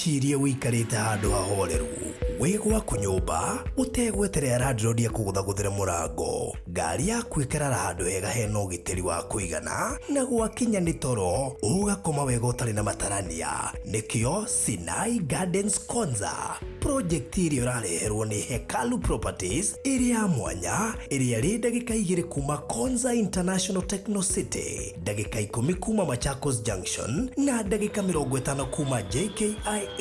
Wĩcirie wĩikarĩte handũ hahoreru wĩ gwaku nyũmba ũtegweterera landlord akũgũthagũthĩre mũrango, ngari yaku ĩkarara handũ hega hena ũgitĩri wa kũigana, na gwakinya nĩ toro ũgakoma wega ũtarĩ na matarania. Nĩkĩo Sinai Gardens Konza project ĩrĩa ũrareherwo nĩ Hekalu Properties ĩrĩ ya mwanya, ĩrĩa ĩrĩ ndagĩka 2 kuma Konza International Techno City, ndagĩka 10 kuma Machakos Junction na ndagĩka 50 kuma JKIA.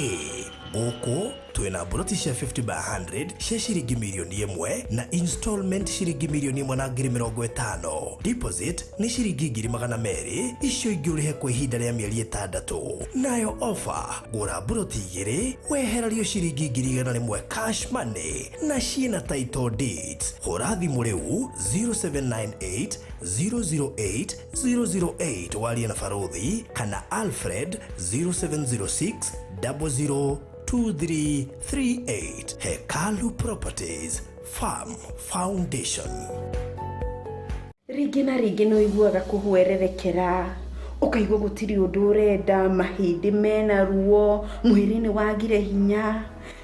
Gũkũ twĩna mburoti cia 50 by 100 cia ciringi mirioni 1 na installment ciringi mirioni 1 na ngiri 50. Deposit nĩ ciringi ngiri 200, icio ingĩ ũrĩhe kwa ihinda rĩa mĩeri 6. Nayo offer, gũra mburoti 2 wehererio ciringi ngiri 100 cash money na ciĩna title deeds. Hũra thimũ rĩu 0798 008 008 warie na Barothi kana Alfred 0706 00 2338. Hekalu Properties Farm Foundation. Rĩngĩ na rĩngĩ nĩ ũiguaga kũhwererekera, ũkaigua gũtirĩ ũndũ ũrenda, mahĩndĩ mena ruo, mwĩrĩ nĩ wagire hinya.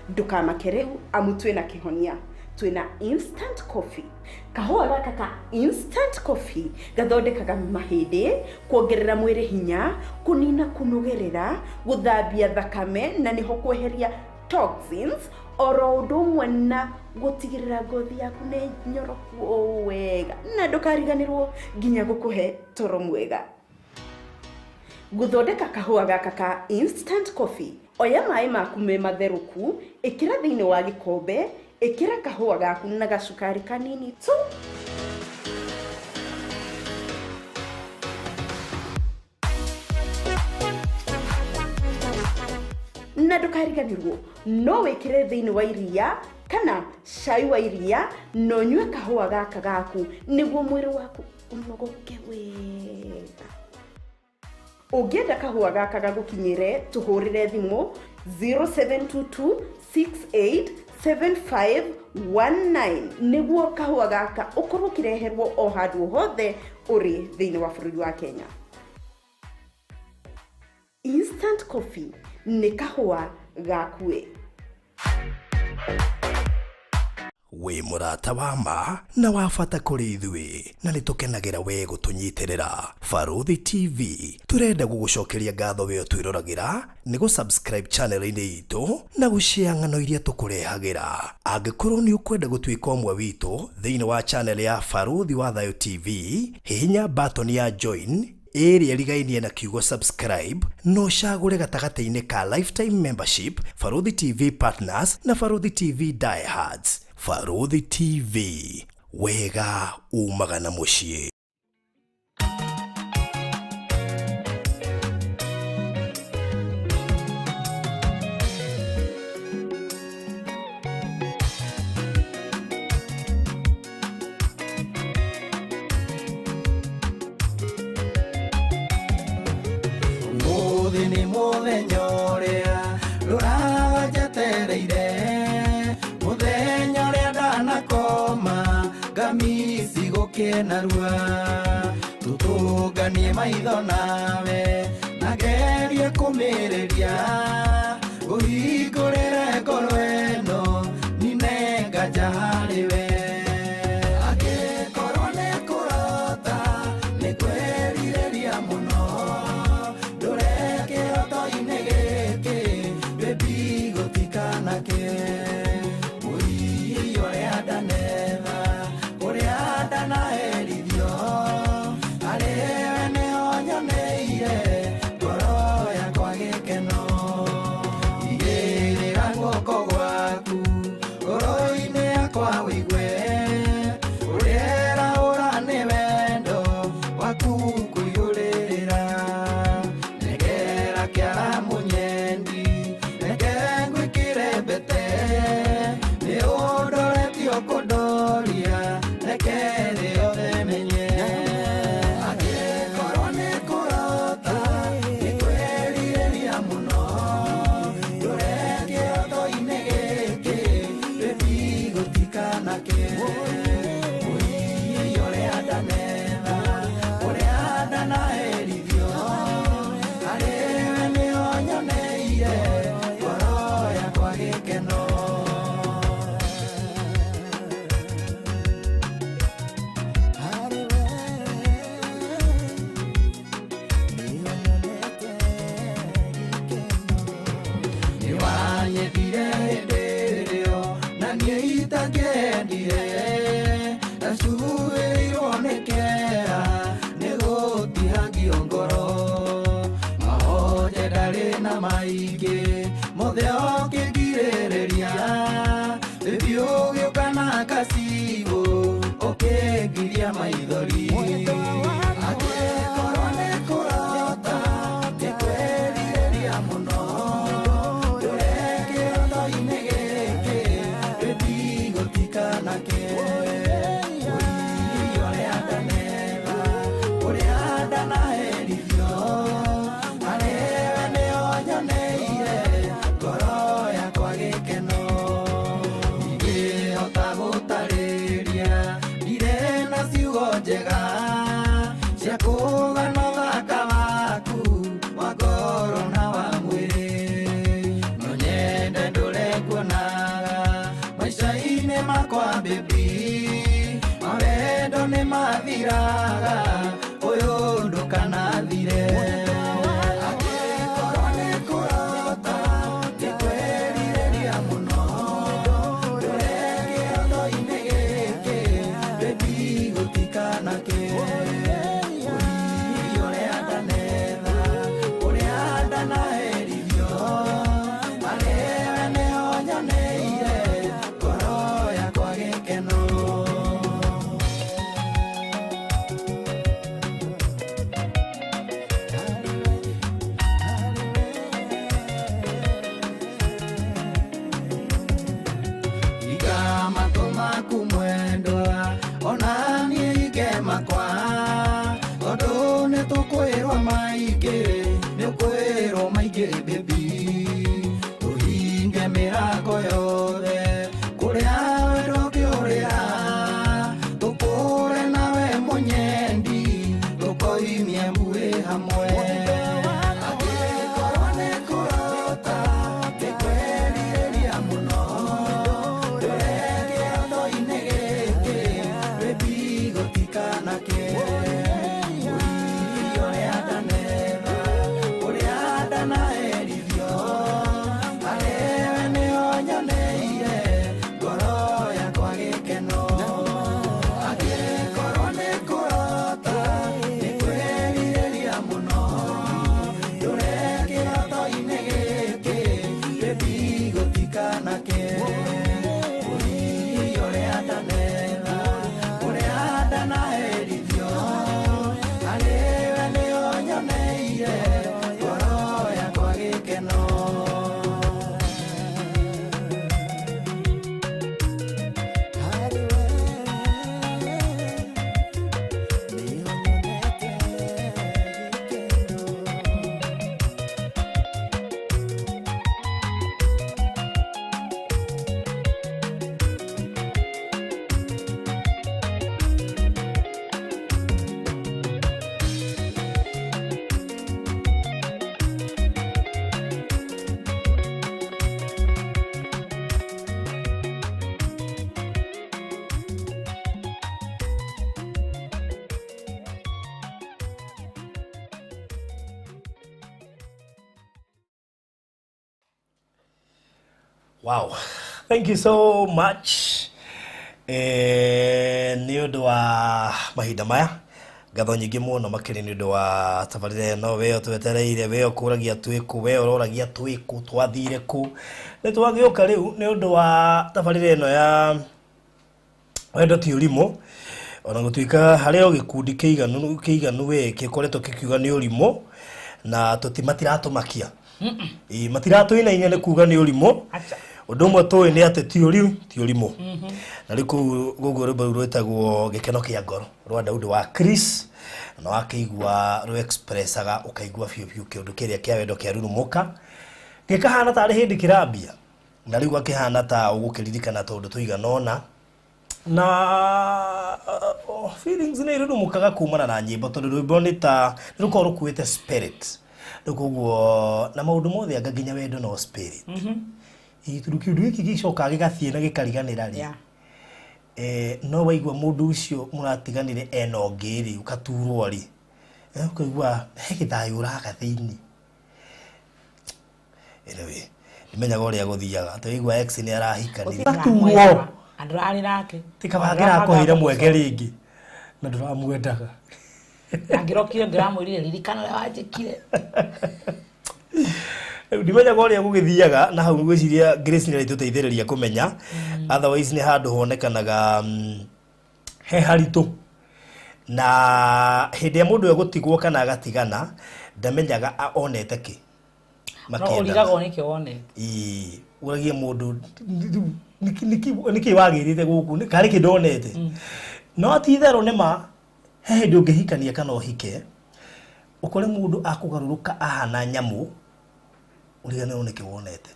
Ndũkamake rĩu amu twĩna kĩhonia. Twĩna instant coffee. Kahũa gaka ka instant coffee gathondekaga mahĩndĩ, kuongerera mwĩrĩ hinya, kũnina kũnogerera, gũthambia thakame na nĩho kweheria toxins, oro ũndũ ũmwe na gũtigĩrĩra ngothi yaku nĩ nyoroku o wega, na ndũkariganĩrwo nginya gũkũhe toro mwega. Gũthondeka kahũa gaka ka instant coffee, oya maĩ maku me matherũku, ĩkĩra thĩinĩ wa gĩkombe, ĩkĩra kahũa gaku na gacukari kanini tu. Na ndũkariganĩrwo no wĩkĩre thĩinĩ wa iria kana cai wa iria na ũnyue kahũa gaka gaku nĩguo mwĩrĩ waku ũnogoke wega. Ũngĩenda kahũa gaka gagũkinyĩre, tũhũrĩre thimũ 0722 687519 nĩguo kahũa gaka ũkorwo ũkĩreherwo o handũ hothe ũrĩ thĩinĩ wa bũrũri wa Kenya. Instant coffee nĩ kahũa gakuĩ. Wĩ mũrata wa ma na wa bata kũrĩ ithuĩ, na nĩ tũkenagĩra we gũtũnyitĩrĩra. Barothi TV tũrenda gũgũcokeria ngatho we ũtwĩroragĩra nĩ gũ-subscribe channel-inĩ itũ na gũshare ng'ano iria tũkũrehagĩra. Angĩkorwo nĩ ũkwenda gũtuĩka ũmwe witũ thĩinĩ wa channel ya Barothi wa Thayo TV, hihinya button ya join ĩrĩa ĩrigainie na kiugo subscribe na ũcagũre gatagatĩ-inĩ ka lifetime membership, Barothi TV partners na Barothi TV diehards. Barothi TV, wega umaga na mũciĩ. Ũmũthĩ nĩ mũthenya ũrĩa rũranjetereire, mũthenya ũrĩa ndanakoma ngamisi gũkenarua, tũtũnganie maitho nawe na ngerie kũmĩrĩria, ngũhingũrĩre ngoro ĩno nine nganja harĩ we. Angĩkorwo nĩ kũrota nĩ kwĩrirĩria mũno, ndũre kĩroto-inĩ gĩkĩ baby gũtikanake, mũiyi ũrĩa ndanetha ũrĩa ndanaherithio, harĩ we nĩho nyoneire ngoro yakwa gĩkeno. Igĩrĩra guoko gwaku ngoro-inĩ yakwa wĩigue ũrĩa ũra nĩ wendo waku kũiyũrĩrĩra, negera kĩara mũnyendi reke ngwĩkĩre mbete, nĩ ũndoretio kũndoria reke thĩ yothe menye. Angĩkorwo nĩ kũrota nĩ kwĩrirĩria mũno, ndũre kĩroto-inĩ gĩkĩ baby gũtikanake, mũiyi ũrĩa ndanetha ũrĩa ndanaherithio, harĩ we nĩho nyoneire ngoro Ũkĩngiria maithori Angĩkorwo nĩ kũrota Nĩngwĩrirĩria mũno Ndũre kĩroto-inĩ gĩkĩ Baby gũtikanake Ũirie ũrĩa ndanetha Ũrĩa ndanaherithio Harĩwe nĩho nyoneire Ngoro yakwa gĩkeno Ndingĩhota gũtarĩria Ndirĩ na ciugo njega Cia kũgana ũthaka waku Wa ngoro na wa mwĩrĩ No nyende ndũre nguonaga Maica-inĩ makwa baby Mawendo nĩ mathiraga Ũyũ ndũkanathire Angĩkorwo nĩ kũrota Nĩngwĩrirĩria mũno Ndũre kĩroto-inĩ gĩkĩ Baby gũtikanake Ũirie ũrĩa ndanetha Ũrĩa ndanaherithio Harĩwe nĩho nyoneire Ngoro yakwa gĩkeno. Iga matũ maku mwendwa ona niĩ ige makwa tondũ nĩ tũkwĩrwo maingĩ nĩ ũkwĩrwo maingĩ baby tũhinge mĩrango yothe kũrĩa wendo ũngĩũrĩra tũkũre nawe mũnyendi tũkoimie mbuĩ hamwe Angĩkorwo nĩ kũrota nĩngwĩrirĩria mũno Ndũre kĩroto-inĩ gĩkĩ baby gũtikanake Ũirie ũrĩa ndanetha ũrĩa ndanaherithio Harĩwe nĩho nyoneire ngoro yakwa gĩkeno Angĩkorwo nĩ kũrota nĩngwĩrirĩria mũno Ndũre kĩroto-inĩ gĩkĩ baby gũtikanake Ũirie ũrĩa ndanetha ũrĩa ndanaherithio Harĩwe nĩho nyoneire ngoro yakwa gĩkeno. Wow. Thank you so much. Nĩ ũndũ wa mahinda maya ngatho nyingĩ mũno makĩria nĩ ũndũ wa tabarĩra ĩno we ũtwetereire we ũkũragia twĩkũ we ũroragia twĩkũ twathire kũ nĩ twagĩũka rĩu nĩ ũndũ wa tabarĩra ĩno ya wendo ti ũrimũ ona gũtuĩka harĩ o gĩkundi kĩiganu kĩiganu we gĩkoretwo gĩkiuga nĩ ũrimũ na tũti matiratũmakia. Ĩĩ matiratũinainia nĩ kuga nĩ ũrimũ. Acha. Ũndũ ũmwe tũĩ nĩ atĩ ti ũriu ti ũrimũ. Na rĩu kũu gũguo rwĩmbo rũu rwĩtagwo gĩkeno kĩa ngoro rwa Daudi wa Chris na wakĩigua rũ expressaga ũkaigua biũ biũ kĩũndũ kĩrĩa kĩa wendo kĩa rurumũka gĩkahana tarĩ hĩndĩ kĩrambia na rĩu gakĩhana ta ũgũkĩririkana tondũ tũigana ũna na feelings nĩ irurumũkaga kumana na nyĩmbo tondũ rwĩmbo nĩ ta nĩ rũkoragwo rũkuĩte spirit rĩu koguo na maũndũ mothe anga nginya wendo no spirit. Ĩĩ tondũ kĩũndũ gĩkĩ gĩcokaga gĩgathiĩ na gĩkariganĩra rĩ no waigua mũndũ ũcio mũratiganire ena ũngĩ rĩ ũkaturwo rĩ ũkaigua he gĩthayũ ũraga thĩinĩ. Anyway ndimenyaga ũrĩa gũthiaga twaigua ex nĩ arahikanire Gũtirĩ andũrarĩ nake ti kaba ngĩrakũheire mweke rĩngĩ na ndũramwendaga. Angĩrokire ngĩramwĩrire ririkana ũrĩa wanjĩkire. Rĩu ndimenyaga ũrĩa gũgĩthiaga na hau ngwĩciria Grace nĩ arĩtũteithĩrĩria kũmenya otherwise nĩ handũ honekanaga He haritũ na hĩndĩ ĩrĩa mũndũ egũtigwo kana agatigana ndamenyaga onete kĩ. No Makĩendana. ũrigagwo nĩkĩ wonete. Ĩĩ, ũragie mũndũ nĩkĩ wagĩrĩte gũkũ karĩ kĩndũ onete, no ti itherũ nĩ ma he hĩndĩ ũngĩhikania kana ũhike ũkore mũndũ akũgarũrũka ahana nyamũ, ũriganĩrwo nĩkĩ wonete.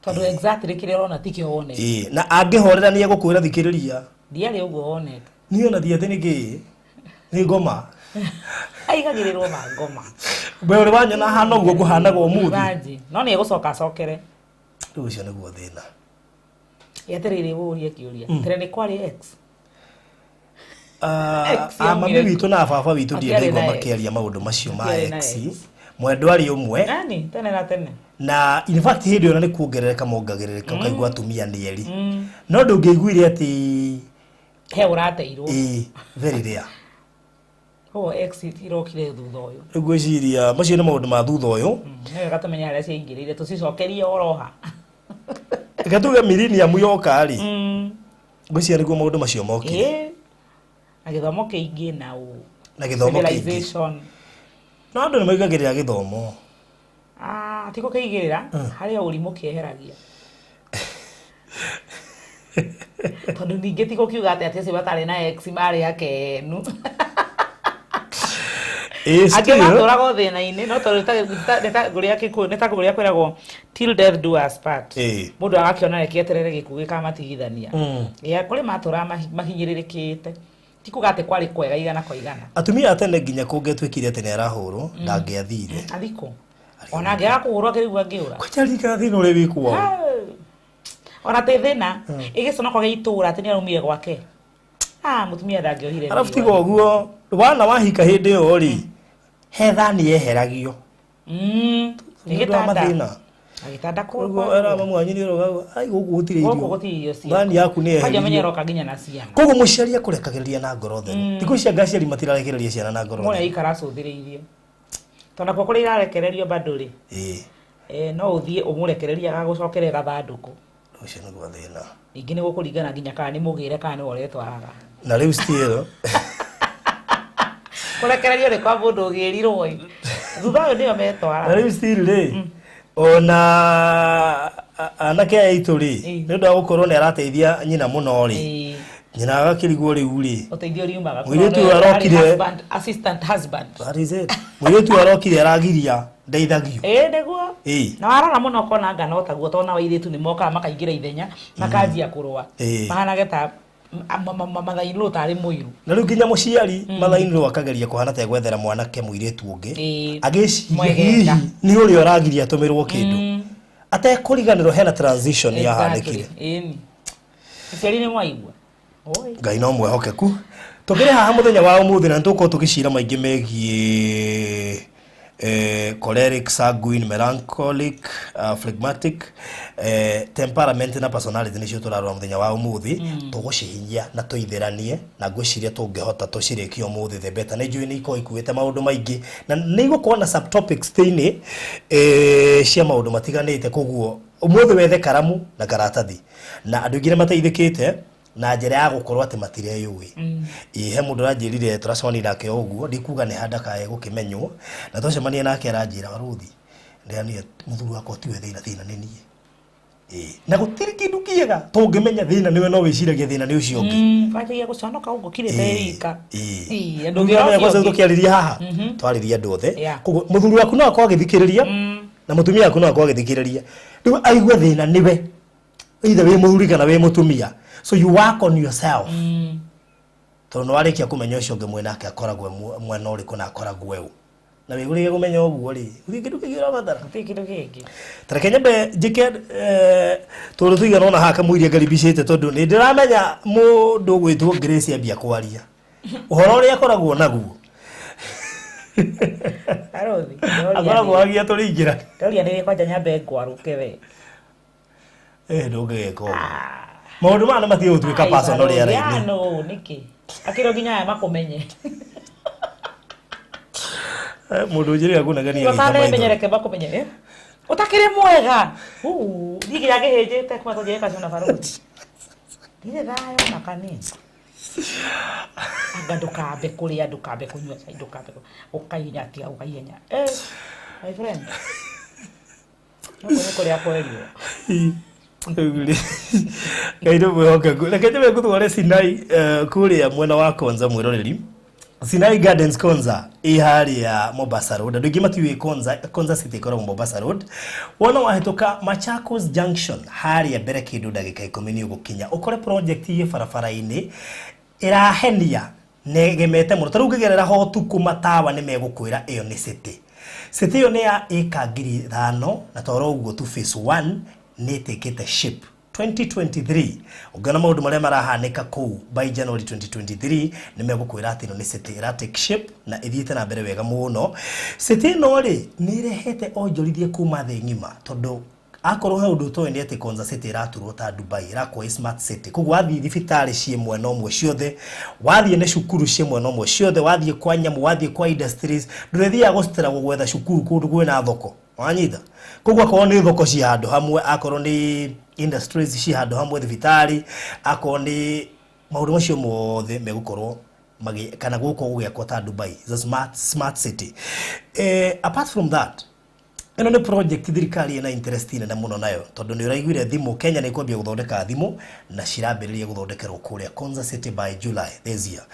Tondũ exactly kĩrĩa ũrona tikĩo wonete. Ĩĩ, na angĩhorera nĩ egũkwĩra, "Thikĩrĩria, Ndiarĩ ũguo wonete." Niĩ ona ti atĩ nĩkĩ nĩ ngoma. Aigagĩrĩrwo ma ngoma. We ũrĩ wanyona hana ũguo ngũhanaga ũmũthĩ. Imagine. No nĩ egũcoka acokere. Rĩu ũcio nĩguo thĩna. Atĩrĩrĩ, ũrie kĩũria, tene nĩ kwarĩ ex? Ah, Ex ah, mami yaumire witũ na baba witũ Matiarĩ ndiendaigua na ex. makĩaria maũndũ macio ma Matiarĩ na ex. ex. Mwendwa arĩ ũmwe. Nani tene na tene. Na in fact hĩndĩ ĩyo na nĩ kuongerereka mongagĩrĩrĩka, ũkaigua atumia nĩ erĩ, no ndũngĩaiguire atĩ He ũrateirwo. Ĩĩ, very rare. Koguo ex irokire thutha ũyũ. Rĩu ngwĩciria macio nĩ maũndũ ma thutha ũyũ. Nĩ wega tũmenye harĩa ciaingĩrĩire, tũcicokerie oroha. Reke tuge millennium yoka rĩ, ngwĩciria nĩguo maũndũ macio mokire. Ĩĩ, na gĩthomo kĩingĩ na ũ Na gĩthomo kĩingĩ. Civilization. No andũ nĩ maigagĩrĩra gĩthomo. Ah, ti gũkĩigĩrĩra, harĩ o ũrimũ kĩeheragia, tondũ ningĩ ti gũkiuga atĩ acio matarĩ na ex marĩ akenu. Ĩĩ, Angĩ still, matũraga o thĩna-inĩ, no tondũ nĩ ta ngũrĩa Gĩkũyũ nĩ ta kũrĩa kwĩragwo, "Till death do us part." Mũndũ agakĩona reke eterere gĩkuũ gĩkamatigithania. Ya kũrĩ matũraga mahinyĩrĩrĩkĩte, ti kuga atĩ kwarĩ kwega igana kwa igana. Atumia a tene nginya kũngĩatuĩkire atĩ nĩ arahũrwo ndangĩathire. Athikũ ona angĩaga kũhũrwo akĩrigua angĩũra. Kwanja ririkana thĩna ũrĩa wĩ kwao. Ona tĩ thĩna ĩgĩconoko gĩa itũra atĩ nĩ araumire gwake. Ah, mũtumia ndangĩohire. Arabu tiga ũguo wana wahika hĩndĩ ĩyo rĩ, he thani yeheragio. Nĩ Nĩ ũndũ wa gĩtanda. mathĩna. Na gĩtanda Koguo era mamu wanyu nĩ ũroga ai gũkũ gũtirĩ gũkũ irio. Gũtirĩ irio ciaku. Thani yaku nĩ Kwanja menye yeherio. roka nginya na ciana. Koguo mũciari akũrekagĩrĩria na ngoro theru. Thikũ ici anga aciari matirarekereria ciana na ngoro Mwana theru. ikara acũthĩrĩirie, tondũ nakuo kũrĩa irarekererio bado rĩ, no ũthiĩ ũmũrekererie agagũcokeria gathandũkũ. Ũcio nĩguo thĩna. Ningĩ nĩ gũkũringana nginya kana nĩ mũgĩre kana nĩwe ũretwaraga. Na rĩu still Kũrekererio nĩ kwa mũndũ ũgĩrirwo ĩ, thutha ũyũ nĩo na metwaraga. Rĩu still rĩ, ona anake aya aitũ rĩ, nĩ ũndũ wa gũkorwo nĩ arateithia nyina mũno rĩ, nyina agakĩrigwo rĩu rĩ, Ũteithio riumaga. Mũirĩtu ũyũ arokire- Assistant husband. That is it. Mũirĩtu ũyũ arokire aragiria ndeithagio. Ĩĩ, nĩguo. Na warora mũno ũkona anga no taguo, tondũ nao airĩtu nĩ mokaga makaingĩra ithenya, makanjia kũrũa, mahanage ta mathainĩ tarĩ mũiru. Na rĩu nginya mũciari mathainĩ akageria kũhana ta egwethera mwanake mũirĩtu ũngĩ, agĩciria Mwegenda. hihi nĩ ũrĩa ũragiria atũmĩrwo kĩndũ, atekũriganĩrwo hena transition yahanĩkire. Ĩni aciari nĩ mwaigua. Oi. Ngai no mwehokeku. Tũkĩrĩ haha mũthenya wa ũmũthĩ na nĩtũgũkorwo tũgĩcira maingĩ megiĩ choleric, sanguine, melancholic, phlegmatic, temperament na personality nĩcio tũrarora mũthenya wa ũmũthĩ. Tũgũcihinyia na tũithĩranie na ngwĩciria tũngĩhota tũcirĩkie ũmũthĩ the better. Nĩ njũĩ nĩ ikorwo ikuĩte maũndũ maingĩ na nĩ igũkorwo na subtopics thĩinĩ cia maũndũ matiganĩte, koguo ũmũthĩ wethe karamu na karatathi. Na andũ aingĩ nĩ mateithĩkĩte na njĩra ya gũkorwo atĩ matireyũĩ. Ĩ he mũndũ ũranjĩrire tũracemania nake o ũguo, ndikuga nĩ handakae gũkĩmenywo, na twacemania nake aranjĩra, "Barũthi, ndĩranire mũthuri wakwa tiwe thĩna, thĩna nĩ niĩ." Ĩ, na gũtirĩ kĩndũ kĩega tũngĩmenya thĩna nĩwe, no wĩciragia thĩna nĩ ũcio ũngĩ. Wanjagia gũconoka ũguo kirĩte rika. Ĩĩ, Ndũngĩona ndũngĩra kwanza ũcio ũngĩ. tũkĩarĩria haha twarĩria andũ othe. Koguo mũthuri waku no akorwo agĩthikĩrĩria na mũtumia waku no akorwo agĩthikĩrĩria, rĩu aigue thĩna nĩwe, either wĩ mũthuri kana wĩ mũtumia, so you work on yourself, tondũ nĩ warĩkia kũmenya ũcio ũngĩ mwĩnake akoragwo e mwena ũrĩkũ na akoragwo e ũ, na wĩgũrĩire kũmenya ũguo rĩ, gũtirĩ kĩndũ kĩngĩ ũrabatara. Gũtirĩ kĩndũ kĩngĩ. Tareke nyambe njĩke tũndũ tũigana ũna haha kamũiria ngaribicĩte, tondũ nĩ ndĩramenya mũndũ ũgwĩtwo Grace ambia kwaria ũhoro ũrĩa akoragwo naguo. Barũthi, akoragwo agia tũrĩingĩra. Ndoria nĩ kwanja nyambe ngwarũke we. Eh, ndũngĩgeka ũguo, maũndũ maya nĩ matige gũtuĩka personal rĩera-inĩ. No nĩkĩ akĩrĩ nginya aya makũmenye. Eh, mũndũ ũnjĩrĩga kũnegenia agĩita Ũtanemenya maitho. Reke makũmenye, eh? Ũtakĩrĩ mwega. Niĩ nginya ngĩhĩnjĩte kuma tũnjĩre kacio na barũthi ndirĩ thayũ na kanini. Anga ndũkambe kũrĩa, ndũkambe kũnyua cai, ndũkambe ũkaihenya, tiga ũkaihenya. Eh, my friend, no nĩ kũrĩa kwerirwo. Rĩu rĩ, Ngai nĩ mwĩhokeku. Reke njambe ngũtware Sinai, kũrĩa mwena wa Konza mwĩroreri. Sinai Gardens Konza ĩ harĩa Mombasa Road. Andũ aingĩ matiũĩ Konza, Konza City ĩkoragwo Mombasa Road. Wona wahĩtũka Machakos Junction harĩa mbere kĩndũ ndagĩka 10 nĩ ũgũkinya. Ũkore project ĩ barabara-inĩ ĩrahenia na ĩgemete mũno. Ta rĩu ũngĩgerera ho ũtukũ matawa nĩ megũkwĩra ĩyo nĩ city. City ĩyo nĩ ya ĩka 5,000 na toro ũguo tu phase 1 nĩ ĩtĩkĩte shape. 2023 ũngĩona maũndũ marĩa marahanĩka kũu by January 2023 nĩ megũkwĩra atĩ ĩno nĩ city ĩra take shape na ĩthiĩte na mbere wega mũno. City ĩno rĩ nĩ ĩrehete onjorithia kuma thĩ ng'ima, tondũ akorwo he ũndũ ũtoĩ nĩ atĩ Konza City ĩraturwo ta Dubai, ĩrakwo ĩ smart city. Koguo wathiĩ thibitarĩ ciĩ mwena ũmwe ciothe, wathiĩ nĩ cukuru ciĩ mwena ũmwe ciothe, wathiĩ kwa nyamũ, wathiĩ kwa industries, ndũrĩthiaga gũcitĩra gwetha cukuru kũndũ kwĩna thoko. Wanyita? Koguo akorwo nĩ thoko ciĩ handũ hamwe, akorwo nĩ industries ciĩ handũ hamwe, thibitarĩ, akorwo nĩ maũndũ macio mothe megũkorwo magi kana gũkũ gũgĩakwo ta Dubai. It's a smart city. Apart from that, ĩno nĩ project thirikari ĩna interest nene mũno nayo, tondũ nĩ ũraiguire thimũ Kenya nĩ kwambia gũthondeka thimũ na cirambĩrĩria gũthondekerwo kũrĩa Konza City by July this year.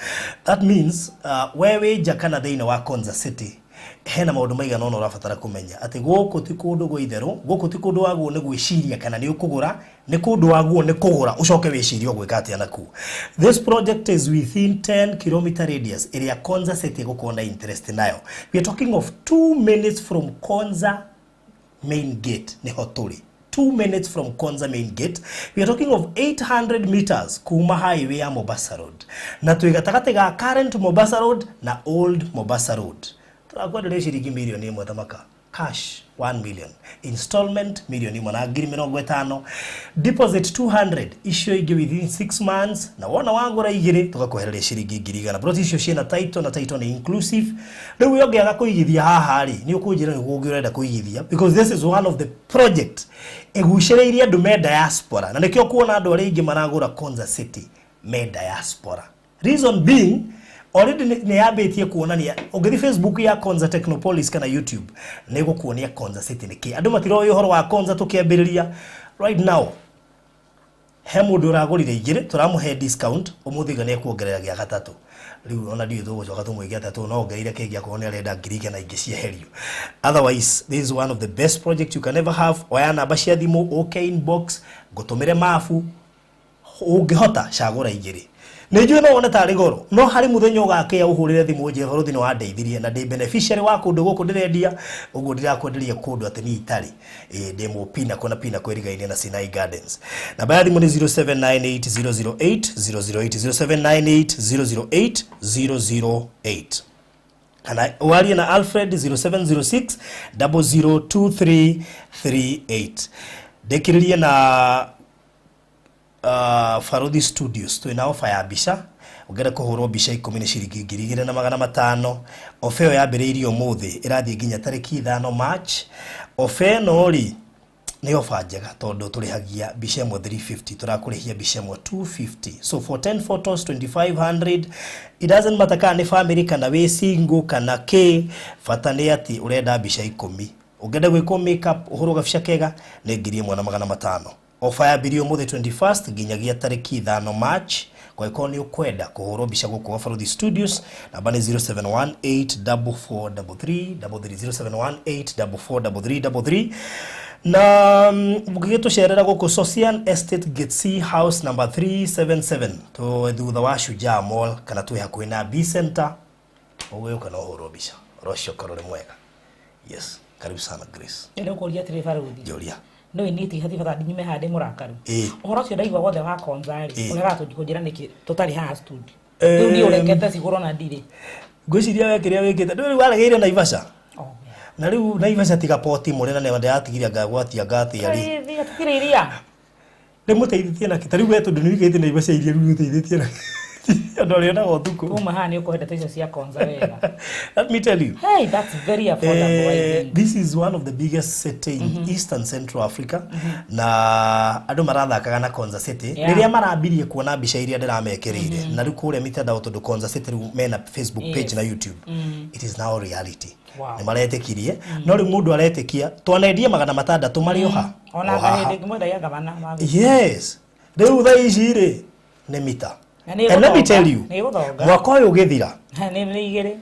That means we wĩ nja kana thĩinĩ wa Konza City hena maũndũ maigana ũna ũrabatara kũmenya atĩ gũkũ ti kũndũ gwa itherũ, gũkũ ti kũndũ wagwo nĩ gwĩciria kana nĩ ũkũgũra, nĩ kũndũ wagwo nĩ kũgũra ũcoke wĩcirie ũgwĩka atĩa nakuo. This project is within 10 km radius ĩrĩa Konza City ĩgũkorwo na interest nayo. We are talking of 2 minutes from Konza main gate, nĩho tũrĩ. 2 minutes from Konza main gate. We are talking of 800 meters kuma highway ya Mombasa Road. Na twĩ gatagatĩ ga current Mombasa Road na old Mombasa Road. Tũrakwenderia ciringi 1 million thamaka. Cash 1 million, installment 1,050,000, deposit 200, icio ingĩ within 6 months, na wona wagũra igĩrĩ tũgakwehereria ciringi 100,000. Plot icio ciĩna title na title nĩ inclusive. Rĩu we ũngĩaga kũigithia haha rĩ, nĩ ũkũnjĩra nĩguo ũngĩ ũrenda kũigithia, because this is one of the project ĩgucĩrĩirie andũ me diaspora, na nĩkĩo kuona andũ arĩa aingĩ maragũra Konza City me diaspora. Reason being, already nĩ yambĩtie kuonania. Ũngĩthiĩ Facebook ya Konza Technopolis kana YouTube nĩ gũkuonia Konza City nĩ kĩ. Andũ matiroĩ ũhoro wa Konza tũkĩambĩrĩria. Right now he mũndũ ũragũrire igĩrĩ tũramũhe discount ũmũthĩ, nĩ ekuongerera gĩa gatatũ. Rĩu ona ndiũĩ tũgũcoka tũmwĩke atĩa, tondũ no ongereire kĩngĩ akorwo nĩ arenda 100,000 ingĩ cieherio. Otherwise, this is one of the best project you can ever have. Oya namba cia thimũ, ũke inbox ngũtũmĩre mabu. Ũngĩhota cagũra igĩrĩ. Nĩ njũĩ no wone tarĩ goro, no harĩ mũthenya ũgakĩa ũhũrĩre thimũ ũnjĩre bũrũri nĩ wandeithirie na ndĩ beneficiary wa kũndũ gũkũ ndĩrendia. Ũguo ndirakwenderia kũndũ atĩ niĩ itarĩ. Ĩĩ, ndĩ mũ Pinnacle na Pinnacle ĩrigaine na Sinai Gardens. Namba ya thimũ nĩ 0798 008 008, 0798 008 008, kana warie na Alfred 0706 002338. Ndĩkĩrĩrie na Baruthi Studios. Twĩna ofa ya mbica. Ũngĩenda kũhũrwo mbica 10 nĩ ciringi 2,500. Ofa ĩyo yambĩrĩirie ũmũthĩ, ĩrathiĩ nginya tarĩki 5 March. Ofa ĩno rĩ, nĩ ofa njega tondũ tũrĩhagia mbica ĩmwe 350, tũrakũrĩhia mbica ĩmwe 250, so for 10 photos 2500. It doesn't matter kana nĩ family kana wĩ single kana kĩ, bata nĩ atĩ ũrenda mbica 10. Ũngĩenda gwĩkwo makeup, ũhũrwo gabica kega, nĩ 1,500. Ofa yambirie ũmũthĩ 21st nginyagia tarĩki 5 March. Kwagĩkorwo nĩ ũkwenda kũhũrwo mbica gũkũ gwa Baruthi Studios, namba nĩ 0718443333, 0718443333. Na mũngĩgĩtũcerera gũkũ Socian Estate, Gate C, house number 377, tũ thutha wa Shujaa Mall kana twĩ hakuhĩ na B Center. Ũgĩũka no ũhũrwo mbica rũcio, korwo nĩ mwega. Yes, karibu sana, Grace. Ndĩrenda gũkũria atĩrĩ, Baruthi. Njũria. No niĩ ti hati bata nyume haha ndĩ mũrakaru. Ũhoro ũcio ndaigua wothe wa Konza rĩ, ũregaga kũnjĩra nĩkĩ tũtarĩ haha studio? Rĩu niĩ ũrekete cigũrwo na ndirĩ. Ngwĩciria we kĩrĩa wĩkĩte ndũĩ rĩu waregeire Naivasha, na rĩu Naivasha tiga poti mũrĩ na nĩ ndĩratigire ngagwatia ngatia rĩ. Tũtirĩ iria. Nĩ mũteithĩtie nakĩ? Ta rĩu we tondũ nĩ wĩigĩte Naivasha iria, rĩu ũteithĩtie nakĩ? Andũ arĩonaga ũtukũ. Kuma haha nĩ ũkũhe ndeto icio cia Konza wega. Let me tell you. Hey, that's very affordable, I think. This is one of the biggest city in Eastern Central Africa. Na andũ marathakaga na Konza City. Rĩrĩa marambirie kuona mbica iria ndĩramekĩrĩire na rĩu kũrĩa mitandao, tondũ Konza City rĩu mena Facebook page na YouTube. It is now reality. Nĩ maretĩkirie, no rĩu mũndũ aretĩkia twanendie 600 marĩ oha. Ona O haha. hĩndĩ ĩngĩ gavana. Yes, rĩu thaa ici rĩ nĩ mita. Na nĩ And let me ĩgũthonga, tell you, nĩ ĩgũthonga. mwaka ũyũ ũgĩthira, Nĩ igĩrĩ.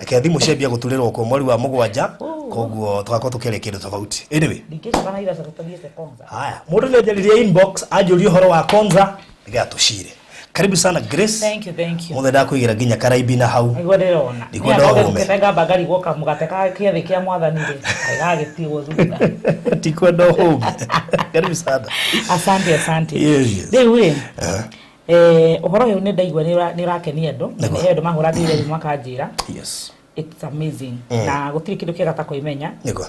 Reke thimũ ciambia gũturĩrwo kwa mweri wa 7, Oh. koguo tũgakorwo tũkĩaria kĩndũ tofauti. Anyway, Ndingĩcoka na Naivasha tũtathiĩte Konza. Haya, mũndũ nĩ anjarĩria inbox anjũria ũhoro wa Konza nĩgetha tũcire. Karibu sana, Grace. Thank you, thank you. Mũthĩ ndakwĩgĩra nginya karaibi na hau. Nĩguo ndĩrona. Ndikwenda ũhũme. Nĩ ngamba ngarigwo kamũgate ka kĩathĩ kĩa mwathani rĩ, gagĩtigwo thutha. Tikwenda ũhũme. Karibu sana. Asante, asante. Yes. Rĩu rĩ, ũhoro ũyũ nĩ ndaigua nĩ ũrakenia andũ. Na Nĩguo. nĩ he andũ mahũra thimũ makanjĩra. It's amazing. Na gũtirĩ kĩndũ kĩega ta kwĩmenya, Nĩguo.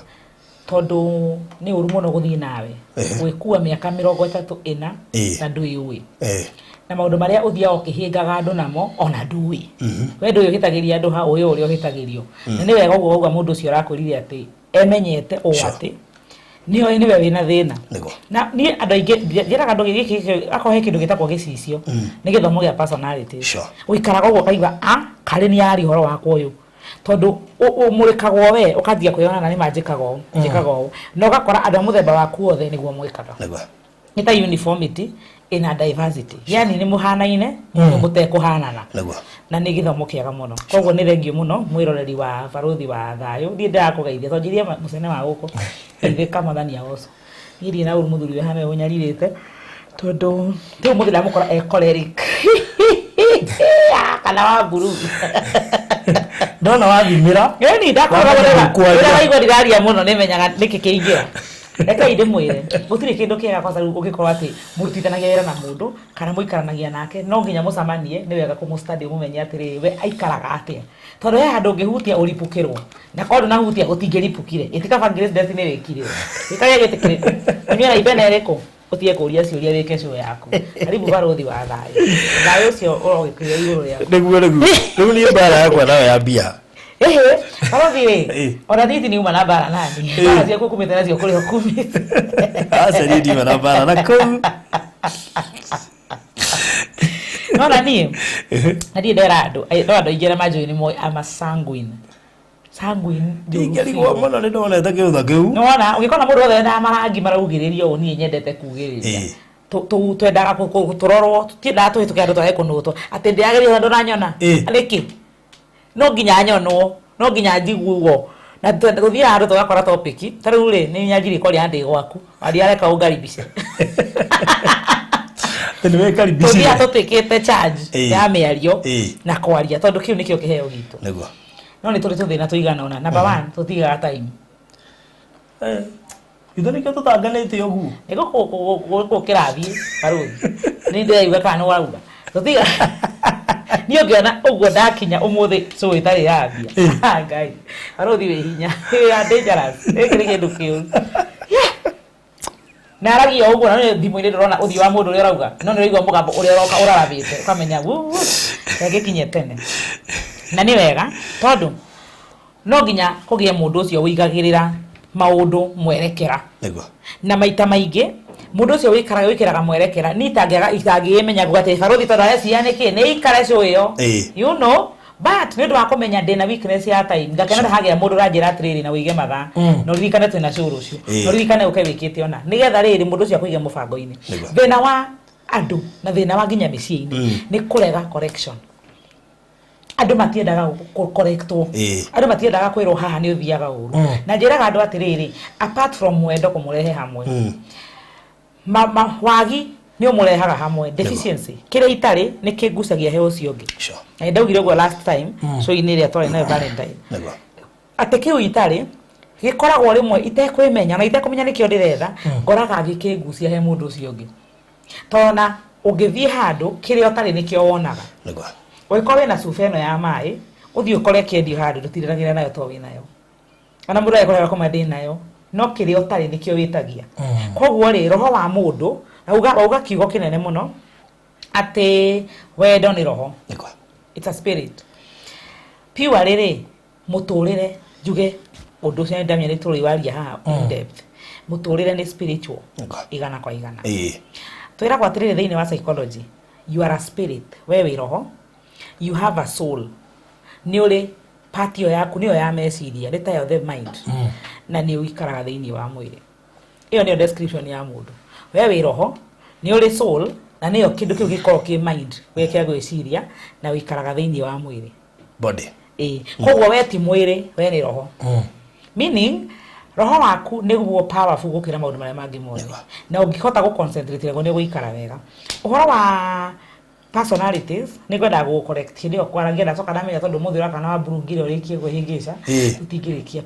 tondũ nĩ ũru mũno gũthiĩ nawe gwĩkua mĩaka 34 na ndwĩũĩ, na maũndũ marĩa ũthiaga ũkĩhĩngaga andũ namo ona ndũĩ. We ndũĩ ũhĩtagĩria andũ ha, ũĩ ũrĩa ũhĩtagĩrio. Na nĩ wega ũguo wauga mũndũ ũcio ũrakwĩrire atĩ emenyete ũũ, atĩ nĩoĩ nĩwe wĩna thĩna. Na niĩ andũ aingĩ njĩraga andũ gĩkĩ, akorwo he kĩndũ gĩtagwo gĩcicio, nĩ gĩthomo gĩa personality. Ũikaraga ũguo ũkaigua a karĩ nĩ yaria ũhoro wakwa ũyũ, tondũ ũmũrĩkagwo we ũkanjia kwĩyona na nĩ ma njĩkaga ũũ, njĩkaga ũũ, na ũgakora andũ a mũthemba waku othe nĩguo mwĩkaga. Nĩ ta uniformity ina diversity, yani nĩ mũhanaine nĩ mũtekũhanana. Na nĩ gĩthomo kĩega mũno, koguo nĩ thengio mũno, mwĩroreri wa Barũthi wa Thayũ. Niĩ ndĩrakũgeithia tondũ njirie mũcene wa gũkũ geithĩka. Mwathani agoco. Niĩ ndirĩ na ũru, mũthuri wĩ hana ũnyarirĩte, tondũ rĩu mũthĩ ndamũkora e choleric kana wa mburu. Ndona wathimĩra. Ĩni ndakora. Wambere kwaria. Rĩrĩa waigua ndiraria mũno, nĩmenyaga nĩkĩ kĩingĩra. Rekei ndĩmwĩre, gũtirĩ kĩndũ kĩega kwanza rĩu ũngĩkorwo atĩ mũrutithanagia wĩra na mũndũ kana mũikaranagia nake, no nginya mũcemanie. Nĩ wega kũmũstudy, ũmũmenye atĩrĩrĩ, we aikaraga atĩa, tondũ he handũ ũngĩhutia ũripũkĩrwo, na korwo ndũnahutia gũtingĩripũkire. Ĩtikaba Grace Destiny wĩkire gĩkarĩa gĩtĩkĩrĩku ũnyue na ibena ĩrĩkũ, ũtige kũria ciũria, wĩke show yaku. Karibu, Barũthi wa Thayũ. Thayũ ũcio ũrogĩkĩria igũrũ rĩaku. Nĩguo. Rĩu niĩ mbara yakwa nayo ya mbia. Ĩhĩ, Barũthi ĩ, ona niĩ niuma na mbara nani, mbara ciaku kumĩte nacio kũrĩa ũkumĩte. Aca, niĩ ndiuma na mbara na kũu. Nona niĩ na niĩ ndera andũ, no andũ aingĩ arĩa manjũĩ nĩ moĩ I'm a sanguine, sanguine njũru Ingĩarigwo biũ. Mũno nĩ ndonete kĩũtha kĩu. Nĩwona ũngĩkona mũndũ wothe wendaga marangi maraugĩrĩria ũũ, niĩ nyendete kugĩrĩria. Twendaga tũrorwo, tũtiendaga tũhĩtũke andũ twage kũnũtwo atĩ ndĩragĩrĩire ndũranyona. Nĩkĩ no nginya nyonwo, no nginya njiguo, na tũthiaga handũ tũgakora topic ta rĩu rĩ, nĩ nyanjirie kwaria ndĩ gwaku wandiareka ũngaribishe. Atĩ nĩ wĩkaribicire. Tũthiaga tũtĩkĩte charge ya mĩario na kwaria, tondũ kĩu nĩkĩo kĩheo gitũ. No nĩ tũrĩ tũthĩna tũigana ũna. Number one, tũtigaga time. Ithe nĩkĩo tũtanganĩte ũguo. Nĩ gũkũ kĩrathiĩ, barũthi, nĩ ndĩraigua kana nĩ warauga tũtiga. Niĩ ũngĩona ũguo ndakinya ũmũthĩ show ĩtarĩ yambia. Ngai, barũthi wĩ hinya. You are dangerous. Gĩkĩ nĩ kĩndũ kĩũru. Na aragia ũguo na nĩ thimũ-inĩ ndũrona ũthiũ wa mũndũ ũrĩa ũrauga, no nĩ ũraigua mũgambo ũrĩa ũroka ũrarabĩte, ũkamenya wuu, reke tene. Na nĩ wega, tondũ no nginya kũgĩe mũndũ ũcio ũigagĩrĩra maũndũ mwerekera. Na maita maingĩ mũndũ ũcio wĩkaraga wĩkĩraga mwerekera ni itangĩaga itangĩmenya nguga atĩ barũthi, tondũ areciria nĩkĩ nĩ ikare show ĩyo. But nĩ ũndũ wa kũmenya ndĩna weakness ya time, ngakena hagĩa mũndũ ũranjĩra atĩrĩrĩ, na wĩige mathaa, na ũririkane twĩna show rũciũ, na ũririkane ũke wĩkĩte ona nĩgetha rĩrĩ mũndũ ũcio akũige mũbango-inĩ. Thĩna wa andũ na thĩna wa nginya mĩciĩ-inĩ nĩ kũrega correction. Andũ matiendaga correctwo. Andũ matiendaga kwĩrwo haha nĩ ũthiaga ũru. Na njĩraga andũ atĩrĩrĩ, apart from wendo kũmũrehe hamwe, wagi nĩ ũmũrehaga hamwe, deficiency, kĩrĩa itarĩ nĩ kĩngucagia he ũcio ũngĩ. Na ndaugire ũguo last time show-inĩ ĩrĩa twarĩ nayo Valentine, atĩ kĩu itarĩ gĩkoragwo rĩmwe itekwĩmenya na itekũmenya nĩkĩo ndĩretha, ngoraga gĩkĩngucia he mũndũ ũcio ũngĩ, tondũ ũngĩthiĩ handũ kĩrĩa ũtarĩ nĩkĩo wonaga. Ũngĩkorwo wĩna cuba ĩno ya maĩ, ũthiĩ ũkore kĩendio handũ, ndũtindanagĩra nayo to wĩnayo, ona mũndũ agĩkorera kũma ndĩ nayo, no kĩrĩa ũtarĩ nĩkĩo wĩtagia. Koguo rĩ, roho wa mũndũ, wauga kiugo kĩnene mũno. Atĩ wendo nĩ roho. Nĩkwa. It's a spirit. Pure rĩ, mũtũrĩre, njuge ũndũ ũcio nĩ ndamenya nĩ tũrĩ waria haha in depth. Mũtũrĩre nĩ spiritual. Nĩkwa. 100%. Ĩĩ. Twĩragwo atĩrĩrĩ, thĩinĩ wa psychology, you are a spirit, we wĩ roho, you have a soul, nĩ ũrĩ part ĩyo yaku nĩyo ya meciria, nĩ tayo the mind, na nĩ ũikaraga thĩinĩ wa mwĩrĩ. Ĩyo nĩyo description ya mũndũ. We wĩ roho, nĩ ũrĩ soul, na nĩyo kĩndũ kĩu gĩkoragwo kĩ mind we kĩa gwĩciria, na ũikaraga thĩinĩ wa mwĩrĩ. Body. Ĩĩ, koguo we ti mwĩrĩ, we nĩ roho, meaning roho waku nĩguo powerful gũkĩra maũndũ marĩa mangĩ mothe. Nĩguo. Na ũngĩhota gũ-concentrate naguo, nĩ ũgũikara wega. Ũhoro wa personalities nĩ ngwendaga gũgũ-correct hĩndĩ ĩyo kwaragia, ndacoka ndamenya tondũ mũthĩ ũraka wa mburungire ũrĩkie kwĩhĩngĩca. Tũtingĩrĩkia.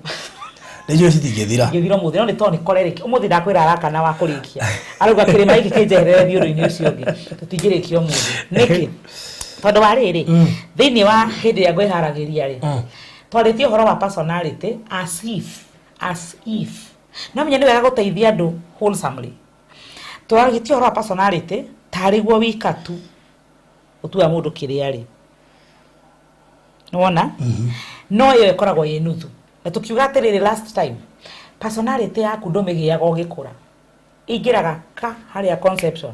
Nĩ njũĩ citingĩthira. Ngĩthira ũmũthĩ, no nĩ tondũ nĩ choleric. Ũmũthĩ ndakwĩra arakana wa kũrĩkia, arauga kĩrĩma gĩkĩ kĩnjeherere, thiĩ ũndũ-inĩ ũcio ũngĩ. Tũtingĩrĩkia ũmũthĩ. Nĩkĩ? Tondũ wa rĩrĩ, thĩinĩ wa hĩndĩ ĩrĩa ngwĩharagĩria rĩ, twarĩtie ũhoro wa personality as if no menya nĩ wega gũteithia andũ wholesomely. Twarĩtie ũhoro wa personality tarĩ guo wika tu ũtuaga mũndũ kĩrĩa rĩ, nĩwona, no ĩyo ĩkoragwo ĩ nuthu. Na tũkiuga atĩrĩrĩ, last time, personality yaku ndũmĩgĩaga ũgĩkũra, ingĩraga ka harĩa conception,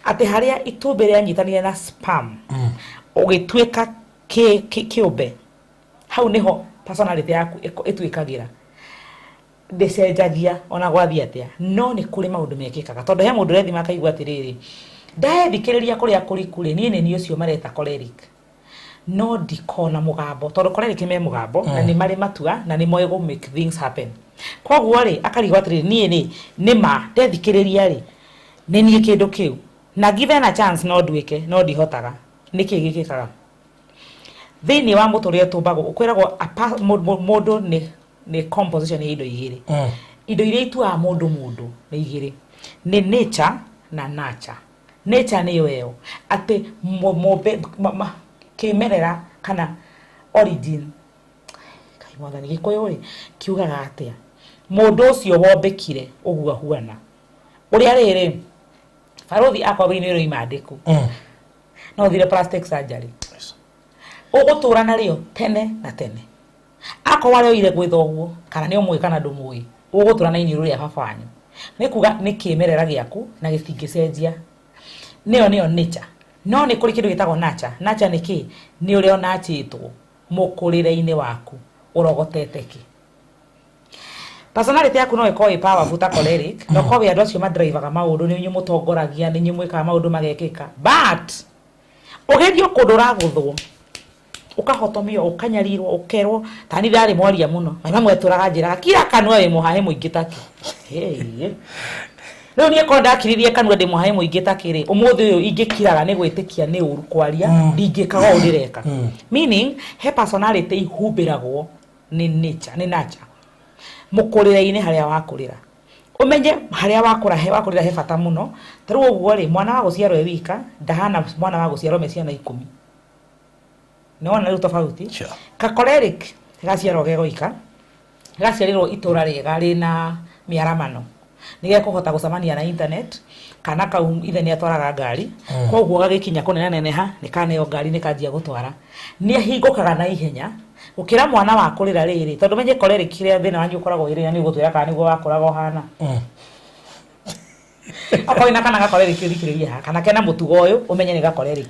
atĩ harĩa itumbĩ rĩanyitanire na sperm, ũgĩtuĩka kĩũmbe, hau nĩho personality yaku ĩtuĩkagĩra. Ndĩcenjagia ona gwathiĩ atĩa. No nĩ kũrĩ maũndũ mekĩkaga, tondũ he mũndũ ũrethima akaigua atĩrĩrĩ, ndethikĩrĩria kũrĩa kũriku rĩ, niĩ nĩ niĩ ũcio mareta choleric, no ndikona mũgambo, tondũ choleric me mũgambo na nĩ marĩ matua na nĩ moĩ gũ make things happen. Koguo rĩ, akarigwo atĩrĩrĩ, niĩ rĩ, nĩ ma ndethikĩrĩria rĩ, nĩ niĩ kĩndũ kĩu, na given a chance no nduĩke, no ndihotaga. Nĩkĩ gĩkĩkaga thĩinĩ wa mũtũrĩre? Tũmbagwo, kwĩragwo mũndũ nĩ composition ya indo igĩrĩ. Indo iria ituaga mũndũ mũndũ nĩ igĩrĩ, nĩ nature na nurture. Nature nĩyo ĩyo atĩ mũmbe kĩmerera kana origin. Kai Mwathani, Gĩkũyũ rĩ kiugaga atĩa? Mũndũ ũcio wombĩkire ũguo ahuana ũrĩa rĩrĩ, barũthi akorwo wĩinĩ rũima ndĩku, no ũthire plastic surgery, ũgũtũra narĩo tene na tene. Akorwo arĩoire gwĩ thoguo, kana nĩ ũmũĩ kana ndũmũĩ, ũgũtũra na iniũrũ rĩa baba wanyu. Nĩ kuga nĩ kĩmerera gĩaku na gĩtingĩcenjia. Nĩyo nature. No nĩ kũrĩ kĩndũ gĩtagwo nurture. Nurture nĩ kĩ? Nĩ ũrĩa ũnachĩtwo mũkũrĩre-inĩ waku, ũrogotete kĩ. Personality yaku no ĩkorwo ĩ powerful ta choleric, no korwo andũ acio madrivaga maũndũ, nĩ inyuĩ mũtongoragia, nĩ inyuĩ mwĩkaga maũndũ magekĩka, but ũgerio kũndũ ũragũthwo, ũkahotomio, ũkanyarirwo, ũkerwo tani ndarĩ mwaria mũno, mai mamwe tũraga njĩraga kira kanua wĩ mũhahe mũingĩ taki. Hey. Rĩu niĩ korwo ndakiririe kanua ndĩ mũhahe mũingĩ takĩ rĩ, ũmũthĩ ũyũ ingĩkiraga nĩ gwĩtĩkia nĩ ũru kwaria, ndingĩkaga ũũ ndĩreka. Meaning he personality ihumbĩragwo nĩ nature, nĩ nurture, mũkũrĩre-inĩ harĩa wakũrĩra. Ũmenye harĩa wakũra he wakũrĩra he bata mũno. Ta rĩu ũguo rĩ, mwana wa gũciarwo e wika ndahana mwana wa gũciarwo me ciana 10. Nĩwona rĩu tofauti? Sure. Ka choleric gaciarwo ge goika, gaciarĩrwo itũra rĩega rĩna mĩaramano, nĩ gekũhota gũcemania na internet. Kana kau ithe nĩ atwaraga ngari, koguo gagĩkinya kũnenaneneha nĩ kaneo ngari, nĩ kanjia gũtwara, nĩ ahingũkaga na ihenya gũkĩra mwana wa kũrĩra rĩrĩ. Tondũ menye choleric kĩrĩa thĩna wanyu ũkoragwo wĩrĩ, na nĩ ũgũtwĩra kana nĩguo wakũraga ũhana. Okorwo wĩna kana ga choleric, ũthikĩrĩrie haha, kana kena mũtugo ũyũ, ũmenye nĩ ga choleric.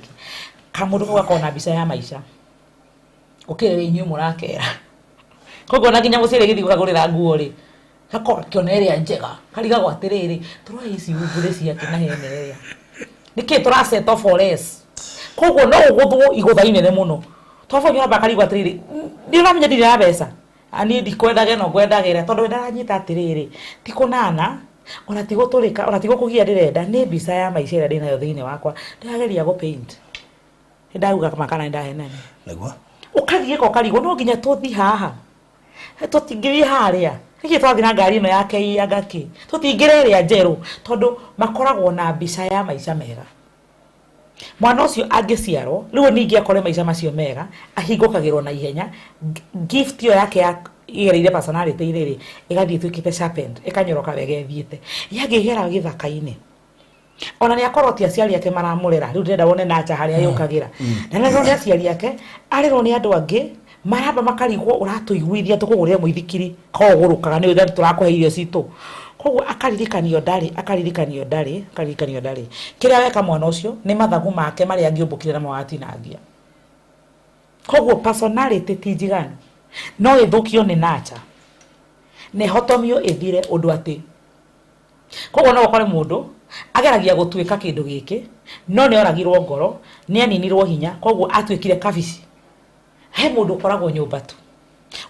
Kamũndũ kau gakoragwo na mbica ya maica gũkĩra ĩrĩa inyuĩ mũrakera. Koguo na nginya mũciari agĩthiĩ gũkagũrĩra nguo rĩ, gakorwo gakĩona ĩrĩa njega, karigagwo atĩrĩrĩ, tũroya ici ngũrĩ ciake na hena ĩrĩa nĩkĩ tũra settle for less. Koguo no ũgũthwo igũtha inene mũno, tondũ nyũramba karigwo atĩrĩrĩ, nĩ ũramenya ndirĩ na mbeca, niĩ ndikwendage, no ngwendagĩra tondũ we ndaranyita atĩrĩrĩ, ti kũnana ona ti gũtũrĩka ona ti gũkũgia ndĩrenda, nĩ mbica ya maica ĩrĩa ndĩnayo thĩinĩ wakwa ndĩrageria gũ paint. Nĩ ndauga kama kana nĩ ndahenania? Nĩguo. Ũkagiĩka, ũkarigwo, no nginya tũthi haha, tũtingĩthiĩ harĩa nĩkĩ, twathiĩ na ngari ĩno ya keianga kĩ, tũtingĩra ĩrĩa njerũ, tondũ makoragwo na mbica ya maica mega. Mwana ũcio angĩciarwo rĩu ningĩ akore maica macio mega, ahingũkagĩrwo na ihenya. Gift ĩyo yake ya igereire personality rĩrĩ ĩgathiĩ ĩtuĩkĩte sharpened, ĩkanyoroka wega ĩthiĩte. Yangĩgera gĩthaka-inĩ. Ona nĩ akorwo ti aciari ake maramũrera, rĩu ndĩrenda wone nacha harĩa yũkagĩra. Na nĩ nĩ aciari ake, arerwo nĩ andũ angĩ, maramba makarigwo ũratũiguithia tũkũgũrĩre mũithikiri ko ũgũrũkaga nĩ ũrĩa tũrakũhe irio citũ. Koguo akaririkanio ndarĩ, akaririkanio ndarĩ, akaririkanio ndarĩ. Kĩrĩa weka mwana ũcio nĩ mathagu make marĩa angĩũmbũkire namo watinangia. Koguo personality ti njiganu, no ĩthũkio nĩ nacha na ĩhotomio ĩthire ũndũ atĩ. Koguo no ũkore mũndũ ageragia gũtuĩka kĩndũ gĩkĩ, no nĩ oragirwo ngoro, nĩ aninirwo hinya, koguo atuĩkire kabici. He mũndũ ũkoragwo nyũmba tu,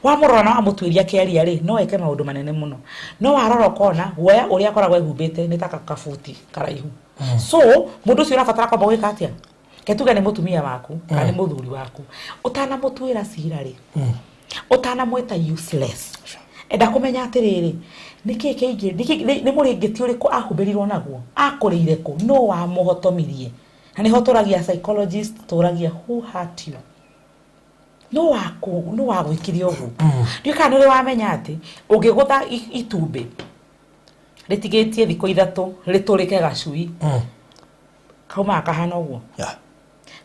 wamũrora na wamũtuĩria kĩaria rĩ, no eke maũndũ manene mũno, no warora ũkona guoya ũrĩa akoragwo ehumbĩte nĩ ta kabuti karaihu. So mũndũ ũcio ũrabatara kwamba gwĩka atĩa? Ke tuge nĩ mũtumia waku kana nĩ mũthuri waku, ũtanamũtuĩra cira rĩ, ũtanamwĩta useless, enda kũmenya atĩrĩrĩ, nĩkĩ kĩingĩ, nĩ mũrĩngĩti ũrĩkũ ahumbĩrirwo naguo, akũrĩire kũ, no wamũhotomirie. Na nĩho tũragia psychologist, tũragia who hurt you, no waku no wagwĩkire ũguo. Ndiũĩ kana nĩ ũrĩ wamenya atĩ ũngĩgũtha itumbĩ rĩtigĩtie thikũ 3 rĩtũrĩke gacui, kaumaga kahana ũguo.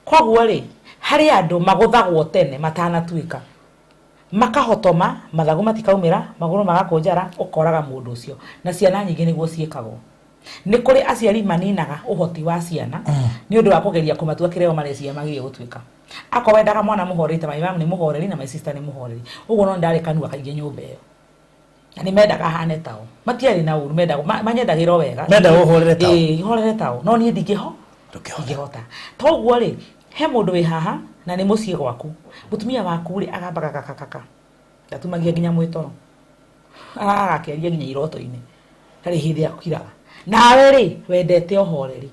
Koguo rĩ, harĩ andũ magũthagwo tene matanatuĩka, makahotoma, mathagu matikaumĩra, magũrũ magakũnjara, ũkoraga mũndũ ũcio. Na ciana nyingĩ nĩguo ciĩkagwo. Nĩ kũrĩ aciari maninaga ũhoti wa ciana nĩ ũndũ wa kũgeria kũmatua kĩrĩa o mareciria magĩrĩire gũtuĩka. Akorwo wendaga mwana mũhoreri ta my mom nĩ mũhoreri na my sister nĩ mũhoreri, ũguo no ndarĩ kanua kaingĩ nyũmba ĩyo. Na nĩ mendaga hane tao. Matiarĩ na ũru, mendaga, manyendagĩra o wega. Mendaga ũhorere tao. Ĩĩ, horere tao. No niĩ ndingĩho. Ndũngĩhota. Ndingĩhota. Toguo rĩ, he mũndũ wĩ haha na nĩ mũciĩ gwaku. Mũtumia waku rĩ, agambaga kakakaka. Ndatumagia nginya mwĩtoro. Agakĩaria nginya iroto-inĩ. Ndarĩ hĩndĩ akiraga. Nawe rĩ, wendete ũhoreri.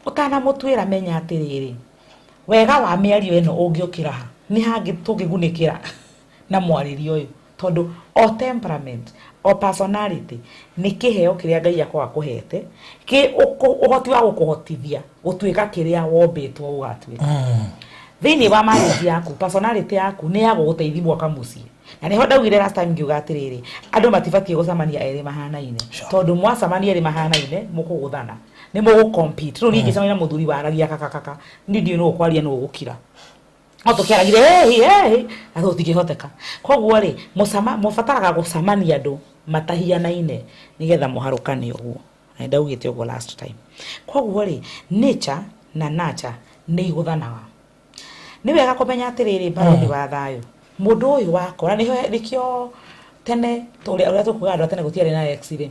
Ũtanamũtuĩra menya atĩrĩrĩ, wega wa mĩario ĩno ũngĩũkĩra ha, nĩ hangĩ tũngĩgunĩkĩra na mwarĩrio ũyũ. Tondũ o temperament, o personality, nĩ kĩheo kĩrĩa Ngai akoragwo akũhete, kĩ ũhoti wa gũkũhotithia gũtuĩka kĩrĩa wombĩtwo ũgatuĩka. Thĩinĩ wa marriage yaku, personality yaku nĩ ya gũgũteithia gwaka mũciĩ. Na nĩho ndaugire last time ngiuga atĩrĩrĩ, andũ matibatiĩ gũcemania erĩ mahanaine. Tondũ mwacemania erĩ mahanaine, mũkũgũthana. Nĩ mũgũ-compete. Rĩu niĩ ingĩcemania na mũthuri waragia kakakaka, niĩ ndiũĩ nũ ũkwaria nũ ũgũkira. No tũkĩaragire, hey, hey, na tũtingĩhoteka. Koguo rĩ, mũbataraga gũcemania andũ matahianaine nĩgetha mũharũkane ũguo. Na ndaugĩte ũguo last time. Koguo rĩ, nature na nurture nĩ igũthanaga. Nĩ wega kũmenya atĩrĩrĩ, barothi wa thayũ, mũndũ ũyũ wakwa, na nĩkĩo tene, ũrĩa tũkugaga andũ a tene gũtiarĩ na ex rĩ,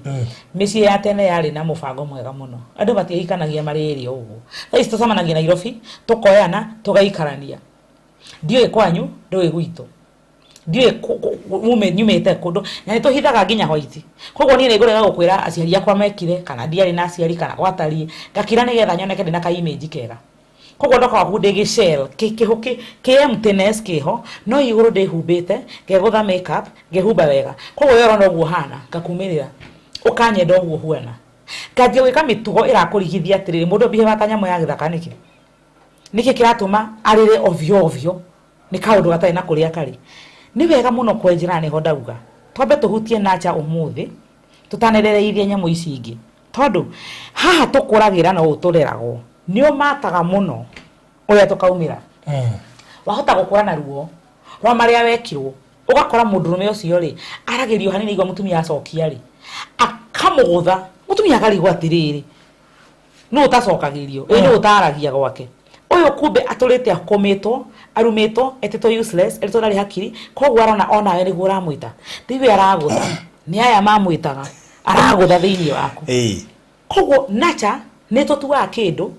mĩciĩ ya tene yarĩ na mũbango mwega mũno. Andũ matiahikanagia marĩ ĩrĩ o ũguo. Thaa ici tũcemanagia Nairobi, tũkoyana, tũgaikarania. Ndiũĩ kwanyu, ndũĩ gwitũ. Ndiũĩ nyumĩte kũndũ, na nĩ tũhithaga nginya white. Koguo niĩ nĩngũrega gũkwĩra aciari akwa mekire, kana ndiarĩ na aciari, kana gwatariĩ, ngakira nĩgetha nyoneke ndĩna ka image kega. Koguo ndoka gwaku ndĩ gĩcell, kĩ emptiness kĩho, no igũrũ ndĩhumbĩte, ngegũtha makeup, ngehumba wega. Koguo we ũrona ũguo hana, ngakumĩrĩra. Ũkanyenda ũguo huana. Nganjia gwĩka mĩtugo ĩrakũrigithia atĩrĩrĩ, mũndũ behave ta nyamũ ya gĩthaka nĩkĩ? Nĩkĩ kĩratũma arĩre ovyo ovyo? Nĩ kaũndũ gatarĩ na kũrĩa karĩ. Nĩ wega mũno kwenjera nĩho ndauga. Twambe tũhutie nacha ũmũthĩ, tũtanerereithie nyamũ ici ingĩ. Tondũ haha tũkũragĩra no ũtũreragwo. Nĩ ũmataga mũno ũrĩa tũkaumĩra. Wahota gũkũra na ruo rwa marĩa wekirwo, ũgakora mũndũrũme ũcio rĩ, aragĩrio hanini aigua mũtumia acokia rĩ, akamũgũtha. Mũtumia akarigwo atĩrĩrĩ, nũ ũtacokagĩrio? Ĩ nũ ũtaragia gwake? Ũyũ kumbe atũrĩte akũmĩtwo, arumĩtwo, etĩtwo useless, etĩtwo ndarĩ hakiri, koguo arona onawe nĩguo ũramwĩta. Tiwe aragũtha, nĩ aya mamwĩtaga, aragũtha thĩinĩ waku. Koguo nature nĩ tũtuaga kĩndũ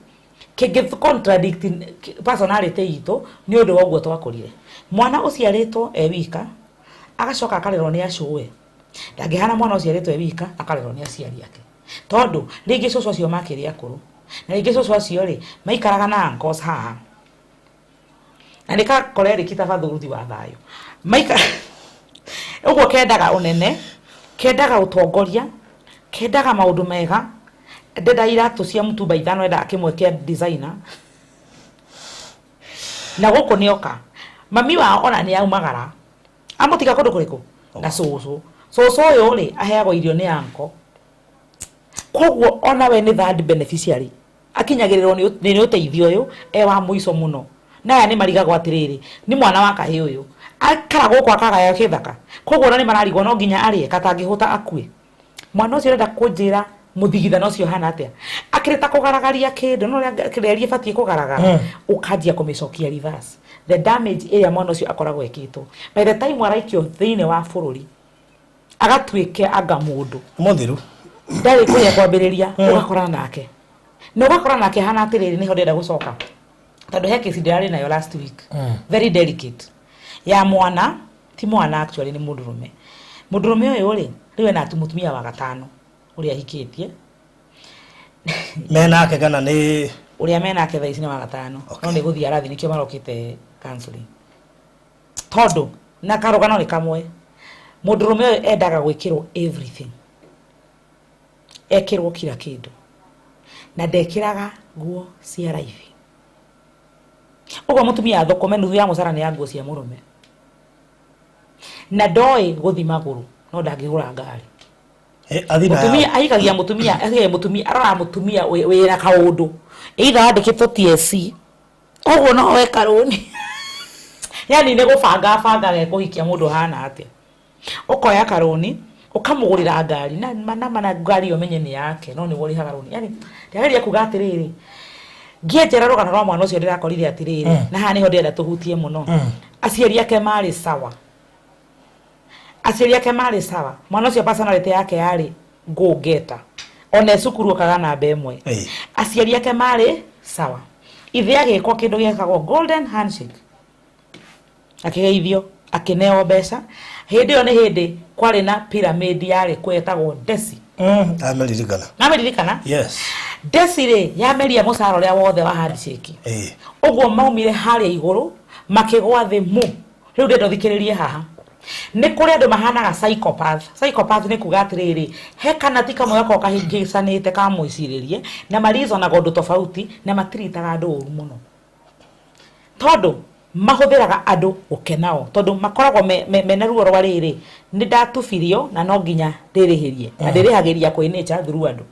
kĩngĩ contradict personality itũ nĩ ũndũ wa ũguo twakũrire. Mwana ũciarĩtwo e wika, agacoka akarerwo nĩ acũwe. Ndangĩhana mwana ũciarĩtwo e wika, akarerwo nĩ aciari ake. Tondũ rĩngĩ cũcũ acio makĩrĩ akũrũ, na rĩngĩ cũcũ acio rĩ, maikaraga na uncles haha. Na nĩ kakorerĩki ta bathuruthi wa thayũ. Maika ũguo kendaga ũnene, kendaga ũtongoria, kendaga maũndũ mega, ndenda iratũ cia mũtumba 5, endaga kĩmwe kĩa designer. Na gũkũ nĩoka. Mami wao ona nĩ aumagara. Amũtiga kũndũ kũrĩkũ? Na cũcũ. Cũcũ ũyũ rĩ, aheagwo irio nĩ uncle. Koguo ona we nĩ third beneficiary. Akinyagĩrĩrwo nĩ ũteithio ũyũ e wa mũico mũno. Na aya nĩ marigagwo atĩrĩrĩ, nĩ mwana wa kahĩĩ ũyũ akara gũkũ akagaya gĩthaka, koguo ona nĩ mararigwo no nginya arĩe katangĩhũta akue. Mwana ũcio ũrenda kũnjĩra mũthigithano ũcio hana atĩa? Akĩrĩ ta kũgaragaria kĩndũ, no ũrĩa kĩreri ĩbatiĩ kũgaragara, ũkanjia kũmĩcokia reverse. The damage ĩrĩa mwana ũcio akoragwo ĩkĩtwo by the time araikio thĩinĩ wa bũrũri agatuĩke anga mũndũ Mũthiru. Ndarĩ kũrĩa kwambĩrĩria, ũgakora nake na ũgakora nake hana atĩrĩrĩ. Nĩho ndĩrenda gũcoka tondũ he kesi ndĩrarĩ nayo last week, very delicate, ya mwana, ti mwana actually, nĩ mũndũrũme. Mũndũrũme ũyũ rĩ, rĩu ena mũtumia wa gatano ũrĩa ahikĩtie. Menake kana nĩ? Ũrĩa menake thaa ici nĩ wa gatano. No nĩ gũthiĩ arathiĩ, nĩkĩo marokĩte counseling, tondũ na karũgano nĩ kamwe. Mũndũrũme ũyũ endaga gwĩkĩrwo everything, ekĩrwo kila kĩndũ, na ndekĩraga nguo cia raithi. Ũguo mũtumia athũkũme, nuthu ya mũcara nĩ ya nguo cia mũrũme, na ndoĩ gũthi magũrũ, no ndangĩgũra ngari. Athi na Mũtumia yao. Ahikagia mũtumia, ahikagia mũtumia, aroraga mũtumia wĩna kaũndũ, either wandĩkĩtwo TSC ũguo no we karũni, yani nĩ gũbanga banga gekũhikia mũndũ hana atĩa. Ũkoya karũni ũkamũgũrĩra ngari na mana mana ngari ĩyo menye nĩ yake, no nĩwe ũrĩhaga rũni. Yani ndĩrageria kuga atĩrĩrĩ, ngĩenjera rũgano rwa mwana ũcio ndĩrakorire atĩrĩrĩ, na haha nĩho ndĩrenda tũhutie mũno. Aciari ake marĩ sawa, aciari ake marĩ sawa. Mwana ũcio personality yake yarĩ go getter, ona e cukuru okaga namba 1. Aciari ake marĩ sawa. Ithe agĩkwo kĩndũ gĩetagwo golden handshake, akĩgeithio, akĩneo mbeca. Hĩndĩ ĩyo nĩ hĩndĩ kwarĩ na pyramid yarĩ kwetagwo desi. Ameririkana. Nameririkana. Yes. Desi rĩ, yameria mũcara ũrĩa wothe wa handshake. Ũguo maumire harĩa igũrũ makĩgwa thĩ mu. Rĩu ndĩrenda ũthikĩrĩrie haha. Nĩ kũrĩ andũ mahanaga psychopath. Psychopath nĩ kuga atĩrĩrĩ, he kanati kamwe gakoragwo kahĩngĩcanĩte ka mwĩcirĩrie na marizonaga ũndũ tofauti na matiritaga andũ ũru mũno, tondũ mahũthĩraga andũ gũkenao, tondũ makoragwo mena ruo rwa rĩrĩ, nĩ ndatubirio na no nginya ndĩrĩhĩrie, na ndĩrĩhagĩria kwĩ nature through andũ.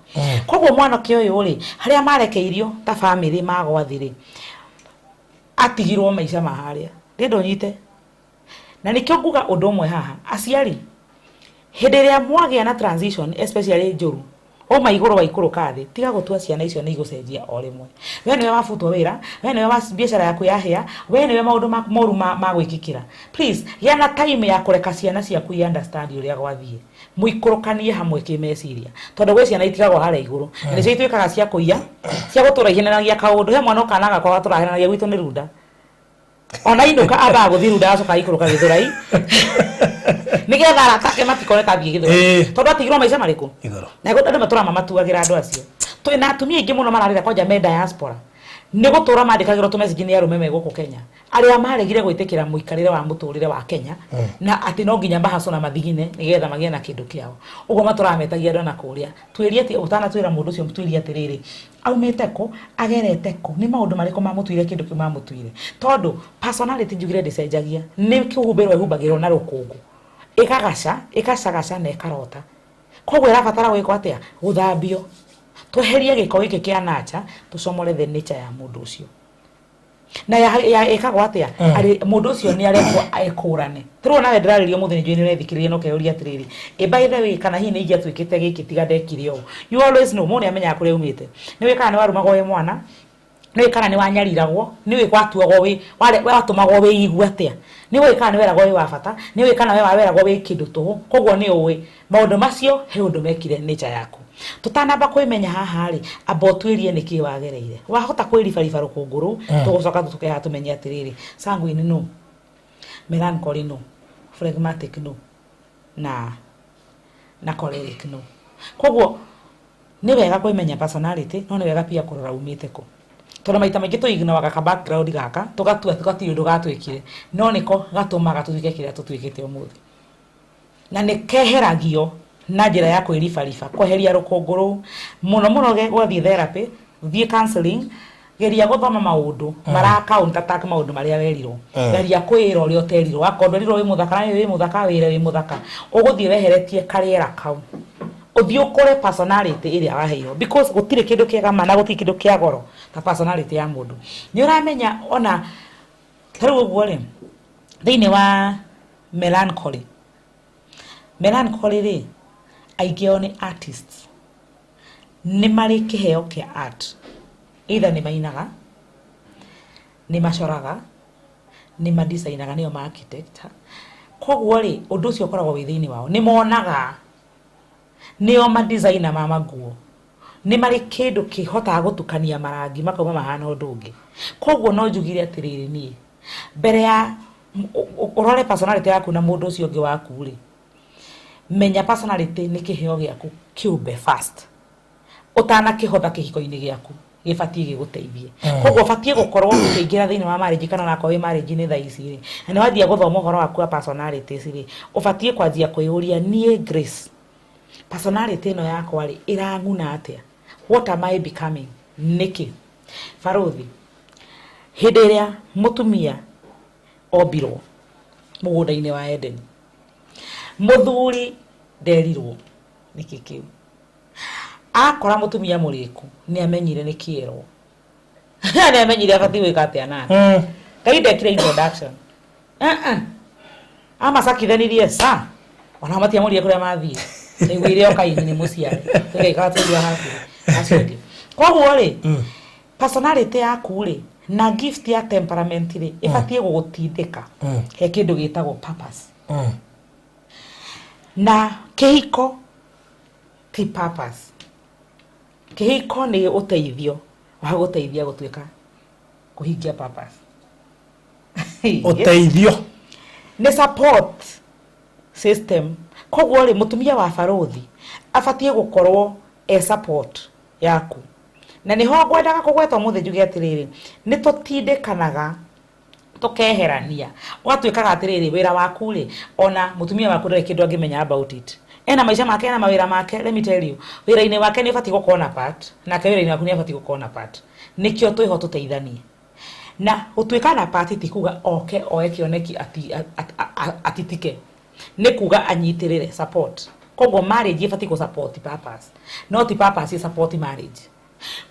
Koguo mwanake ũyũ rĩ, harĩa marekeirio ta family magwa thĩ rĩ, atigirwo maica ma harĩa. Ndĩrenda ũnyite na nĩkĩo nguga ũndũ ũmwe haha. Aciari, hĩndĩ ĩrĩa mwagĩa na transition especially njũru, wauma igũrũ waikũrũka thĩ, tiga gũtua ciana icio nĩ igũcenjia o rĩmwe. We nĩwe wabutwo wĩra, we nĩwe wa biacara yaku yahĩa, we nĩwe maũndũ moru ma gwĩkĩkĩra. Please gĩa na time ya kũreka ciana ciaku i understand ũrĩa gwathiĩ, mũikũrũkanie hamwe kĩmeciria, tondũ gwĩ ciana itigagwo harĩa igũrũ na nĩcio ituĩkaga cia kũiya, cia gũtũra ihenanagia kaũndũ. He mwana ũkana gakwa gatũrahenanagia gwitũ nĩ runda, ona inũka ambaga gũthiĩ runda, agacoka aikũrũka Gĩthũrai nĩgetha arata ake matikone ta athiĩ Gĩthũrai, tondũ atigirwo maica marĩkũ? Igũrũ. Na andũ matũraga mamatuagĩra andũ acio. Twĩna atumia aingĩ mũno mararĩra kwanja me diaspora, nĩ gũtũra mandĩkagĩrwo tũmessage nĩ arũme me gũkũ Kenya arĩa maregire gwĩtĩkĩra mũikarĩre wa mũtũrĩre wa Kenya, na atĩ no nginya mahacũ na mathigine nĩgetha magĩe na kĩndũ kĩao. Ũguo matũraga metagia andũ na kũrĩa. Tuĩrie atĩ ũtanatwĩra mũndũ ũcio, tuĩrie atĩrĩrĩ, aumĩte kũ, agerete kũ, nĩ maũndũ marĩkũ mamũtuire kĩndũ kĩu mamũtuire, tondũ personality njugire ndĩcenjagia, nĩ kĩhumbĩrwo ĩhumbagĩrwo na rũkũngũ, ĩkagaca, ĩgacagaca na ĩkarota. Koguo ĩrabatara gwĩkwo atĩa? Gũthambio, tweherie gĩko gĩkĩ kĩa nacha, tũcomore the nature ya mũndũ ũcio. Na ya ĩkagwo atĩa? Arĩ mũndũ ũcio nĩ arekwo ekũrane. Tũrona nawe ndĩrarĩria ũmũthĩ, nĩ njũĩ nĩ ũrethikĩrĩria na ũkeyũria atĩrĩrĩ, ĩ by the way, kana hihi nĩ ingĩatuĩkĩte gĩkĩ tiga ndekire ũũ? You always know. Mũndũ nĩ amenyaga kũrĩa aumĩte. Nĩ ũĩ kana nĩ warumagwo wĩ mwana, nĩ ũĩ kana nĩ wanyariragwo, nĩ ũĩ watuagwo wĩ watũmagwo wĩigue atĩa, nĩ ũĩ kana nĩ weragwo wĩ wa bata, nĩ ũĩ kana we weragwo wĩ kĩndũ tũhũ. Koguo nĩ ũĩ maũndũ macio he ũndũ mekire nature yaku. Tũtanamba kwĩmenya haha rĩ, amba ũtuĩrie nĩkĩ wagereire. Wahota kwĩribariba rũkũngũ rũu, tũgũcoka tũcoke haha tũmenye atĩrĩrĩ, sanguine no, melancholy no, phlegmatic no, na choleric no. Koguo nĩ wega kwĩmenya personality, no nĩ wega pia kũrora umĩte kũ, tondũ maita maingĩ tũignoraga ka background gaka, tũgatua gatirĩ ũndũ gatwĩkire, no nĩko gatũmaga tũtuĩke kĩrĩa tũtuĩkĩte ũmũthĩ, na nĩ keheragio na njĩra ya kwĩribariba, kweheria rũkũngũ rũu mũno mũno. Gwathiĩ therapy, thiĩ counseling, geria gũthoma maũndũ mara counter attack maũndũ marĩa werirwo. Geria kwĩra ũrĩa ũterirwo. Akorwo ndwerirwo wĩ mũthaka, na wĩ mũthaka, wĩre wĩ mũthaka. Ũgũthiĩ weheretie karĩera kau. Ũthiĩ ũkore personality ĩrĩa waheirwo, because gũtirĩ kĩndũ kĩega ma na gũtirĩ kĩndũ kĩa goro ta personality ya mũndũ. Nĩ ũramenya ona ta rĩu ũguo rĩ, thĩinĩ wa melancholy, melancholy rĩ, aingĩ ao nĩ artists, nĩ marĩ kĩheo kĩa art, either nĩ mainaga, nĩ macoraga, nĩ madesignaga, nĩo ma architect. Koguo rĩ, ũndũ ũcio ũkoragwo wĩ thĩinĩ wao, nĩ monaga, nĩo madesigner ma manguo, nĩ marĩ kĩndũ kĩhotaga gũtukania marangi makauma mahana ũndũ ũngĩ. Koguo no njugire atĩrĩrĩ, niĩ mbere ya ũrore personality yaku na mũndũ ũcio ũngĩ waku rĩ, menya personality nĩ kĩheo gĩaku kĩũmbe first, ũtanakĩhotha kĩhiko-inĩ gĩaku gĩbatiĩ gĩgũteithie. Koguo ũbatiĩ gũkorwo ũkĩingĩra thĩinĩ wa marriage, kana onakorwo wĩ marriage-inĩ thaa ici rĩ, na nĩ wanjia gũthoma ũhoro waku wa personalities rĩ, ũbatiĩ kwanjia kwĩyũria, niĩ Grace, personality ĩno yakwa rĩ, ĩrang'una atĩa? What am I becoming? Nĩkĩ barũthi hĩndĩ ĩrĩa mũtumia ombirwo mũgũnda-inĩ wa Eden, mũthuri nderirwo nĩkĩ kĩu? Akora mũtumia mũrĩku, nĩ amenyire nĩ kĩerwo, nĩ amenyire abatiĩ gwĩka atĩa nake. Ngai ndekire introduction. Amacakithanirie sa ona matiamũrire kũrĩa mathiĩ, nĩguire o Kaini nĩ mũciare tũgaikara tũigua hakuhĩ acio angĩ. Koguo rĩ, personality yaku rĩ na gift ya temperament rĩ, ĩbatiĩ gũgũtindĩka he kĩndũ gĩtagwo purpose. Na kĩhiko ti purpose, kĩhiko nĩ ũteithio wa gũteithia gũtuĩka kũhingia purpose. Ũteithio. Nĩ support system. Koguo rĩ, mũtumia wa barũthi abatiĩ gũkorwo e support yaku, na nĩho ngwendaga kũgweta ũmũthĩ njuge atĩrĩrĩ, nĩ tũtindĩkanaga tũkeherania, ũgatuĩkaga atĩrĩrĩ, wĩra waku rĩ, ona mũtumia waku ndarĩ kĩndũ angĩmenya about it, ena maica make, ena mawĩra make. Let me tell you, wĩra-inĩ wake nĩ ũbatiĩ gũkorwo na part, nake wĩra-inĩ waku nĩ abatiĩ gũkorwo na part. Nĩkĩo twĩho tũteithanie. Na gũtuĩka na part ti kuga oke oe kĩoneki atitike, nĩ kuga anyitĩrĩre, support. Koguo marriage ĩbatiĩ gũ support purpose, no ti purpose ĩ support marriage.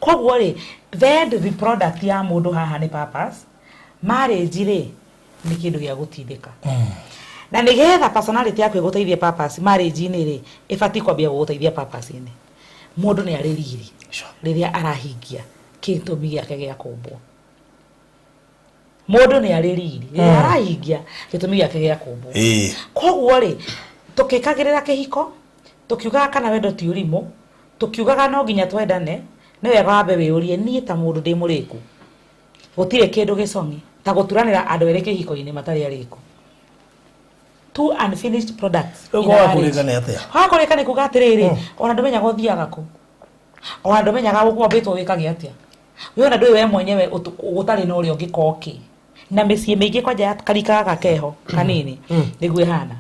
Koguo rĩ, the end product ya mũndũ haha nĩ purpose. Marriage rĩ, nĩ kĩndũ gĩa gũtindĩka, na nĩgetha personality yaku ĩgũteithie purpose marriage-inĩ rĩ, ĩbatiĩ kwambia gũgũteithia purpose-inĩ. Mũndũ nĩ arĩ riri rĩrĩa arahingia kĩtũmi gĩake gĩa kũmbwo. Mũndũ nĩ arĩ riri rĩrĩa arahingia gĩtũmi gĩake gĩa kũmbwo. Koguo rĩ, tũkĩkagĩrĩra kĩhiko, tũkiugaga kana wendo ti ũrimũ, tũkiugaga no nginya twendane, nĩ wega wambe wĩyũrie, niĩ ta mũndũ ndĩ mũrĩku? Gũtirĩ kĩndũ gĩcong'i ta gũturanĩra andũ erĩ kĩhiko-inĩ matarĩ arĩku, two unfinished products. Rĩu in a kwaga marriage. kũrĩka nĩ atĩa? Kwaga kũrĩka nĩ kuga atĩrĩrĩ, ona ndũmenyaga ũthiaga kũ, ona ndũmenyaga ũkwambĩtwo wĩkage atĩa, we ona ndũĩ we mwenyewe gũtarĩ na ũrĩa ũngĩka ũkĩ. Na mĩciĩ mĩingĩ kwanja ya karika gaka keho kanini nĩguo ĩhana.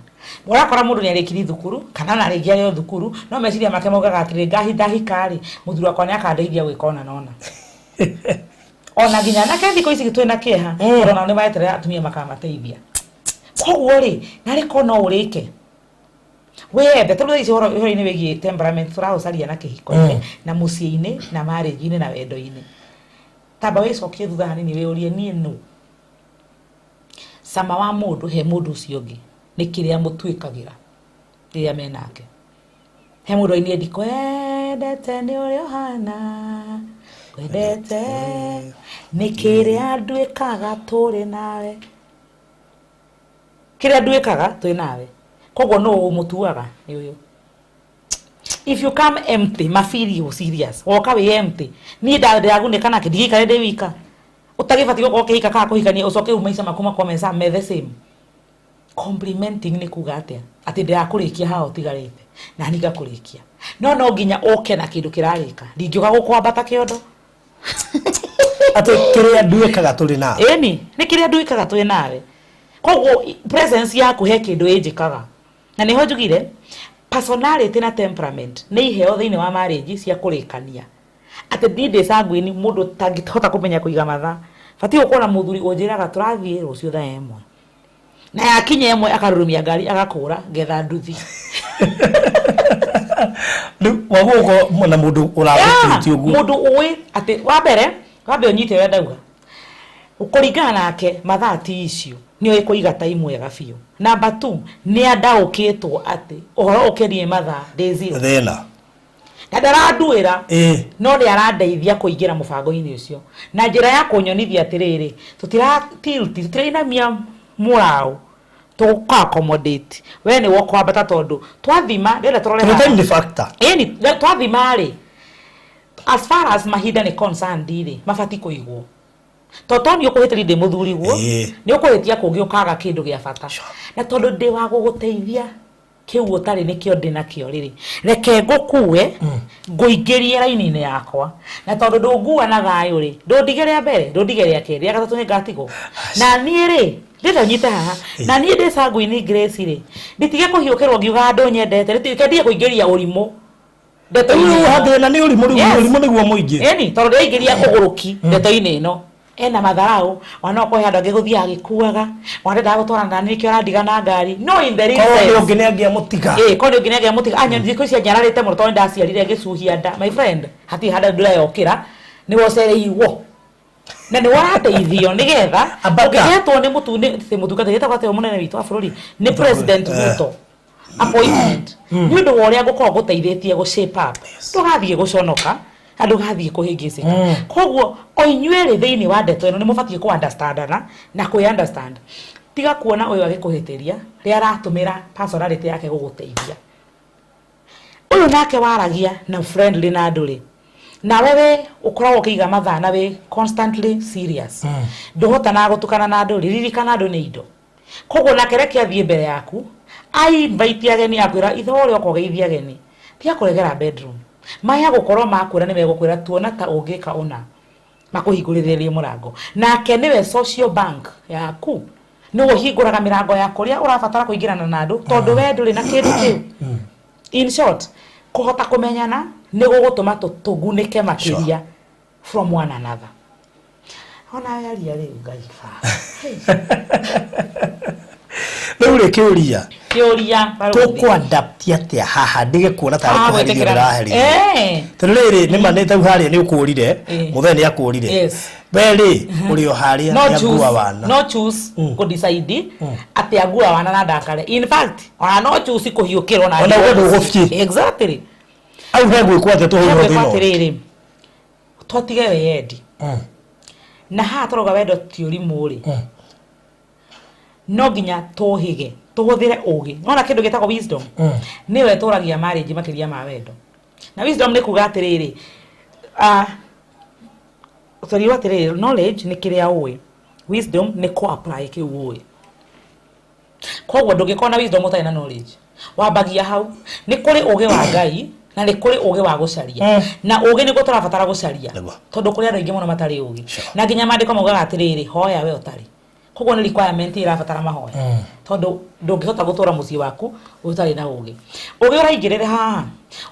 Ũrakora mũndũ nĩ arĩkirie thukuru, kana ona rĩngĩ arĩ o thukuru, no meciria make maugaga atĩrĩ, ngahi ndahika rĩ, mũthuri wakwa nĩ akandeithia gwĩka ona na ona ona nginya anake thikũ ici twĩna kĩeha, tondũ onao nĩ mareterera atumia makamateithia. Koguo rĩ, narĩ korwo no ũrĩke wĩyende, tondũ thaa ici ũhoro-inĩ wĩgiĩ temperament tũraũcaria na kĩhiko-inĩ na mũciĩ-inĩ na marriage-inĩ na wendo-inĩ, tamba wĩcokie thutha hanini, wĩyũrie, niĩ nũ? Cama wa mũndũ he mũndũ ũcio ũngĩ nĩ kĩrĩa mũtuĩkagĩra rĩrĩa menake. He mũndũ ainie, "Ndikwendete nĩ ũrĩa ũhana, kwendete nĩ kĩrĩa nduĩkaga tũrĩ nawe, kĩrĩa nduĩkaga twĩ nawe." Koguo nũ ũmũtuaga nĩ ũyũ. If you come empty, mafeel you serious, woka wĩ empty, niĩ ndĩragunĩka nake, ndigĩikare ndĩ wika. Ũtagĩbatiĩ gũkorwo ũkĩhika kana kũhikania ũcoke rĩu maica maku makorwo me the same. Complimenting nĩ kuga atĩa? Atĩ ndĩrakũrĩkia haha ũtigarĩte na niĩ ngakũrĩkia, no no nginya ũke na kĩndũ kĩrarĩka, ndingĩũka gũkwambata kĩondo. Atĩ kĩrĩa nduĩkaga tũrĩ nawe. Ĩni, nĩ kĩrĩa nduĩkaga twĩ nawe. Koguo presence yaku he kĩndũ ĩnjĩkaga. Na nĩho njugire personality na temperament nĩ iheo thĩinĩ wa marriage cia kũrĩkania, atĩ niĩ ndĩ sanguine, mũndũ ũtangĩhota kũmenya kũiga mathaa, batiĩ gũkorwo na mũthuri ũnjĩraga tũrathiĩ rũciũ thaa 1, na yakinya 1 akarurumia ngari agakũra ngetha nduthi. Rĩu wagũkorwo na mũndũ ũragũtĩtie ũguo. Mũndũ ũĩ atĩ wa mbere wambe ũnyite ũrĩa ndauga kũringana nake mathaa ti icio nĩ oĩ kũiga time wega biũ. Number 2, nĩ andaũkĩtwo atĩ ũhoro ũkĩrie mathaa ndĩ zero. Thĩna. Na ndaranduĩra no nĩ arandeithia kũingĩra mũbango-inĩ ũcio na njĩra ya kũnyonithia atĩrĩrĩ, tũtira tilt, tũtirainamia mũraũ, tũgũka accommodate we nĩ wokwambata tondũ twathima ndĩrenda tũrore Tondũ time nĩ factor. Ĩni twathima rĩ, as far as mahinda nĩ concerned rĩ, mabati kũigwo tondũ to nĩ ũkũhĩtĩria ndĩ mũthuri guo, nĩ ũkũhĩtia kũngĩ ũkaga kĩndũ gĩa bata, na tondũ ndĩ wa gũgũteithia kĩu ũtarĩ nĩkĩo ndĩ nakĩo rĩrĩ, reke ngũkue ngũingĩrie raini-inĩ yakwa, na tondũ ndũngua na thayũ rĩ, ndũndige rĩa mbere, ndũndige rĩa kerĩ, rĩa gatatũ nĩngatigwo. Na niĩ rĩ, ndĩrenda ũnyite haha, na niĩ ndĩ Sanguine Grace rĩ, nditige kũhiũkĩrwo ngiugaga ndũnyendete, reke ndige kũingĩria ũrimũ ndeto-inĩ ĩno. Thĩna nĩ ũrimũ rĩu, ũrimũ nĩguo mũingĩ. Ĩni, tondũ ndĩraingĩria ũgũrũki ndeto-inĩ ĩno. Ena matharau, ona no kũhe andũ angĩ gũthiaga agĩkuaga, ona ndendaga gũtwarana na niĩ nĩkĩo arandiga na ngari. No in the real Korwo nĩ sense. ũngĩ nĩ angĩamũtiga. Ĩĩ, korwo nĩ ũngĩ nĩ angĩamũtiga. Anya, thikũ ici anyararĩte mũno tondũ nĩndaciarire ngĩcuhia nda. My friend, hatirĩ handũ ndĩreyokĩra, nĩwe ũcereirwo. Na nĩwe ũrateithio nĩgetha Ambata. ũngĩgetwo nĩ mũtu, nĩ, ti mũtungatĩri, etagwo atĩa mũnene witũ wa bũrũri? Nĩ President Ruto. Appointment. Nĩ ũndũ wa ũrĩa ngũkorwo ngũteithĩtie gũ shape up. Ndũgathiĩ gũconoka, na ndũgathiĩ kũhĩngĩcĩka. Koguo o inyuĩ rĩ thĩinĩ wa ndeto ĩno nĩ mũbatiĩ kũ understandana na kwĩ understand. Tiga kuona ũyũ agĩkũhĩtĩria rĩrĩa aratũmĩra personality yake gũgũteithia. Ũyũ nake waragia na friendly na andũ rĩ, nawe we ũkoragwo ũkĩiga mathaa na wĩ constantly serious. Ndũhotanaga gũtukana na andũ rĩ, ririkana andũ nĩ indo. Koguo nake reke athiĩ mbere yaku, a invite ageni akwĩra ithe ũrĩa ũka ũgeithie ageni, tiga kũregera bedroom. Maya gũkorwo makwĩra nĩ megũkwĩra tuona ta ũngĩka ũna, makũhingũrĩrĩrie mũrango. Nake nĩwe social bank yaku, nĩwe ũhingũraga mĩrango ya kũrĩa ũrabatara kũingĩrana na andũ, tondũ we ndũrĩ na kĩndũ kĩu. In short, kũhota kũmenyana nĩ gũgũtũma tũgunĩke makĩria from one another. Ona we aria rĩu Ngai baba. Rĩu rĩ kĩũria. Kĩũria, barũthi. Tũkũ-adapt atĩa haha ndige kuona tarĩ Ah, kũherithio gwĩtĩkĩra. ndĩraherithio. Tondũ rĩrĩ, nĩ ma nĩ tau harĩa nĩ ũkũrire, mũthee nĩ akũrire. We rĩ, ũrĩ o harĩa, No nĩ angua choose, wana. no choose kũ decide atĩ angua wana na ndakare. In fact, ona no choose kũhiũkĩrwo na Ona ndigwo ũguo ndũgũbiĩ. Exactly. Au he gwĩkwo atĩa tũhũrwo He gwĩkwo thĩna ũyũ? atĩrĩrĩ, twatige wĩyendi. Na haha tũrauga wendo ti ũrimũ rĩ. No nginya tũhĩge, tũhũthĩre ũgĩ. Nĩwona kĩndũ gĩtagwo wisdom? Nĩyo ĩtũragia marriage makĩria ma wendo. Na wisdom nĩ kuga atĩrĩrĩ, twerirwo atĩrĩrĩ, knowledge nĩ kĩrĩa ũĩ, wisdom nĩ kũ apply kĩu ũĩ. Koguo ndũngĩkorwo na wisdom ũtarĩ na knowledge. Wambagia hau. Nĩ kũrĩ ũgĩ wa Ngai na nĩ kũrĩ ũgĩ wa gũcaria. Na ũgĩ nĩguo tũrabatara gũcaria. Tondũ kũrĩ andũ aingĩ mũno matarĩ ũgĩ. Na nginya maandĩko maugaga atĩrĩrĩ, hoya we ũtarĩ. Koguo nĩ requirement ĩrabatara mahoya. Tondũ ndũngĩhota gũtũra mũciĩ waku ũtarĩ na ũgĩ. Ũgĩ ũraingĩrĩra haha.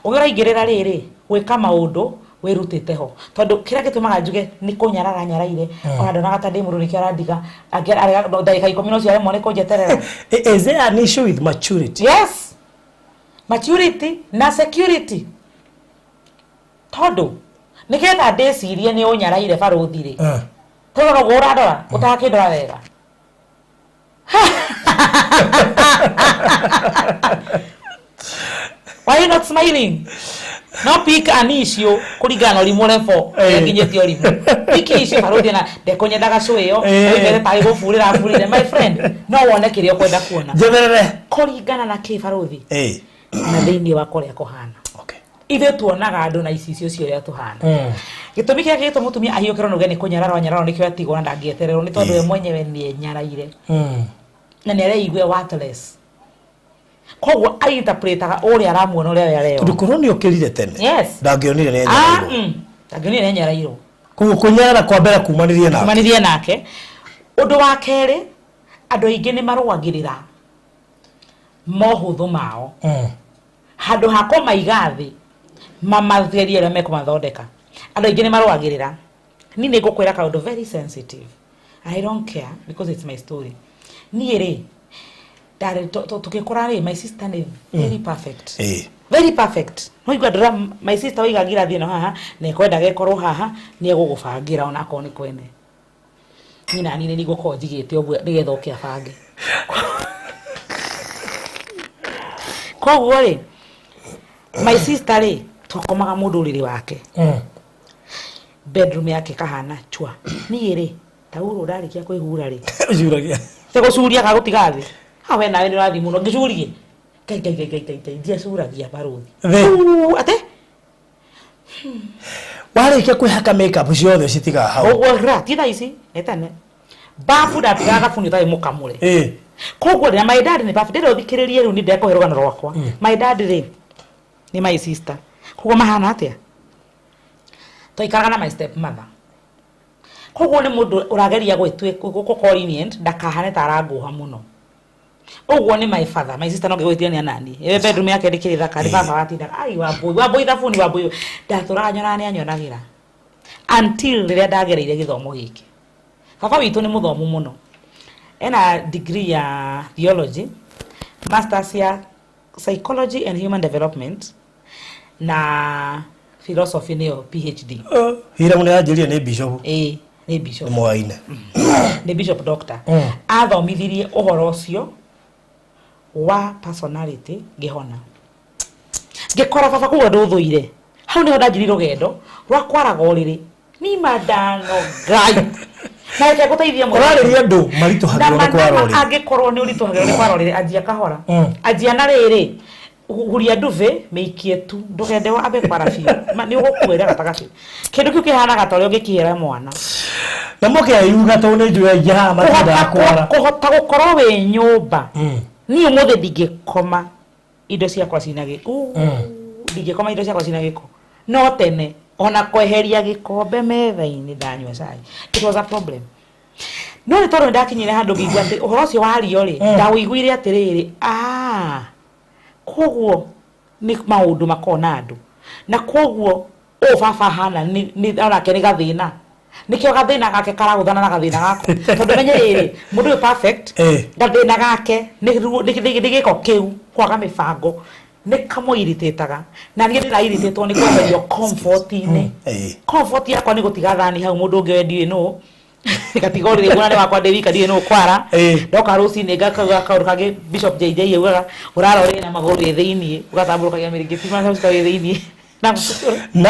Ũgĩ ũraingĩrĩra rĩrĩ, gwĩka maũndũ wĩrutĩte ho. Tondũ kĩrĩa gĩtũmaga njuge nĩ kũnyarara nyaraire, ona ndonaga ta ndĩ mũndũ nĩkĩo arandiga, arega ndagĩka ikũmi no ciaremwo nĩ kũnjeterera. Is there an issue with maturity? Yes. Maturity na security. Tondũ nĩgetha ndĩcirie nĩ ũnyaraire barũthi rĩ. Tondũ noguo ũrandora, ũtakĩndora wega. Why are you not smiling? No pick an issue kũringana na ũrimũ level nginyĩtie ũrimũ. Pick issue barũthi na ndekũnyendaga show ĩyo, oigere tarĩ gũburĩra aburĩre. My friend, no wone kĩrĩa ũkwenda kuona. Njeterere. Kũringana na kĩ barũthi? Na thĩinĩ wa kũrĩa kũhana. Ithuĩ tuonaga andũ na icicio cia ũrĩa tũhana. Gĩtũmi kĩrĩa gĩgĩtũma mũtumia ahiũkĩrwo nĩ uge nĩ kũnyararwo anyararwo nĩkĩo atigwo na ndangĩetererwo nĩ tondũ we mwenyewe nĩ enyaraire. Na nĩ areigua worthless. Koguo ainterpretaga ũrĩa aramuona ũrĩa we areyona. Tondũ korwo nĩ okĩrire tene. Ndangĩonire nĩ enyarairwo. Ndangĩonire nĩ enyarairwo. Koguo kũnyarara kwa mbere kumanĩrie nake. Kumanĩrie nake. Ũndũ wa kerĩ, andũ aingĩ nĩ marũagĩrĩra mohũthũ mao. Handũ ha kũmaiga thĩ, mamatherie ũrĩa mekũmathondeka. Andũ aingĩ nĩ marũagĩrĩra. Niĩ nĩ ngũkwĩra kaũndũ very sensitive. I don't care because it's my story. Niĩ rĩ, ndarĩ, tũgĩkũra rĩ, my sister nĩ very perfect. Very perfect. No igua ndora my sister waiga ngirathi ĩno haha na ĩkwendaga ĩkorwo haha nĩ egũgũbangĩra onakorwo nĩ kwene. Niĩ nani nĩ ngũkorwo njigĩte ũguo nĩgetha oke abange. Koguo rĩ my sister rĩ twakomaga mũndũ ũrĩrĩ wake. Bedroom yake kahana chua. Niĩ rĩ tauro ndarĩkia kwĩhura rĩ. Ũcuragia. Te gũcuria ka gũtiga thĩ. Ha we nawe nĩ ũrathiĩ mũno ngĩcurie. Ngai ngai ngai ngai ngai ndiacuragia barũthi. Thĩ. Ate? Warĩkia kwĩhaka makeup ciothe citigaga hau. Ũguo ra ti thaa ici nĩ tene. Babu ndatigaga thabuni ũtarĩ mũkamũre. Koguo rĩ na my dad nĩ babu ndĩrenda ũthikĩrĩrie rĩu nĩ ndekũhe rũgano rwakwa. My dad rĩ nĩ my sister. Koguo mahana atĩa? Twaikaraga na my step mother. Koguo nĩ mũndũ ũrageria gũkorwo lenient ndakahane ta arangũha mũno. Ũguo nĩ my father, my sister no ngĩgwĩtirania nani. Ĩwe bedroom yake ndĩkĩrĩ thaka, nĩ baba watindaga. Ai wambui, wambui thabuni wambui. Ndatũraga nyonaga nĩ anyonagĩra. Until rĩrĩa ndagereire gĩthomo gĩkĩ. Baba witũ nĩ mũthomu mũno. Ena degree ya theology, masters ya psychology and human development na philosophy nĩyo PhD. Hira mũno yanjĩrire nĩ bishop. Ĩĩ, nĩ bishop. Nĩ mwaine. Nĩ bishop doctor. Athomithirie ũhoro ũcio wa personality ngĩhona. Ngĩkora baba koguo ndũthũire. Hau nĩho ndanjirie rũgendo rwa kwaraga ũrĩrĩ. Ni madano Ngai. Na reke ngũteithie mũno. Ũrarĩria andũ maritũhagĩrwo nĩ kwara ũrĩrĩ. Angĩkorwo nĩ ũritũhagĩrwo nĩ kwara ũrĩrĩ anjia kahora. Anjia na rĩrĩ huria nduve mĩikie tu ndũgende wambe kwara biũ. Nĩ ũgũkuĩra gatagatĩ. Kĩndũ kĩu kĩhanaga ta ũrĩa ũngĩkĩhera mwana. Na mũkeyuga tondũ nĩ njũĩ aingĩ haha matindaga kwara. Kũhota gũkorwo wĩ nyũmba. Niĩ ũmũthĩ ndingĩkoma indo ciakwa cina gĩko. Ndingĩkoma indo ciakwa cina gĩko. No tene ona kweheria gĩkombe metha-inĩ ndanyua cai. It was a problem. No nĩ tondũ nĩndakinyire handũ ngĩigua atĩ ũhoro ũcio wario rĩ, ndawĩiguire atĩrĩrĩ, koguo nĩ maũndũ makoragwo na andũ. Na koguo ũũ baba ahana nĩ onake nĩ gathĩna. Nĩkĩo gathĩna gake karagũthana na gathĩna gako. Tondũ menye rĩrĩ, mũndũ ũyũ perfect, gathĩna gake nĩ gĩko kĩu kwaga mĩbango nĩ kamũiritĩtaga. Na niĩ ndĩrairitĩtwo nĩ kweherio comfort-inĩ. Comfort yakwa nĩ gũtiga thani hau mũndũ ũngĩ ndiũĩ nũ. Gatiga ũrĩrĩ nguona nĩ wakwa ndĩ wika ndiũĩ nũ kwara. Ndoka rũcinĩ ngakauga kaũndũ kangĩ Bishop JJ augaga ũrara ũrĩrĩ na magũrũ wĩ thĩiniĩ, ũgatambũrũkagia mĩrĩngĩti macoka wĩ thĩiniĩ. Na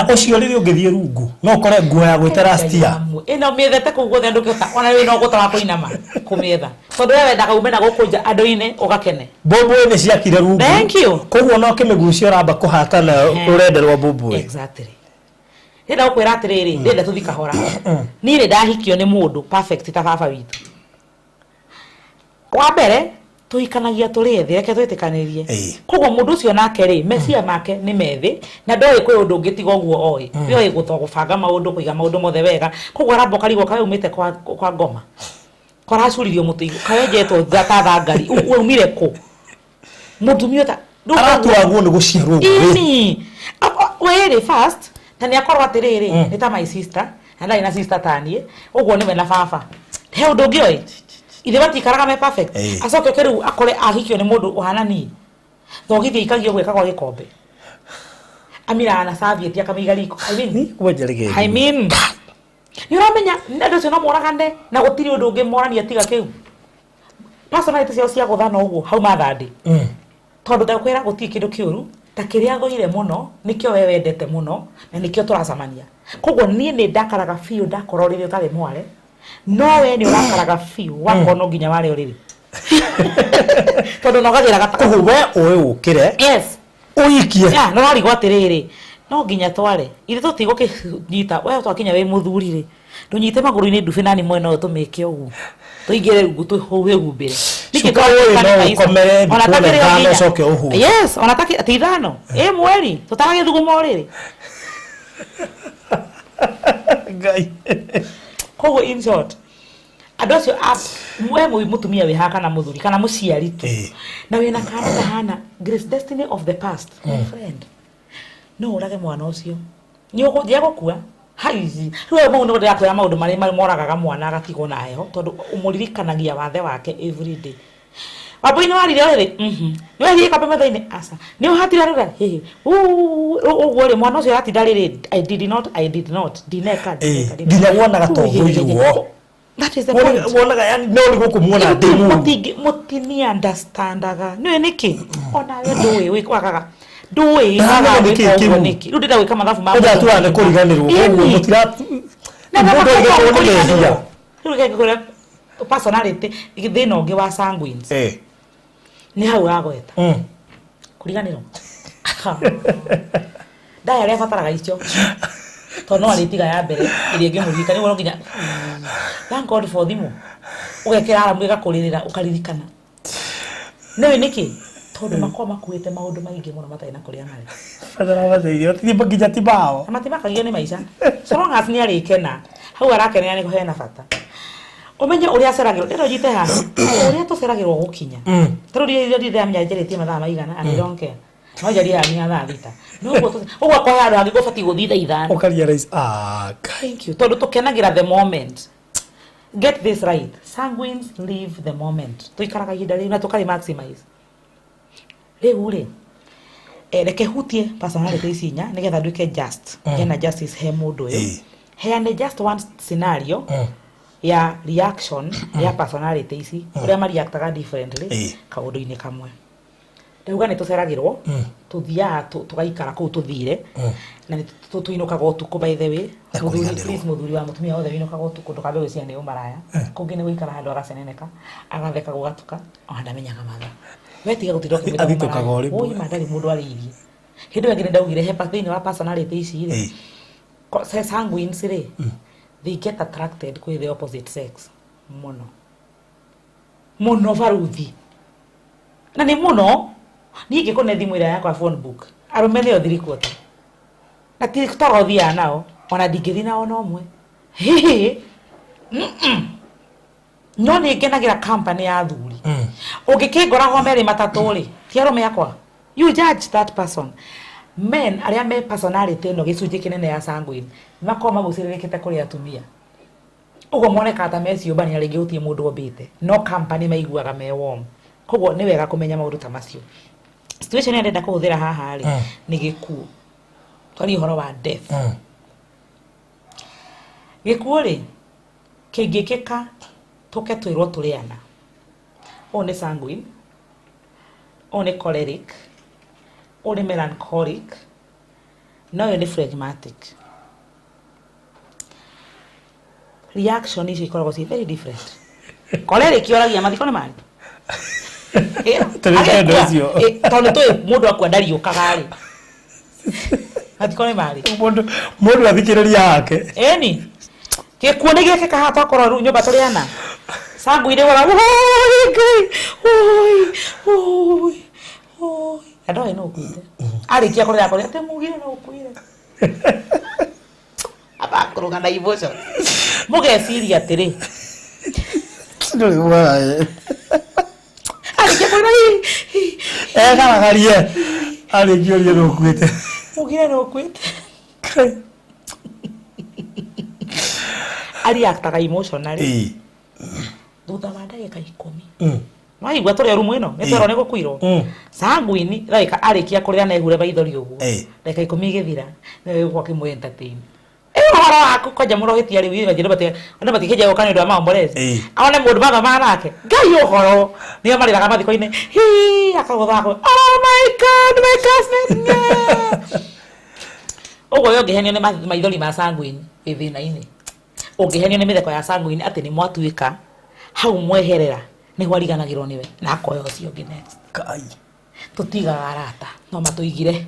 ũcio rĩrĩa ũngĩthiĩ rungu no ũkore nguo ya gwĩta last year. Ĩno mĩethete kũu guothe ndũngĩhota ona rĩu no gũta wa kũinama kũmĩetha. Tondũ we wendaga ume na gũkũ nja andũ-inĩ ũgakene. Mbũmbũĩ nĩ ciakire rungu. Thank you. Koguo no kĩmĩgucio ũramba kũhata na rũrenda rwa mbũmbũĩ. Exactly. Ndĩrenda gũkwĩra atĩrĩrĩ, ndĩrenda tũthiĩ kahora. Niĩ rĩ ndahikio nĩ mũndũ perfect ta baba witũ. Wa mbere tũhikanagia tũrĩ ethĩ, reke twĩtĩkanĩrie. Koguo mũndũ ũcio nake rĩ, meciria make nĩ methĩ na ndoĩ kwĩ ũndũ ũngĩ tiga ũguo oĩ. We oĩ gũbanga maũndũ, kũiga maũndũ mothe wega. Koguo aramba ũkarigwo kaĩ umĩte kwa ngoma. Karacuririo mũtĩ igũrũ, kawenjetwo ta thangari, waumire kũ? Mũtumia ta Aratuagwo nĩ gũciarwo ũguo. Ĩni. We rĩ first, ta nĩ akorwo atĩrĩrĩ, nĩ ta my sister, na ndarĩ na sister ta niĩ, ũguo nĩwe na baba. He ũndũ ũngĩ oĩ? Ithe matikaraga me perfect. Acoke oke rĩu akore ahikio nĩ mũndũ ũhana niĩ. Thogithi ĩikagio gwĩka kwa gĩkombe. Amiraga na serviette akamĩiga riko. I mean, I mean, nĩ ũramenya andũ acio no moragane na gũtirĩ ũndũ ũngĩ morania tiga kĩu. Personality ciao cia gũthana ũguo hau mathandi. Tondũ ndakwĩra gũtirĩ kĩndũ kĩũru ta kĩrĩa thũire mũno nĩkĩo we wendete mũno na nĩkĩo tũracemania. Koguo niĩ nĩ ndakaraga biũ ndakora ũrĩrĩ ũtarĩ mware. No we nĩ ũrakaraga biũ wakorwo no nginya ware ũrĩrĩ. Tondũ nogagĩra gatagatĩ. Koguo we ũĩ ũkĩre. Yes. Ũikie. Yeah, no warigwo atĩrĩrĩ, no nginya tware. Ithe tũtigũkĩnyita, we twakinya wĩ mũthuri rĩ, ndũnyite magũrũ-inĩ ndubi nani mwena ũyũ tũmĩke ũguo. Tũingĩre rungu tũhumbĩre. Cuka ũyũ no ũkomere thikũ ona ithano ũcoke ũhũre. Yes, ona ti ithano. Ĩ mweri, tũtaragĩthuguma ũrĩrĩ. Ngai. Koguo in short, andũ acio a we mũtumia wĩ haha kana mũthuri kana mũciari tu. Na wĩna kana kahana Grace Destiny of the past, my friend. No ũrage mwana ũcio. Nĩ ũgũthiĩ gũkua. Haizi. Rĩu mau nĩguo ndĩrakwĩra maũndũ marĩa moragaga mwana agatigwo na heho tondũ ũmũririkanagia wathe wake every day. Wambui nĩ warire rĩrĩ nĩ wehire gĩkombe metha-inĩ aca nĩ ũhatire rũra hĩhĩ ũguo rĩ mwana ũcio aratinda rĩrĩ I did not ndineka nginya wonaga to ũthũirwo. That is the point. Wonaga yani no nĩ gũkũmuona ndĩ mũru. Mũtini understandaga nĩũĩ nĩkĩ onawe ndũĩ wĩkwagaga ndũĩ Ndamenya nĩkĩ kĩu. Nĩkĩ rĩu ndĩrenda gwĩka mathabu ma Ũndũ atuaga nĩ kũriganĩrwo koguo mũtira mũndũ aigĩtwo nĩ mehia. Rĩu reke ngũkwĩre personality thĩna ũngĩ wa sanguines nĩ hau wagweta kũriganĩrwo ndaya arĩa abataraga icio tondũ no arĩtiga ya mbere ĩrĩa ĩngĩmũririkania ũguo no nginya thank God for thimũ ũgekĩra aramu ĩgakũrĩrĩra ũkaririkana nĩũĩ nĩkĩ tondũ makoragwo makuĩte maũndũ maingĩ mũno matarĩ na kũrĩa marĩ Batara mateithio ti nginya ti mao. Na matimakagio nĩ maica so long as nĩ arĩkena hau arakenera nĩho hena bata ũmenye ũrĩa aceragĩrwo ndĩrenda ũnyite haha ũrĩa tũceragĩrwo gũkinya ta rĩu rĩrĩa ndĩramenya njarĩtie mathaa maigana and I don't care no njarie haha nginya thaa thita no ũguo ũguo akorwo handũ hangĩ gũbatiĩ gũthiĩ thaa ithano Ũka realize ah thank you tondũ tũkenagĩra the moment. Get this right, sanguines live the moment tũikaraga ihinda rĩu na tũkarĩ maximize rĩu rĩ reke hutie personality ici inya nĩgetha nduĩke just hena justice he mũndũ ũyũ heane just one scenario ya reaction ya personality ici ũrĩa mareactaga differently kaũndũ-inĩ kamwe ndauga nĩ tũceragĩrwo tũthiaga tũgaikara kũu tũthire na nĩ tũinũkaga ũtukũ by the way mũthuri please mũthuri wa mũtumia wothe wĩinũkaga ũtukũ ndũkambe gwĩciria nĩ ũmaraya kũngĩ nĩ gũikara handũ agaceneneka agatheka gũgatuka ona ndamenyaga mathaa we tiga gũtinda ũkĩmwĩta Athitũkaga o rĩmwe. ũmaraya ma ndarĩ mũndũ arĩirie hĩndĩ ĩyo ĩngĩ nĩ ndaugire he thĩinĩ wa personality ici rĩ sanguines rĩ they get attracted kwĩ the opposite sex mũno mũno baruthi na nĩ mũno niĩ ingĩkũne thimũ ĩrĩa yakwa phone book arũme nĩo thirikuota na ti toro thiaga nao ona ndingĩthiĩ nao na ũmwe hihi no nĩ ngenagĩra company ya athuri ũngĩkĩngora ho merĩ matatũ rĩ ti arũme akwa you judge that person men arĩa me personality ĩno gĩcunjĩ kĩnene ya sanguine makoragwo magucĩrĩrĩkĩte kũrĩ atumia ũguo monekaga ta meciũmbania rĩngĩ gũtirĩ mũndũ ombĩte no company maiguaga me warm koguo nĩ wega kũmenya maũndũ ta macio situation ĩrĩa ndĩrenda kũhũthĩra haha rĩ nĩ gĩkuũ twarie ũhoro wa death gĩkuũ rĩ kĩngĩkĩka tũke twĩrwo tũrĩ ana ũyũ nĩ sanguine ũyũ nĩ choleric ũyũ nĩ melancholic na ũyũ nĩ phlegmatic reaction icio ikoragwo ciĩ very different choleric yoragia mathiko nĩ marĩ Tũrĩ tendo ũcio. Tondũ tũĩ mũndũ akua ndariũkaga rĩ mathiko nĩ marĩ Mũndũ athikĩrĩria yake ĩni gĩkuũ nĩ gĩekĩka haha twakorwo rĩu nyũmba tũrĩ ana sanguine waga oi Ngai oi oi oi na ndoĩ nũ ũkuĩte arĩkia kũrĩra kũrĩa atĩ mugire no ũkuire abakũrũga na emotion mũgeciria atĩrĩ ndũrĩ wonaga arĩkia kũrĩra egaragarie arĩkia ũria nũ ũkuĩte mugire no ũkuĩte ariactaga emotionally thutha wa ndagĩka 10 no igua tũrĩ rumu ĩno nĩ twerwo nĩ gũkuirwo sanguine ndagĩka arĩkia kũrĩra na ehure maithori ũguo ndagĩka 10 igĩthira nĩwe gũkwa kĩmwe entertain ũhoro waku kwanja mũrohĩtia rĩu andũ matikĩnja gũka nĩ ũndũ wa maombolezi one mũndũ mathomaga nake Ngai ũhoro nĩo marĩraga mathiko-inĩ hi akagũtha oh my God my classmate ũguo we ũngĩhenio nĩ maithori ma sanguine wĩ thĩna-inĩ ũngĩhenio nĩ mĩtheko ya sanguine atĩ nĩ mwatuĩka hau mweherera nĩguo ariganagĩrwo nĩwe na akoya ũcio ũngĩ next Kai tũtigaga arata no matũigire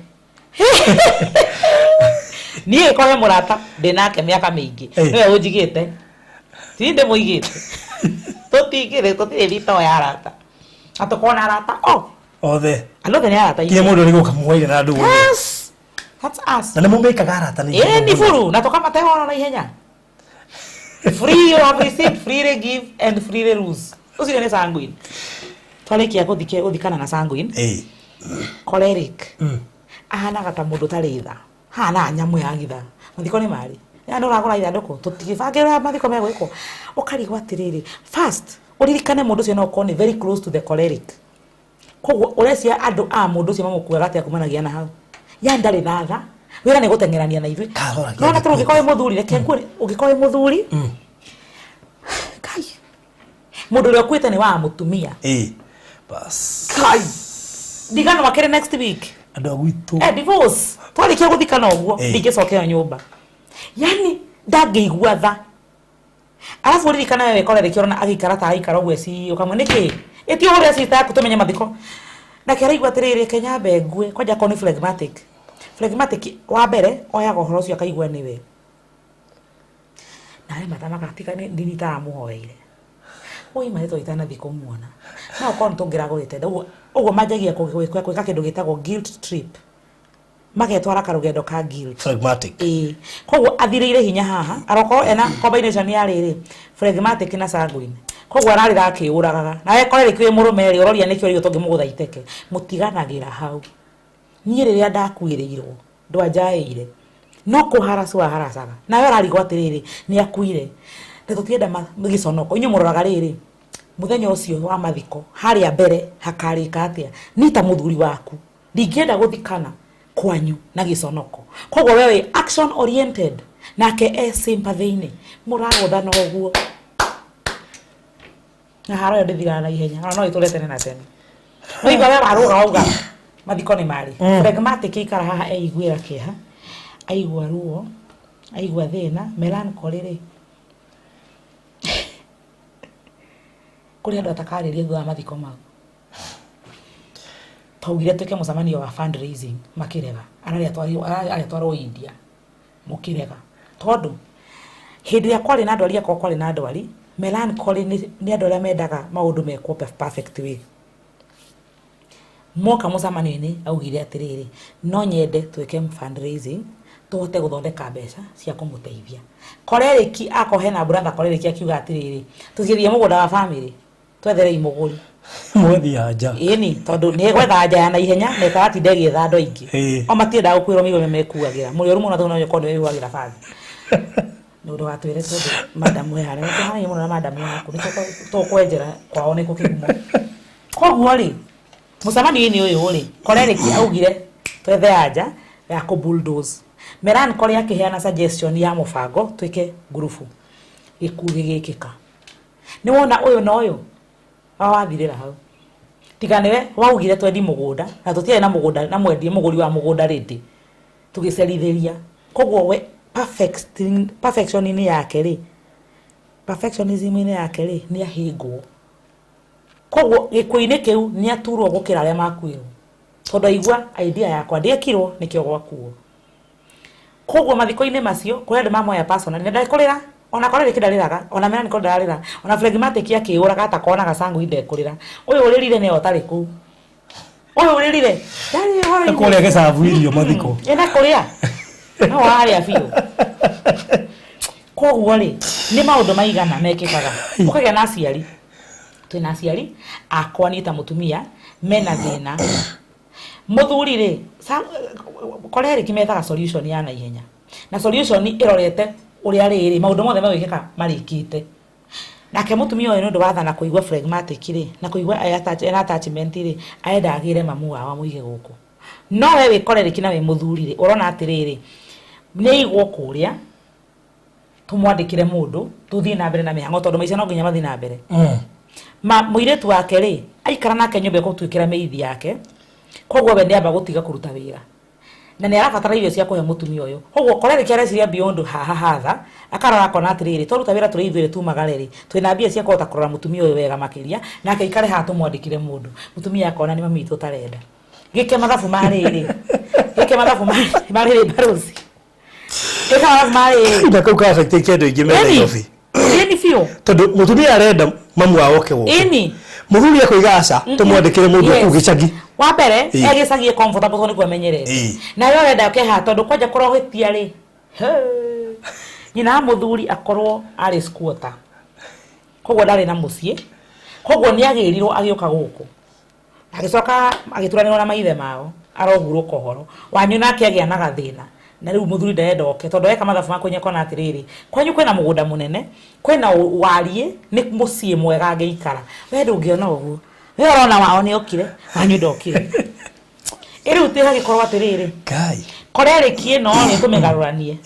niĩ kohe mũrata ndĩ nake mĩaka mĩingĩ nĩwe ũnjigĩte ti ndĩmũigĩte tũtingĩrĩ tũtirĩ thito ya arata na tũkona arata o othe andũ othe nĩ arata kinya mũndũ nĩ gũka mwaire na andũ yes that's us na nĩ mũmĩkaga arata na ihenya ni buru na tũkamate horo na ihenya free you have received freely give and freely lose ũcio nĩ sanguine twarĩkia gũthikana na sanguine choleric ahanaga ta mũndũ ũtarĩ tha hana nyamũ ya githa mathiko nĩ marĩ ya nĩ ũragũra ithandũkũ tũtigĩbange ũrĩa mathiko megwĩkwo ũkarigwo atĩrĩrĩ first Ũririkane mũndũ ũcio no ũkorwo nĩ very close to the choleric. Koguo ũrecia andũ a mũndũ ũcio mamũkuaga atĩa kumanagia na hau. Yani ndarĩ na tha. Wĩra nĩ gũteng'erania na ithuĩ. Karora kĩa Nona tondũ ũngĩkorwo wĩ mũthuri, reke nguone, ũngĩkorwo wĩ mũthuri, Kai. Mũndũ ũrĩa ũkuĩte nĩ wa mũtumia. Bas. Kai. Ndiganwa kĩrĩ next week. Andũ a gwitũ. Divorce. Twarĩkia gũthikana ũguo, ndingĩcokera nyũmba. Yani ndangĩigua tha. Arabu ũririkane we wĩkorere kĩoro na agĩikara ta aikara ũguo eci ũkamwe nĩkĩ? Ĩti ũhũre sister yaku tũmenye mathiko. Nake araigua atĩrĩrĩ, Kenya mbe ngue, kwanja akorwo nĩ phlegmatic. Phlegmatic wa mbere oyaga ũhoro ũcio akaigua nĩwe. Na arĩa matamaga tiga nĩ ndini itaramũhoeire. Oi marĩtwa itanathiĩ kũmuona. No ũkorwo nĩ tũngĩragũrĩte nda. Ũguo manjagia gwĩka kĩndũ gĩtagwo guilt trip. Magetwara karũgendo ka guilt. Phlegmatic. Koguo athirĩire hinya haha, arokorwo ena combination ya rĩrĩ, phlegmatic na sanguine. Koguo ararĩra akĩũragaga. Nawe choleric wĩ mũrũme rĩ, ũroria nĩkĩo rĩu tũngĩmũgũtha iteke. Mũtiganagĩra hau. Niĩ rĩrĩa ndakuĩrĩirwo, ndwanjaĩire. No kũharacu waharacaga. Nawe ũrarigwo atĩrĩrĩ, nĩ akuire. Na tũtienda gĩconoko. Inyuĩ mũroraga rĩrĩ, mũthenya ũcio wa mathiko, harĩa mbere hakarĩka atĩa? Niĩ ta mũthuri waku, ndingĩenda gũthikana kwanyu na gĩconoko. Koguo we wĩ action oriented, nake e sympathy-inĩ. Mũragũthana ũguo. Na haro ĩyo ndĩthiraga na ihenya, ona no ĩtũre tene na tene. No igua we warũga wauga mathiko nĩ marĩ. Phlegmatic ikara haha eiguĩra kĩeha, aigua ruo, aigua thĩna, melancholy rĩ. Kũrĩ andũ atakarĩria thutha wa mathiko mau. Twaugire twĩke mũcemanio wa fundraising makĩrega. Ararĩa twarwo India mũkĩrega. Tondũ hĩndĩ ĩrĩa kwarĩ na ndwari akorwo kwarĩ na ndwari, melancholy nĩ andũ arĩa mendaga maũndũ mekwo perfect way. Moka mũcemanio-inĩ augire atĩrĩrĩ, no nyende twĩke fundraising tũhote gũthondeka mbeca cia kũmũteithia. Choleric akorwo hena brother choleric akiuga atĩrĩrĩ, tũthiĩ mũgũnda wa family, twetherei mũgũri. Mwethi ya nja. Ĩni, tondũ nĩ gwetha nja ya naihenya na ĩkaratinda ĩgĩetha andũ aingĩ. O matiendaga gũkuĩrwo mĩigua mekuagĩra. Mũrĩ ũru mũno tondũ no ũkorwo nĩ wĩhuhagĩra bathi. Nĩ ũndũ watwĩre tondũ madam we harĩa, nĩ tũhanaine mũno na madam waku, nĩ tũkwenjera kwao nĩ kũ kĩhumo. Koguo rĩ, mũcemanio-inĩ ũyũ rĩ, choleric augire twethe anja ya kũ bulldoze. Melancholy akĩheana suggestion ya mũbango twĩke ngurubu. Gĩkuũ gĩgĩkĩka. Nĩ wona ũyũ na ũyũ? Wathirĩra hau. Tiga nĩwe waugire twendi mũgũnda, na tũtiarĩ na mũgũnda na mwendie mũgũri wa mũgũnda rĩndĩ. Tũgĩcerithĩria. Koguo we perfection-inĩ yake rĩ, perfectionism-inĩ yake rĩ, nĩ ahĩngwo. Koguo gĩkuũ-inĩ kĩu nĩ aturwo gũkĩra arĩa makuirwo. Tondũ aigua idea yakwa ndĩekirwo nĩkĩo gwakuo. Koguo mathiko-inĩ macio kũrĩ andũ mamoya personally na ndekũrĩra. Ona choleric ndarĩraga, ona melancholy ndararĩra, ona phlegmatic akĩũraga atakonaga sanguine ndekũrĩra. Ũyũ ũrĩrire nĩwe ũtarĩ kũu. Ũyũ ũrĩrire ndarĩ ũhoro-inĩ. Kũrĩa gĩcabu irio mathiko. Ĩna kũrĩa. No warĩa biũ. Koguo rĩ, nĩ maũndũ maigana mekĩkaga. Ũkagĩa na aciari. Twĩna aciari akwa niĩ ta mũtumia mena thĩna. Mũthuri rĩ, choleric methaga solution ya naihenya. Na solution ĩrorete ũrĩa rĩrĩ, maũndũ mothe megwĩkĩka marĩkĩte. Nake mũtumia ũyũ nĩ ũndũ wa tha na kũigua phlegmatic rĩ, na kũigua ena attachment rĩ, arenda agĩre mamu wao amũige gũkũ. No we wĩ choleric na wĩ mũthuri rĩ, ũrona atĩrĩrĩ, nĩ aigwo kũrĩa, tũmwandĩkĩre mũndũ, tũthiĩ na mbere na mĩhang'o tondũ maica no nginya mathiĩ na mbere. Ma mũirĩtu wake rĩ, aikara nake nyũmba ĩgũtuĩkĩra mĩithi yake, koguo we nĩamba gũtiga kũruta wĩra. Na nĩ arabatara irio cia kũhe mũtumia ũyũ. Koguo choleric areciria beyond haha hatha, akarora akona atĩrĩrĩ, twaruta wĩra tũrĩ ithuĩ tumagare rĩ, twĩna mbia cia kũhota kũrora mũtumia ũyũ wega makĩria, nake aikare haha tũmwandĩkĩre mũndũ. Mũtumia akona nĩ mami witũ ũtarenda. Gĩke mathabu ma rĩrĩ. Gĩke mathabu ma rĩrĩ barosi. Gĩke mathabu ma rĩrĩ. Na kau ka affect andũ aingĩ me Nairobi. Ĩni biũ. Tondũ mũtumia arenda mamu wao oke gũkũ. Ĩni. Mũthuri akoiga aca, tũmwandĩkĩre mũndũ kũu gĩcagi. Wa mbere, e gĩcagi e comfortable tondũ nĩkuo amenyerete. Nawe ũrenda oke haha tondũ kwanja kũrohĩtia rĩ. Nyina wa mũthuri akorwo arĩ squatter. Koguo ndarĩ na mũciĩ. Koguo nĩ agĩrirwo agĩũka gũkũ. Agĩcoka agĩturanĩrwo na maithe mao, arohurũka ũhoro. Wanyu nake agĩa na gathĩna. Na rĩu mũthuri ndarenda oke tondũ eka mathabu ma kũnya kona atĩrĩrĩ, kwanyu kwĩna mũgũnda mũnene, kwĩna wariĩ, nĩ mũciĩ mwega angĩikara. We ndũngĩona ũguo, we ũrona wao nĩ okire, wanyu ndokire. Ĩ rĩu tĩ hagĩkorwo atĩrĩrĩ, Ngai. Choleric ĩno rĩ, tũmĩgarũranie,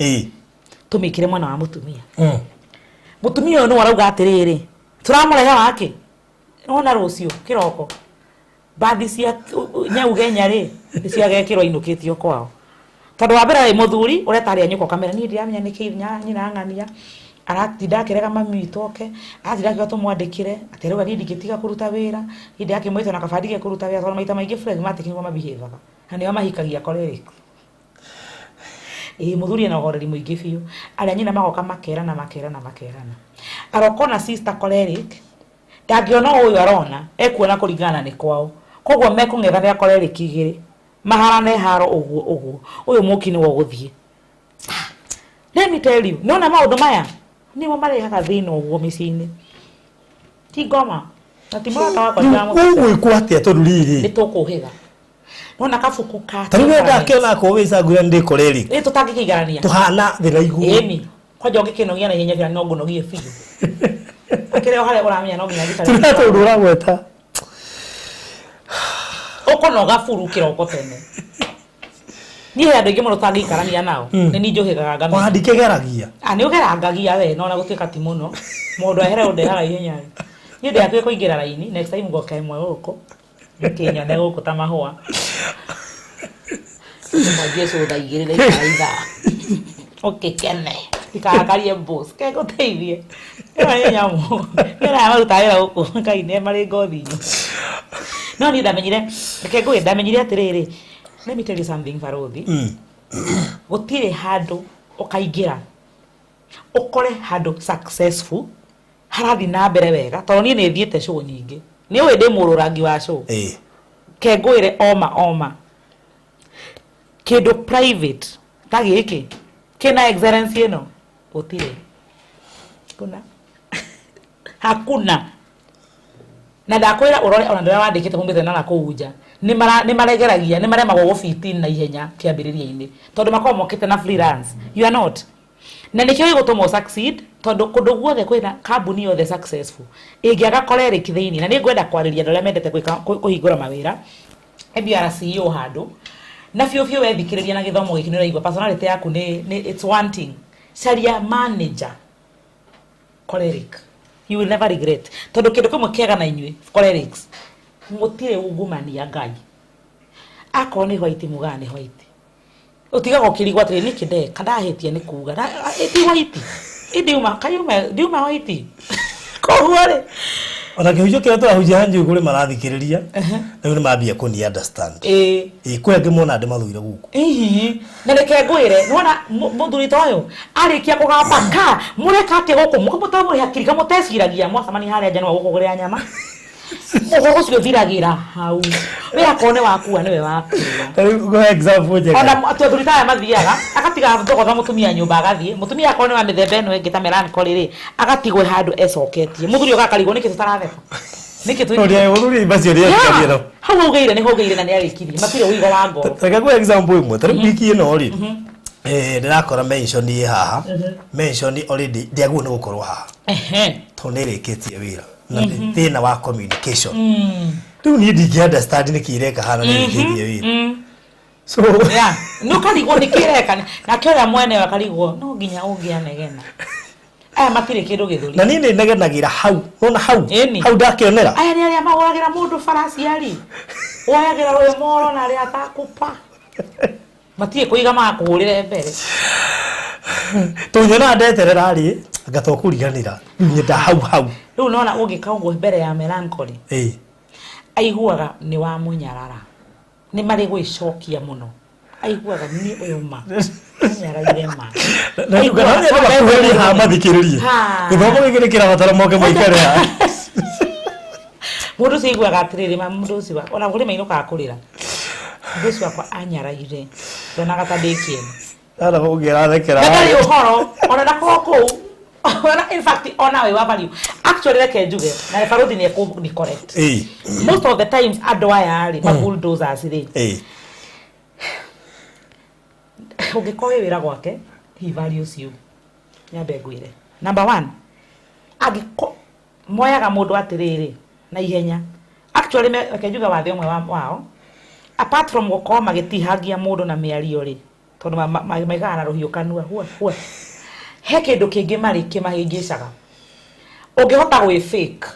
tũmĩkĩre mwena wa mũtumia. Mũtumia ũyũ nĩwe arauga atĩrĩrĩ, tũramũrehe wake nĩwona rũciũ kĩroko mbathi cia Nyaugenya rĩ, nĩcio agekĩrwo ainũkĩtio kwao, tondũ wa mbere arĩ mũthuri ũreta arĩa nyũkwa kamera. Niĩ ndiramenya nĩkĩ nyina ng'ania aratinda akĩrega mami witũ oke, aratinda akiuga tũmwandĩkĩre atĩ arauga niĩ ndingĩtiga kũruta wĩra, niĩ ndĩrakĩmwĩte na kaba ndige kũruta wĩra, tondũ maita maingĩ phlegmatic nĩguo mabihevaga na nĩo mahikagia choleric. Ĩĩ, mũthuri ena ũhoreri mũingĩ biũ. Arĩa nyina magoka makerana makerana makerana, arokona sister choleric ndangĩona ũyũ arona ekuona kũringana na nĩ kwao, koguo mekũng'ethanĩra choleric igĩrĩ maharane haro ũguo ũguo, ũyũ mũki nĩwe ũgũthiĩ. Let me tell you, nĩwona maũndũ maya nĩmo marehaga thĩna ũguo mĩciĩ-inĩ, ti ngoma na ti mũrata wakwa ndiramũtete. Ũgwĩkwo atĩa tondũ rĩrĩ? Nĩ tũkũhĩga nona kabuku ka Ta rĩu ndakĩona akorwo wĩ cangũra ndĩ choleric. Ĩ, tũtangĩkĩigarania. Tũhana thĩ na igũrũ. Ĩni kwanja ũngĩkĩnogia na ihenya biũ no ngũnogie biũ, ũkĩrĩ o harĩa ũramenya no nginya njikare. Tũrĩa tondũ ũragweta. Ũkũnoga buru kĩroko tene. Niĩ he andũ aingĩ mũno tũtangĩikarania nao, nĩ niĩ njũhĩgaga ngamenya. Ona ndikĩgeragia. Ah, nĩ ũgerangagia we, no ona gũtuĩka ti mũno, mũndũ ehere ũndehaga ihenya rĩ, niĩ ndĩ hakuhĩ kũingĩra raini. Next time ngoka ĩmwe gũkũ kĩnyone gũkũ ta mahũa, mwanjie cũtha igĩrĩ na ikara ithaa ũkĩkene, ndikarakarie boss kegũteithie. Ĩno nĩ nyamũ nĩ aya marutaga wĩra gũkũ Ngai nĩ marĩ ngothi nyũmũ. No niĩ ndamenyire, reke ngwĩre, ndamenyire atĩrĩrĩ, let me tell you something, barothi, gũtirĩ handũ ũkaingĩra ũkore handũ successful harathiĩ na mbere wega, tondũ niĩ nĩ thiĩte show nyingĩ, nĩ ũĩ ndĩ mũrũrangi wa show. Ke ngwĩre, oma oma kĩndũ private ta gĩkĩ kĩna excellence ĩno gũtirĩ, kuna hakuna. Na ndakwĩra ũrore ona ndũrĩa wandĩkĩte mumĩte na nakũu nja, nĩ maregeragia, nĩ maremagwo gũbiti na ihenya kĩambĩrĩria-inĩ, tondũ makoragwo mokĩte na freelance, you are not, na nĩkĩo gĩgũtũma ũ succeed, tondũ kũndũ guothe kwĩna kambuni yothe successful ĩngĩaga choleric thĩinĩ. Na nĩ ngwenda kwarĩria andũ arĩa mendete gwĩka kũhingũra mawĩra. Maybe you are a CEO handũ na biũ biũ wethikĩrĩria na gĩthomo gĩkĩ nĩ ũraigua personality yaku nĩ it's wanting, caria manager choleric, you will never regret, tondũ kĩndũ kĩmwe kĩega na inyuĩ cholerics, mũtirĩ ungumania. Ngai akorwo nĩ white, mugaga nĩ white, ũtigaga ũkĩrigwo atĩrĩ, nĩkĩ ndeka, ndahĩtia nĩ kuga ti white, ndiuma kayuma, ndiuma white, koguo rĩ. Ona kĩhunjio kĩrĩa tũrahunjia hanjui kũrĩ marathikĩrĩria rĩu nĩ mambia kũni understand. Ĩĩ, kwĩ angĩ mona ndĩmathũire gũkũ. Ihi, na reke ngwĩre, nĩwona mũthuri ta ũyũ arĩkia kũgamba ka mũreka atĩa gũkũ, mũtamũrĩ hakiri kamũteciragia, mwacemania harĩa nja nĩwe gũkũgũrĩra nyama, ũhoro ũcio ũthiragĩra hau. We akorwo nĩ wakua, nĩwe wakua. Ta rĩu ngũhe example njega. Ona athuri ta aya mathiaga agatiga thogotha mũtumia nyũmba, agathiĩ. Mũtumia akorwo nĩ wa mĩthemba ĩno ĩngĩ ta melancholy rĩ, agatigwo handũ ecoketie. Mũthuri oka akarigwo nĩkĩ tũtaratheka, nĩkĩ Tondũ mũthuri macio nĩ atiganire nao. Hau augĩire nĩ haugĩire na nĩ arĩkirie, matirĩ ũigo wa ngoro. Reke ngũhe example ĩmwe. Ta rĩu wiki ĩno rĩ, ndĩrakora mention ĩ haha, mention already ndĩagĩrĩirwo nĩ gũkorwo haha, tondũ nĩ ĩrĩkĩtie wĩra na nĩ thĩna wa communication. Rĩu niĩ ndingĩ understand nĩkĩ ĩreka haha na nĩ ĩrĩkĩtie wĩra, so Yeah, nĩ ũkarigwo nĩ kĩreka, nake ũrĩa mwene akarigwo no nginya ũngĩanegena, aya matirĩ kĩndũ gĩthũri. Na niĩ nĩ negenagĩra hau, nona hau. Ĩni. Hau ndakĩonera. Aya nĩ arĩa magũragĩra mũndũ baraciari, woyagĩra rwĩmoro na arĩa atakupa matirĩ kũiga magakũhũrĩre mbere. Tũnyonaga ndeterera rĩ, anga to kũriganĩra, rĩu nyenda hau hau. Rĩu nona ũngĩka ũguo mbere ya melancholy, aiguaga nĩ wa mũnyarara, nĩ marĩ gwĩcokia mũno, aiguaga niĩ ũyũ ma anyaraire ma. Na rĩu kana nĩ makuhĩrĩrie haha mathikĩrĩrie. Ha. Gĩthomo gĩkĩ nĩ kĩrabatara moke maikare haha. Mũndũ ũcio aiguaga atĩrĩrĩ, ma mũndũ ũcio ona kũrĩ mainũkaga kũrĩra, mũndũ ũcio wakwa anyaraire, ndonaga ta ndĩ kĩene. Ndana ũngĩ arathekera. Na ndarĩ ũhoro ona ndakorwo kũu, ona in fact ona wĩ wa value actually. Reke njuge na barothi nĩ ekũ ni correct. Most of the times andũ aya rĩ, ma bulldozers rĩ, Ũngĩkorwo wĩ wĩra gwake, he values you. Nyambe ngwĩre number one, angĩko moyaga mũndũ atĩrĩrĩ na ihenya, actually reke njuge wathe ũmwe wao, apart from gũkorwo magĩtihangia mũndũ na mĩario rĩ, tondũ maigaga na rũhiũ kanua hua hua, he kĩndũ kĩngĩ marĩ kĩmahĩngĩcaga. Ũngĩhota gwĩ fake,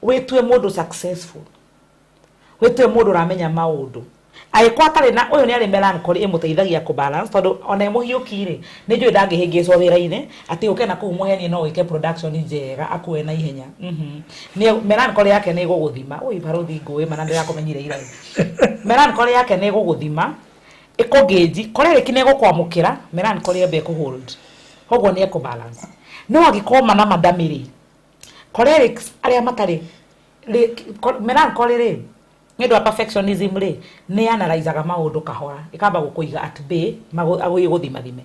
wĩtue mũndũ successful, wĩtue mũndũ ũramenya maũndũ, angĩkorwo atarĩ na ũyũ nĩ arĩ melancholy ĩmũteithagia kũ balance, tondũ ona ĩ mũhiũki rĩ, nĩ njũĩ ndangĩhĩngĩcwo wĩra-inĩ atĩ ũke na kũu mũhenie no wĩke production njega akue na ihenya. Nĩ melancholy yake nĩ ĩgũgũthima. Ui barothi, ngũĩ mana ndĩrakũmenyire ira. Melancholy yake nĩ ĩgũgũthima, ĩkũngĩnji choleric nĩ ĩgũkwamũkĩra, melancholy ĩmbe ĩkũhold, koguo nĩ ekũ balance. No angĩkorwo mana madamĩrĩ cholerics arĩa matarĩ melancholy rĩ, nĩ ũndũ wa perfectionism rĩ, nĩ analyzaga maũndũ kahora, ĩkamba gũkũiga at bay, ĩgũthimathime.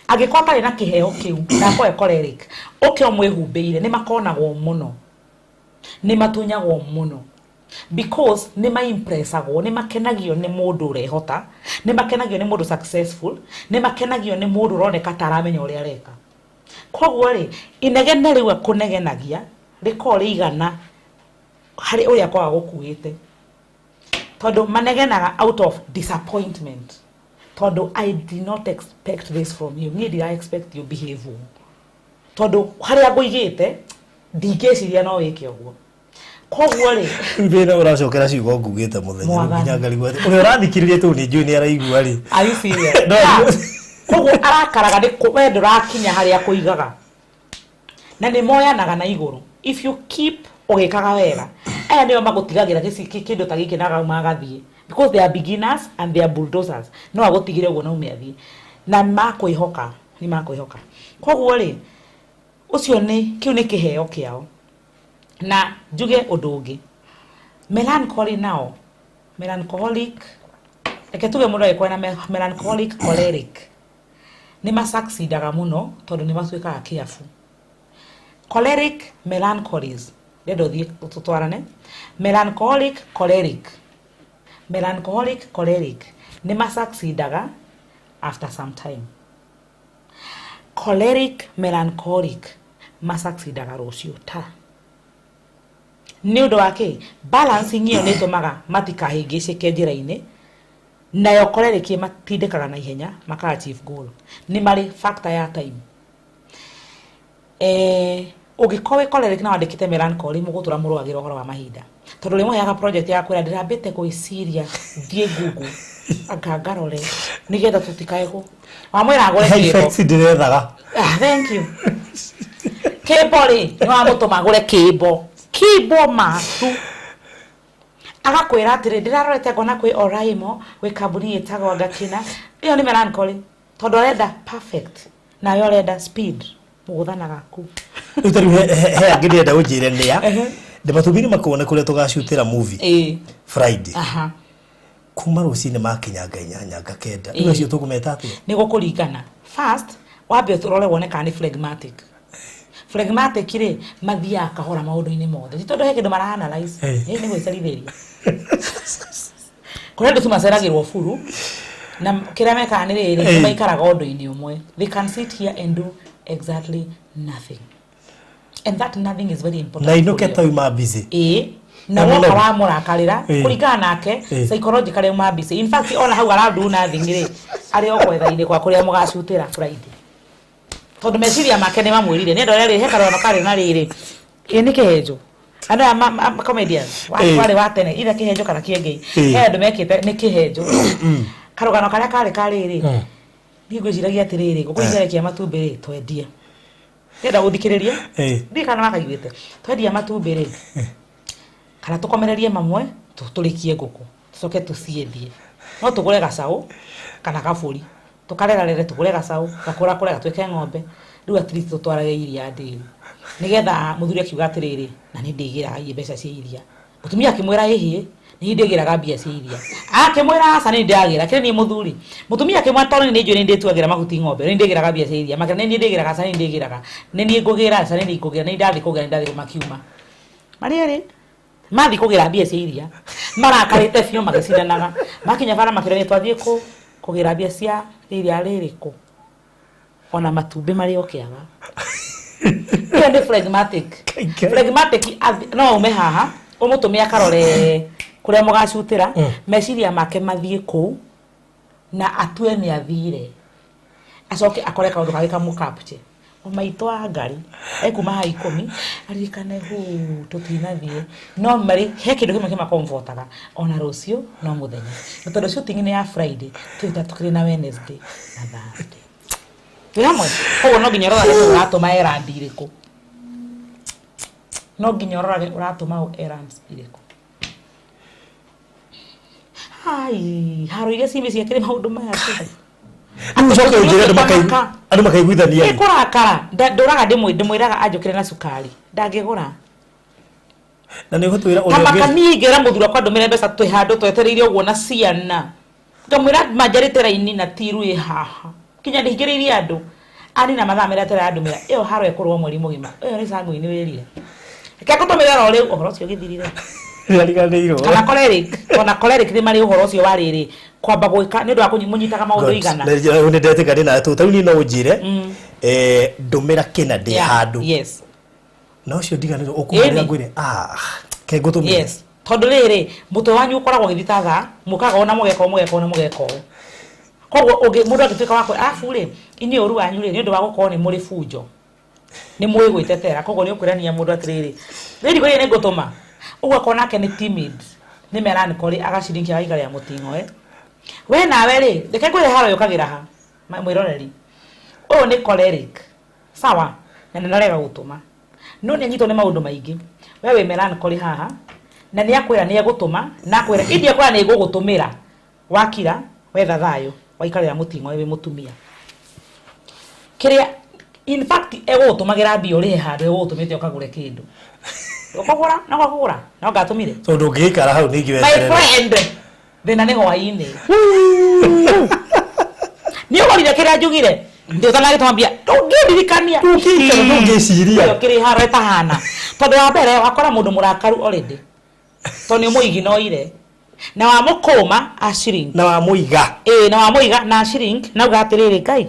Angĩkorwo atarĩ na kĩheo kĩu na akorwo e choleric, ũke ũmwĩhumbĩire, nĩ makonagwo mũno, nĩ matunyagwo mũno, because nĩ maimpressagwo, nĩ makenagio nĩ mũndũ ũrehota, nĩ makenagio nĩ mũndũ successful, nĩ makenagio nĩ mũndũ ũroneka ta aramenya ũrĩa areka. Koguo rĩ, inegene rĩu akũnegenagia rĩkorwo rĩigana harĩ ũrĩa kwaga gũkuĩte, tondũ manegenaga out of disappointment, tondũ "I did not expect this from you." Niĩ ndira expect you behave ũũ, tondũ harĩa ngũigĩte ndingĩciria no wĩke ũguo. Koguo rĩ, Thĩna ũracokera ciugo ngugĩte mũthenya rĩu. Mwathani. Nginya ngarigwo atĩ ũrĩa ũrathikĩrĩria tũu nĩ njũĩ nĩ araigua rĩ. Are you serious? No. Yeah. Koguo arakaraga nĩ we ndũrakinya harĩa kũigaga, na nĩ moyanaga na igũrũ. If you keep ũgĩkaga wega, aya nĩo magũtigagĩra kĩndũ ta gĩkĩ na gauma agathiĩ, because they are beginners and they are bulldozers. No agũtigĩre ũguo na ume athiĩ, na makwĩhoka, nĩ makwĩhoka. Koguo rĩ, ũcio nĩ kĩu nĩ kĩheo kĩao. Na njuge ũndũ ũngĩ, melancholy nao, melancholic, reke tuge mũndũ angĩkorwo na melancholic choleric, nĩ masucceedaga mũno tondũ nĩ matuĩkaga careful. Choleric melancholies, ndenda ũthiĩ tũtwarane, melancholic choleric, melancholic choleric nĩ masucceedaga after some time. Choleric melancholic masucceedaga rũciũ, ta nĩ ũndũ wa kĩ? Balancing ĩyo nĩ ĩtũmaga matikahĩngĩcĩke njĩra-inĩ. Nayo choleric matindĩkaga na ihenya maka achieve goal, nĩ marĩ factor ya time. Ũngĩkorwo wĩ choleric na wandĩkĩte melancholy, mũgũtũra mũrũagĩra ũhoro wa mahinda, tondũ rĩmũheaga project ya kwĩra ndĩrambĩte gwĩciria, thiĩ Google anga ngarore nĩgetha tũtikae kũ wamwĩra agũre He kĩmbo. Effects ndĩrethaga. Ah, thank you. Kĩmbo rĩ, nĩ wamũtũma agũre kĩmbo, kĩmbo matu agakwĩra atĩrĩ, ndĩrarorete ngona kwĩ Oraimo, gwĩ kambuni ĩtagwo Ngakina. Ĩyo nĩ melancholy, tondũ arenda perfect nawe ũrenda speed, mũgũthanaga ku. Rĩu ta rĩu he angĩ ndĩrenda ũnjĩre nĩa ndĩmatũmire makone kũrĩa tũgacutĩra movie Friday, kuma rũcinĩ makinya nga 8 nga 9. Rĩu acio tũkũmeta atĩa? Nĩ gũkũringana. First wambe ũrore wone kana nĩ phlegmatic. Phlegmatic rĩ, mathiaga kahora maũndũ-inĩ mothe, ti tondũ he kĩndũ mara analyze. Nĩ gwĩcerithĩria kũrĩ andũ tu maceragĩrwo buru, na kĩrĩa mekaga nĩ rĩrĩ, nĩ maikaraga ũndũ-inĩ ũmwe. They can sit here and do exactly nothing, and that nothing is very important Na inũke kũrĩ o. tauma busy. Ĩĩ, na Na woka mũnogu. wamũrakarĩra, kũringana nake psychologically uma busy. In fact, ona hau arandu nothing rĩ, arĩ o gwetha-inĩ kwa kũrĩa mũgacutĩra Friday, tondũ meciria make nĩ mamwĩrire nĩ andũ arĩa rĩ he karũgano karĩ na rĩrĩ, ĩ nĩ kĩhenjo andũ aya comedians warĩ wa tene, either kĩhenjo kana kĩengei. He andũ mekĩte nĩ kĩhenjo, karũgano karĩa karĩ karĩrĩ, niĩ ngwĩciragia atĩrĩrĩ, ngũkũ icarekia matumbĩ rĩ, twendie, ndĩrenda gũthikĩrĩria. Ndiĩ kana wakaiguĩte. Twendia matumbĩ rĩ, kana tũkomererie mamwe, tũrĩkie ngũkũ, tũcoke tũciendie, no tũgũre gacaũ kana kabũri, tũkarerarere, tũgũre gacaũ, gakũra kũre gatuĩke ng'ombe. Rĩu at least tũtwarage iria ndĩri, nĩgetha mũthuri akiuga atĩrĩrĩ, na nĩ ndĩgĩraga iye mbeca cia iria. Mũtumia akĩmwĩra, ĩhĩ, nĩ ndĩgĩraga mbia cia iria. Akĩmwĩra, aca, nĩ ndĩragĩra kĩrĩ niĩ mũthuri. Mũtumia akĩmwĩra, tondũ nĩ njũĩ nĩ ndĩtuagĩra mahuti ng'ombe, nĩ ndĩgĩraga mbia cia iria. Makĩra, nĩ niĩ ndĩgĩraga, aca, nĩ ndĩgĩraga, nĩ niĩ ngũgĩra, aca, nĩ niĩ ngũgĩra, nĩ ndathiĩ kũgĩra, nĩ ndathiĩ. Makiuma marĩ erĩ mathiĩ kũgĩra mbia cia iria, marakarĩte biũ, magĩcindanaga. Makinya bara makĩrania, twathiĩ kũ Kũgĩra mbia cia rĩrĩa rĩrĩkũ ona matumbĩ marĩ okĩaga. Ĩyo nĩ phlegmatic. Phlegmatic no ume haha ũmũtũme akarore kũrĩa mũgacutĩra, meciria make mathiĩ kũu na atue nĩ athire, acoke akore kaũndũ kangĩ kamũkapche. Maitũ wa ngari ekuma ha 10 aririkane hu tũtinathiĩ, no marĩ he kĩndũ kĩmwe kĩmakomfortaga ona rũciũ no mũthenya, na tondũ shooting nĩ ya Friday, twĩta tũkĩrĩ na Wednesday na Thursday twĩ hamwe. Koguo no nginya ũrorage ũratũma errand irĩkũ, no nginya ũrorage ũratũma errands irĩkũ. Hai haro iria ci mĩciĩ kĩrĩ maũndũ maya tu. Rĩu ũcoke ũnjĩre andũ makaiguithania. Nĩ kũrakara ndũraga ndĩmwĩraga anjũkĩre na cukari ndangĩgũra. Na nĩ ũgũtwĩra ũrĩa ũngĩ. Niĩ ingĩra mũthuri wakwa ndũmĩre mbeca twĩ handũ twetereire ũguo na ciana, ngamwĩra manjarĩte raini na tiru ĩ haha kinya ndĩhingĩrĩirie andũ ani na mathaa merĩa atera andũmĩra ĩyo haro ĩkũrwo mweri mũgima. Ĩyo nĩ sanguine wĩrire reke ngũtũmĩre oro rĩu ũhoro ũcio ũgĩthirire. Nĩariganĩirwo. Kana choleric, ona choleric nĩ marĩ ũhoro ũcio wa rĩrĩ kwamba gwĩka nĩ ũndũ wa mũnyitaga maũndũ igana. Nĩ ndetĩka ndĩ nawe tũ tarĩu niĩ no ũnjĩre ndũmĩra kĩna ndĩ handũ. Yes. Na ũcio ndiganĩrwo ũkũhũrĩra ngwĩre ke ngũtũmĩre. Yes. Tondũ rĩrĩ mũtwe wanyu ũkoragwo ũgĩthiĩ ta thaa, mũkaga ona mũgeka ũũ, mũgeka ũũ na mũgeka ũũ. Koguo mũndũ angĩtuĩka wa arabu rĩ, inyuĩ ũru wanyu rĩ, nĩ ũndũ wa gũkorwo nĩ mũrĩ bunjo. Nĩ mũĩ gwĩtetera, koguo nĩ ũkwĩrania mũndũ atĩrĩrĩ, rĩrĩ ngwĩre nĩ ngũtũma. Ũguo akorwo nake nĩ timid, nĩ melancholy, agacirinkia agaikarĩra mũting'oe. We nawe rĩ, reke ngwĩre haro yũkagĩra ha, mwĩroreri. Ũyũ nĩ choleric. Sawa, na nĩ arega gũtũma. No nĩ anyitwo nĩ maũndũ maingĩ. We wĩ melancholy haha, na nĩ akwĩra nĩ egũtũma, na akwĩra indi akwĩra nĩ ngũgũtũmĩra. Wakira, wetha thayũ, waikarĩra mũting'oe wĩ mũtumia. Kĩrĩa in fact egũgũtũmagĩra mbia ũrĩhe handũ egũgũtũmĩte ũkagũre kĩndũ. Ũkũgũra, no ũkũgũra, no ngatũmire. Tondũ ũngĩgĩikara hau ningĩ My weterere. friend, thĩna nĩ hwaĩ-inĩ. Nĩ ũgũrire kĩrĩa njugire? Ndĩ ũtanagĩtũma mbia. Ndũngĩndirikania. Ndũngĩikara, ndũngĩciria. Ĩyo kĩrĩ haro ĩtahana. Tondũ wa mbere wakora mũndũ mũrakaru already. Tondũ nĩ ũmũiginoire. Na wamũkũma a shrink. Na wamũiga. Ĩĩ, na wamũiga na shrink, na uga atĩrĩrĩ, Ngai,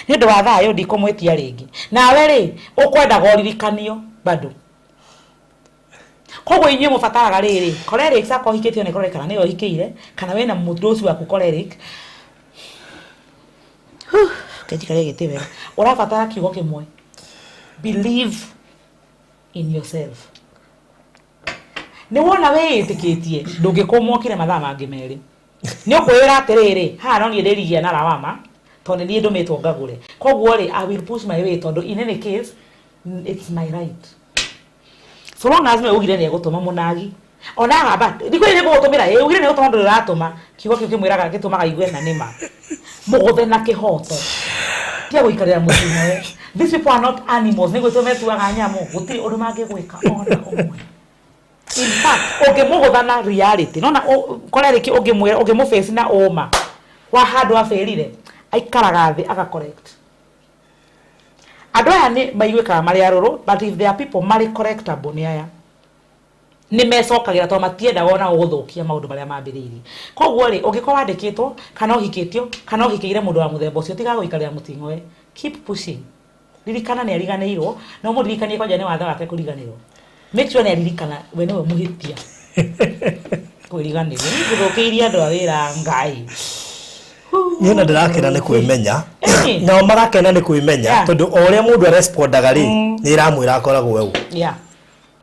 nĩ ũndũ wa thayũ ndikũmwĩtia rĩngĩ. Nawe rĩ, ũkwendaga ũririkanio bado. Koguo inyuĩ mũbataraga rĩrĩ, cholerics akorwo ũhikĩtio nĩ choleric kana nĩwe ũhikĩire, kana wĩna mũndũ ũcio waku choleric. Kenjikarie gĩtĩ wega. Ũrabatara kiugo kĩmwe. Believe in yourself. Nĩ wona wĩĩtĩkĩtie, ndũngĩkũmwo kire mathaa mangĩ merĩ. Nĩ ũkwĩra atĩrĩrĩ, haha no niĩ ndĩrigia na lawama, tondũ nĩ niĩ ndũmĩtwo ngagũre. Koguo rĩ, I will push my way tondũ in any case, it's my right. So long as nĩwe ugire nĩ egũtũma mũnagi. Ona agamba, ndikwĩrire nĩ ngũgũtũmĩra, ĩĩ ugire nĩ egũtũma ndũrĩ ũratũma. Kiugo kĩu kĩmwĩraga gĩtũmaga aigue na nĩma. Mũgũthe na kĩhoto. Tiga gũikarĩra mũting'oe. These people are not animals. Nĩ gwĩtua metuaga nyamũ. Gũtirĩ ũndũ mangĩgwĩka ona ũmwe. In fact, ũngĩmũgũtha na reality, nona choleric ũngĩmwĩra, ũngĩmũface na ũma wa handũ abĩrire, aikaraga thĩ aga correct. Andũ aya nĩ maiguĩkaga marĩ arũrũ, but if there are people marĩ correctable nĩ aya. Nĩ mecokagĩra tondũ matiendaga ona gũgũthũkia maũndũ marĩa mambĩrĩirie. Koguo rĩ, ũngĩkorwo wandĩkĩtwo, kana ũhikĩtio, kana ũhikĩire mũndũ wa mũthemba ũcio, tiga gũikarĩra mũting'oe. Keep pushing. Ririkana nĩ ariganĩirwo, na ũmũririkanie kwanja nĩ watho wake kũriganĩrwo. Make sure nĩ aririkana we nĩwe mũhĩtia. Kwĩriganĩrwo. Niĩ ngũthũkĩirie andũ a wĩra Ngai. Niĩ ona ndĩrakena nĩ kwĩmenya. Nao marakena nĩ kwĩmenya, tondũ o ũrĩa mũndũ arespondaga rĩ, nĩ ĩramwĩra akoragwo we ũ. Yeah.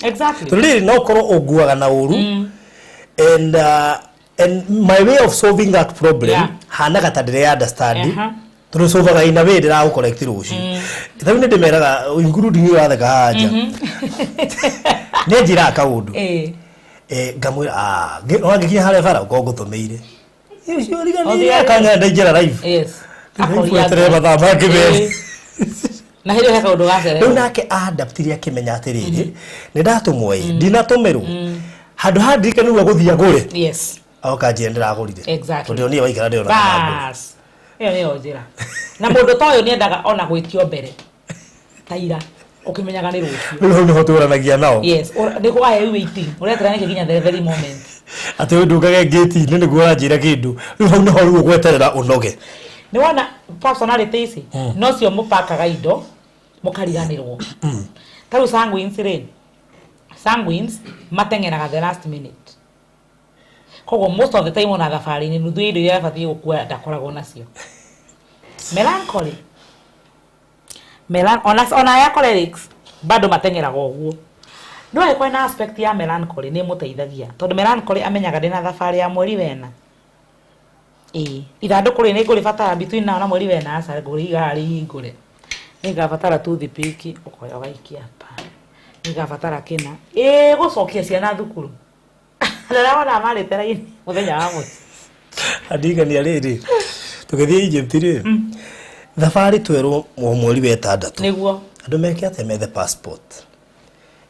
Exactly. Tondũ rĩrĩ no ũkorwo ũnguaga na ũru. And my way of solving that problem, hanaga ta ndĩre understand. Tondũ solvaga in a way ndĩragũ correct rũciũ. Rĩu nĩ ndĩmeraga, including you watheka haha nja. Nĩ anjĩraga kaũndũ. Ngamwĩra, wangĩkinya harĩa bara ũkorwo ngũtũmĩire. Ũcio ũriganĩire akanya ndaingĩra live. Yes. Akoria mathaa mangĩ merĩ. Na hĩndĩ ĩyo he kaũndũ gacererwo. Rĩu nake adaptire akĩmenya atĩrĩrĩ, nĩ ndatũmwo ĩ, ndinatũmĩrwo. Handũ ha ndirikanĩrwo gũthiĩ agũre. Yes. Oka njĩra ndĩragũrire. Exactly. Tondũ niĩ waikara ndĩrona kana ngũre. Bas. Ĩyo nĩyo njĩra. Na mũndũ ta ũyũ nĩendaga ona gwĩtio mbere. Ta ira. Ũkĩmenyaga nĩ rũciũ. Rĩu hau nĩho tũranagia nao. Yes. Nĩ why are you waiting? Ũreterera nĩkĩ nginya the very moment? Atĩ ũndungage ngĩti-inĩ nĩguo ũranjĩra kĩndũ. Rĩu hau nĩho rĩu ũgweterera ũnoge. Nĩ wona personality ici no cio mũpakaga indo mũkariganĩrwo. Ta rĩu sanguines rĩ, sanguines mateng'eraga the last minute, koguo most of the time ona thabarĩ-inĩ nuthu ya indo iria abatiĩ gũkua ndakoragwo nacio. Melancholy, ona ya cholerics bado mateng'eraga ũguo, no angĩkorwo na aspect ya melancholy nĩ ĩmũteithagia, tondũ melancholy amenyaga ndĩna thabarĩ ya mweri wena, ĩĩ, ithandũkũ rĩ nĩ ngũrĩbatara between now na mweri wena, aca ngũrĩiga haha rĩhingũre, nĩngabatara toothpick, ũkoya ũgaikia pa, nĩngabatara kĩna, ĩĩ, gũcokia ciana thukuru rĩrĩa wona marĩte raini mũthenya wa mũico. Andigania rĩrĩ, tũgĩthiĩ Egypt rĩ, thabarĩ twerwo o mweri wa 6. Andũ meke atĩa methe passport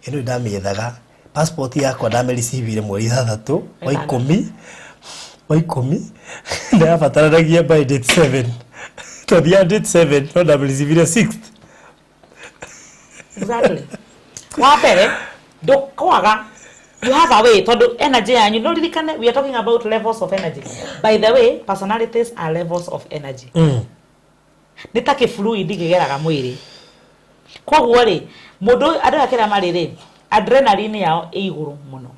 ĩno? Ndamĩethaga passport yakwa, ndamĩricivire mweri 6 wa 10 wa 10, ndayabataranagia by date 7. Twathiaga date 7, no ndamĩricivire 6. Exactly. Wa mbere ndũkwaga, you have a way, tondũ energy yanyu no ririkane, we are talking about levels of energy. By the way, personalities are levels of energy. Nĩ ta kĩfluid kĩgeraga mwĩrĩ. Koguo rĩ, mũndũ ũyũ, andũ aya kĩrĩa marĩ rĩ, adrenaline yao ĩ igũrũ mũno,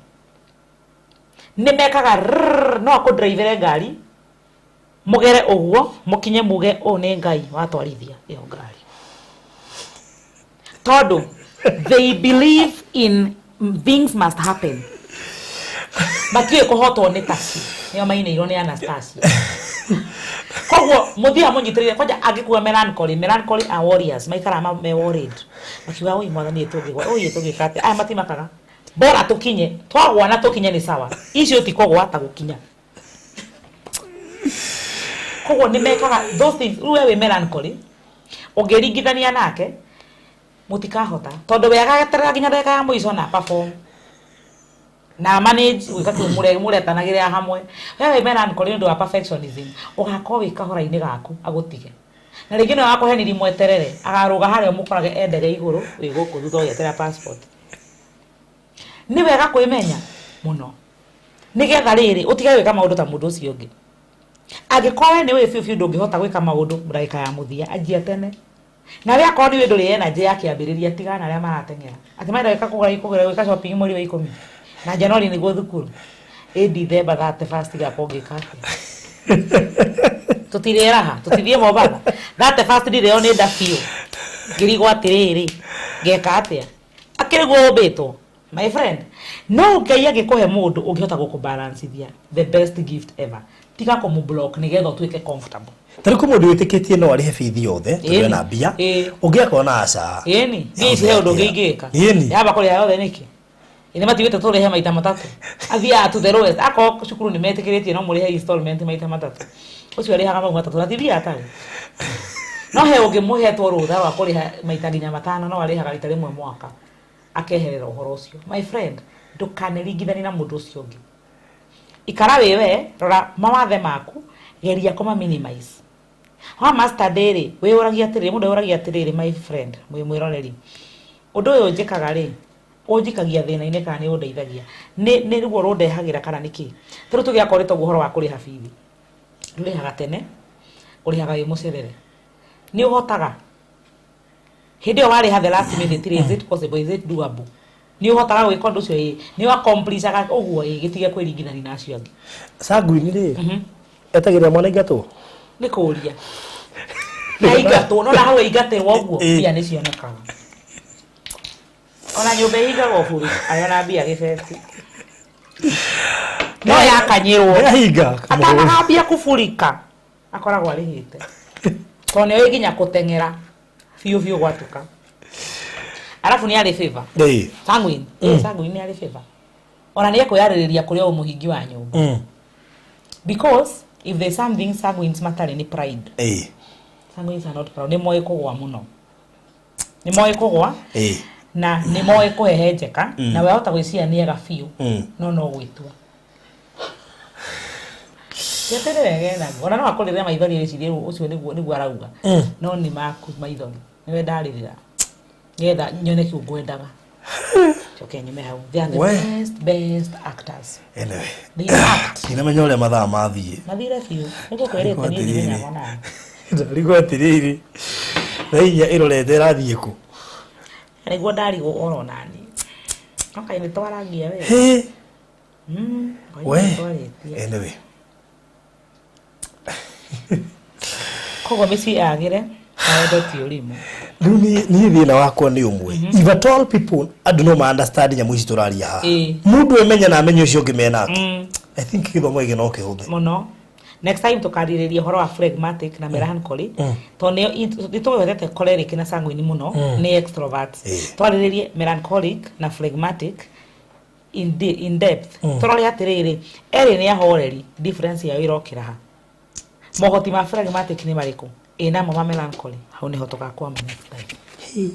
nĩ mekaga rrrr, no akũndrive ngari mũgere ũguo mũkinye muge ũũ nĩ Ngai watwarithia ĩyo ngari, tondũ they believe in things must happen. Matiũĩ kũhotwo nĩ taxi, nĩo mainĩirwo nĩ Anastasia. Koguo mũthiaga mũnyitĩrĩire kwanja angĩkua melancholy. Melancholy are warriors, maikaraga me worried makiuga, "Oi Mwathani, tũngĩgwa, oi tũngĩka atĩa?" Aya matimakaga, bora tũkinye, twagwa na tũkinye nĩ sawa, icio ti kũgwa ta gũkinya. Koguo nĩ mekaga those things. Rĩu we wĩ melancholy, ũngĩringithania nake mũtikahota, tondũ we agageterera nginya ndagĩka ya mũico na perform na manage gwĩka kĩu mũretanagĩrĩra hamwe. We wĩ melancholy nĩ ũndũ wa perfectionism, ũgakorwo wĩ kahora-inĩ gaku agũtige, na rĩngĩ nĩwe wakũhenirie mweterere, agarũga harĩa mũkorage endege igũrũ, wĩ gũkũ thutha ũgĩeterera passport. Nĩ wega kwĩmenya mũno, nĩgetha rĩrĩ ũtige gwĩka maũndũ ta mũndũ ũcio ũngĩ. Angĩkorwo we nĩ ũĩ biũ biũ ndũngĩhota gwĩka maũndũ ndagĩka ya mũthia, anjia tene. Na we akorwo nĩ ũĩ ndũrĩ energy ya kĩambĩrĩria, tigana na arĩa marateng'era atĩ marenda gwĩka kũgũra kũgũra gwĩka shopping mweri wa 10 na January nĩguo thukuru ĩ December 31 gakorwo ngĩka atĩa? Tũtirĩraha, tũtithiĩ Mombatha 31, ndirĩo nĩ nda biũ, ngĩrigwo atĩrĩrĩ, ngeka atĩa? Akĩrĩ guo ũmbĩtwo, my friend. No Ngai angĩkũhe mũndũ ũngĩhota gũkũbalancithia, the best gift ever. Tiga kũmũblock nĩgetha ũtuĩke comfortable. Ta rĩu kwĩ mũndũ wĩtĩkĩtie no arĩhe bithi yothe tondũ ena mbia. Ũngĩ akona aca. Ĩni mbia ici he ũndũ ũngĩ ingĩka. Yamba kũrĩha yothe nĩkĩ? Ĩnĩ matigĩte tũrĩhe maita matatũ, athiaga to the lowest. Akorwo cukuru nĩ metĩkĩrĩtie no mũrĩhe installment maita matatũ, ũcio arĩhaga mau matatũ na tithia atarĩ. No he ũngĩ mũhetwo rũtha rwa kũrĩha maita nginya matano, no arĩhaga rita rĩmwe mwaka akeherera ũhoro ũcio. My friend, ndũkaneringithanie na mũndũ ũcio ũngĩ. Ikara wĩ we, rora mawathe maku, geria kũma minimize. Wa master rĩ, wĩyũragia atĩrĩrĩ, mũndũ eyũragia atĩrĩrĩ, my friend, mwĩ mwĩroreri, ũndũ ũyũ njĩkaga rĩ, ũnjikagia thĩna-inĩ kana nĩ ũndeithagia, nĩ ruo rũndehagĩra kana nĩ kĩ? Ta rĩu tuge akorwo nĩ toguo ũhoro wa kũrĩha bithi, ndũrĩhaga tene, ũrĩhaga wĩ mũcerere, nĩ ũhotaga hĩndĩ ĩyo warĩha the last minute rĩ, is it possible, is it doable? Nĩ ũhotaga gwĩka ũndũ ũcio? Ĩ nĩ accomplishaga ũguo? Ĩ gĩtige kwĩringithania na acio angĩ. Sanguine rĩ, etagĩrĩra mwana ingatwo? Nĩ kũria aingatwo, no na hau aingatĩrwo ũguo, mbia nĩ cionekaga. Ona nyũmba ĩhingagwo buru arĩ ona mbia gĩbeti no yakanyĩrwo. Nĩahinga. Atanagambia kuburika akoragwo arĩhĩte, tondũ nĩoĩ nginya kũteng'era biũ biũ gwatuka. Arabu nĩ arĩ favor. Sanguine. Sanguine nĩ arĩ favor, ona nĩ ekwĩyarĩrĩria kũrĩ o mũhingi wa nyũmba, because if there's something sanguines matarĩ nĩ pride. Sanguines are not proud. Nĩ moĩ kũgwa mũno, nĩ moĩ kũgwa na nĩ moĩ kũhehenjeka, na we ahota gwĩciria nĩ ega biũ, no no gwĩtua gĩtĩrĩ wega enaguo. Ona no akũrĩre maithori wĩcirie ũcio nĩguo arauga, no nĩ maku maithori, nĩwe ndarĩrĩra nĩgetha nyone kĩu ngwendaga. Coke nyume hau. They are the We. best best actors. Anyway, They act. ndinamenya ũrĩa mathaa mathiĩ. Mathire biũ. Nĩgũkwĩrĩte niĩ ndimenyaga onani. Ndarigwo atĩrĩrĩ, thaa inya ĩrorete ĩrathiĩ kũ? Nĩguo ndarigwo oro nani. No kaĩ nĩtwaragia we. Hĩ, We. we. Nĩtwarĩtie. Anyway, Koguo mĩciĩ yagĩre na wendo ti ũrimũ. Rĩu niĩ thĩna wakwa nĩ ũmwe. If at all people andũ no ma understand nyamũ ici tũraria haha. Ĩĩ. Mũndũ emenya na amenye ũcio ũngĩ menake. I think gĩthomo gĩkĩ no kĩhũthe. Mũno. Next time tũkarĩrĩria ũhoro wa phlegmatic na melancholy, tondũ nĩyo nĩ tũgwetete choleric na sanguine mũno nĩ extroverts. Twarĩrĩrie melancholic na phlegmatic in depth, tũrore atĩrĩrĩ, erĩ nĩ ahoreri, difference yao ĩrokĩra ha, mohoti ma phlegmatic nĩ marĩkũ, ĩ namo ma melancholy, hau nĩho tũgakwama next time.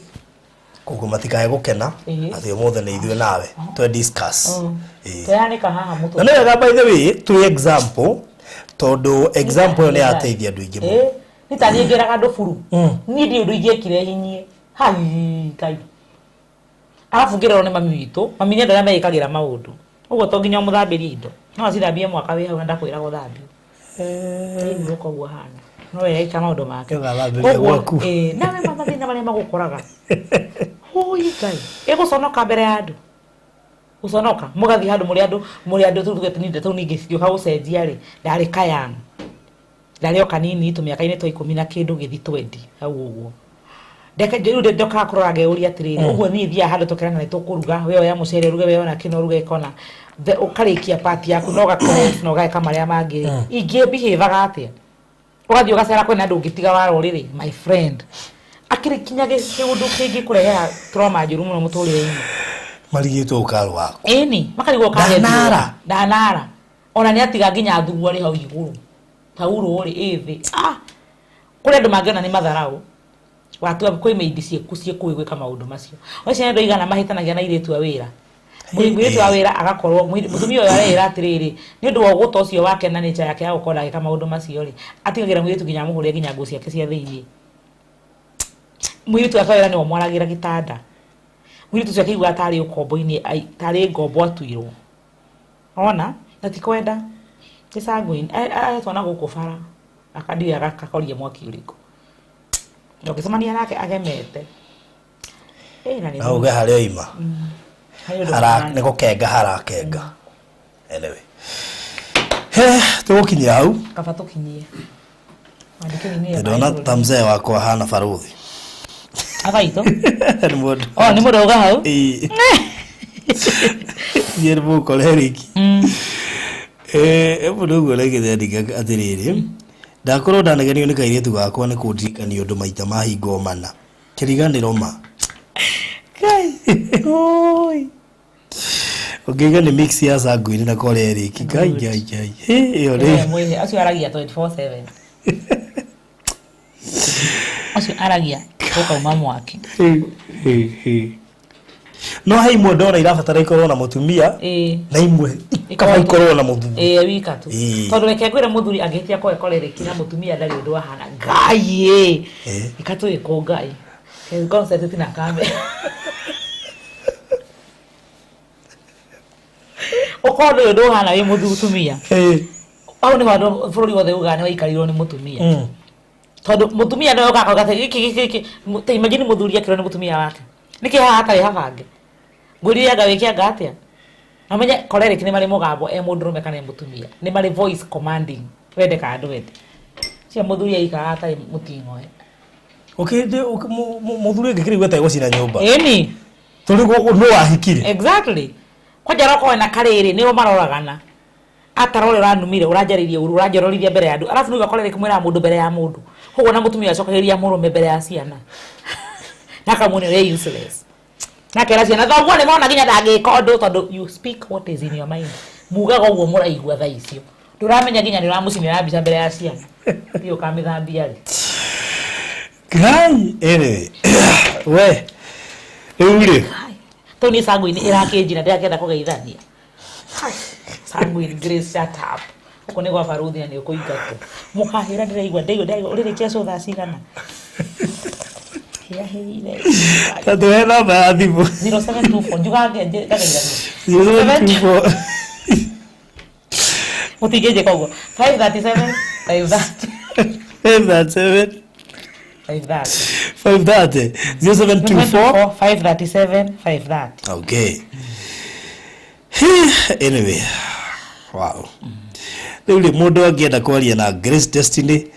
Koguo matikae gũkena atĩ ũmũthĩ nĩ ithuĩ nawe twe discuss. Ĩĩ. Tũyanĩka haha mũtwe. Na nĩ wega, by the way, twĩ example, tondũ example ĩyo nĩ yateithia andũ aingĩ mũno. Ĩ, nĩ ta niĩ ngĩraga andũ buru, niĩ ndiũ ũndũ ingĩekire hinyie hai Ngai, arabu ngĩrorwo nĩ mami witũ. Mami nĩ andũ arĩa meĩkagĩra maũndũ ũguo, to nginya ũmũthambĩrie indo, no acithambie mwaka wĩ hau na ndakwĩra gũthambio. Ĩĩ, koguo hana no we eka maũndũ make. Ũgathambĩria Koguo, gwaku. Ĩ, nawe mathĩna marĩa magũkoraga, hũi Ngai, ĩgũconoka mbere ya andũ, gũconoka mũgathiĩ handũ mũrĩ andũ tuge tũ ningĩ cigĩũka gũcenjia rĩ, ndarĩ kayang, ndarĩ o kanini tũmĩaka-inĩ twa 10 na kĩndũ gĩthi 20 hau ũguo. Ndeke rĩu ndokaga kũrora ngeyũria atĩrĩrĩ, ũguo niĩ thiaga handũ tũkerana nĩ tũkũruga, we oya mũcere ũruge, we ona kĩno ũruge kona, ũkarĩkia part yaku na ũga na ũgeka marĩa mangĩ rĩ, ingĩ behave-aga atĩa? Ũgathiĩ ũgacera kwĩna andũ ũngĩtiga wa rũrĩrĩ, my friend, akĩrĩ kinya kĩũndũ kĩngĩkũrehera trauma njũru mũno mũtũrĩre-inĩ. Marigĩtwo ũkarũ waku. Ĩni makarigwo. Ndanara. Ndanara ona nĩ atiga nginya thugu arĩ hau igũrũ taurũ rĩ ĩ thĩ. Ah, kũrĩ andũ mangĩona nĩ matharau watua kwĩ maindi ciĩku ciĩkũĩ gwĩka maũndũ macio. Wacio andũ aigana mahĩtanagia na airĩtu a wĩra, mũirĩtu wa wĩra agakorwo mũtumia ũyũ areĩra atĩrĩrĩ, nĩ ũndũ wa ũgũta ũcio wake na nature yake ya gũkorwo agĩka maũndũ macio rĩ, atigagĩra mũirĩtu nginya amũhũrĩre nginya nguo ciake cia thĩiniĩ. Mũirĩtu wake wa wĩra nĩwe ũmwaragĩra gĩtanda. Mũirĩtu ũcio akĩigua tarĩ ũkombo-inĩ, tarĩ ngombo atuirwo ona na ti kwenda. Nĩ sanguine aretwo na gũkũ bara akandiũĩ agakakoria mwaki ũrĩkũ na ũngĩcemania nake agemete. Ĩ, na nĩ Na uge harĩa oima harĩ ũndũ hara mũhana. Nĩ gũkenga harakenga. Anyway, he tũgũkinyia hau. Kaba tũkinyie. Wandĩkĩri nĩ Ndona ta mzee wakwa hana baruthi. Abaitũ. Nĩ mũndũ. O nĩ mũndũ auga hau. Ĩĩ. Niĩ nĩ mũkoreriki. Mũndũ ũguo rĩngĩ ndĩandĩka atĩrĩrĩ, ndakorwo ndanegenio nĩ kairĩtu gakwa nĩ kũndirikania ũndũ maita mahingo mana kĩriganĩro ma. Ngai. Oi. Ũngĩiga nĩ mix ya sanguine na choleric. Ngai Ngai Ngai. Hĩ, ĩyo Nĩwe nĩ mwĩhe acio aragia 24/7, acio aragia gũkauma mwaki. Hĩ, hĩ, hĩ. No he imwe ndona irabatara ikorwo na mũtumia na imwe ikaba ikorwo na mũthuri. Ĩĩ, wika tu. Tondũ reke ngwĩre, mũthuri angĩhĩtia kwae choleric na mũtumia ndarĩ ũndũ ahana. Ngai ĩ. Ikatwĩkwo Ngai. Concentrate na kamera. Ũkorwo ndũrĩ ũndũ ũhana wĩ mũtumia. Hau nĩho andũ bũrũri wothe ugaga nĩ waikarirwo nĩ mũtumia. Tondũ mũtumia nĩwe ũkaga kauga atĩ gĩkĩ gĩkĩ gĩkĩ, ta imagine mũthuri akĩrwo nĩ mũtumia wake. Nĩkĩ haha hatarĩ habange? Ngwĩrire anga wĩke anga atĩa? Na ũmenye choleric nĩ marĩ mũgambo, e mũndũrũme kana e mũtumia. Nĩ marĩ voice commanding. Wende kana ndwende. Cia mũthuri aikaraga atarĩ mũting'oe. Ũkĩndĩ mũthuri ũngĩkĩrigwo ategũcina nyũmba. Ĩni. Tũrĩ nũ wahikire. Exactly. Kwanja rokorwo na karĩrĩ nĩo maroragana. Atarora ũrĩa ũranumire, ũranjarĩirie ũru, ũranjororithia mbere ya andũ. Arabu nĩguo choleric mwĩraga mũndũ mbere ya mũndũ. Koguo na mũtumia acokagĩria mũrũme mbere ya ciana. Na akamwona ũrĩa useless. Na akera ciana thoguo nĩ mona nginya ndangĩka ũndũ, tondũ you speak what is in your mind. Mugaga ũguo mũraigua thaa icio. Ndũramenya nginya nĩ ũramũcinĩra mbica mbere ya ciana. Thiĩ ũkamĩthambia rĩ. Ngai, anyway. We. Rĩu rĩ. Tondũ niĩ sanguine ĩrakĩnjina ndĩrakĩenda kũgeithania. Sanguine Grace, shut up. Gũkũ nĩ gwa baruthi na nĩ ũkũingatwo. Mũkahĩra ndĩraigua ndaigua ndaigua ũrĩrĩkia show thaa cigana. Hĩahĩire. Tatuhe namba ya thimũ. 0724 njugange ngageria. 0724. Mũtingĩnjĩka ũguo. 537 530. 537 530. 530. 0724 537 530. Okay. Anyway, wow. Rĩu rĩ mũndũ angĩenda kwaria na Grace Destiny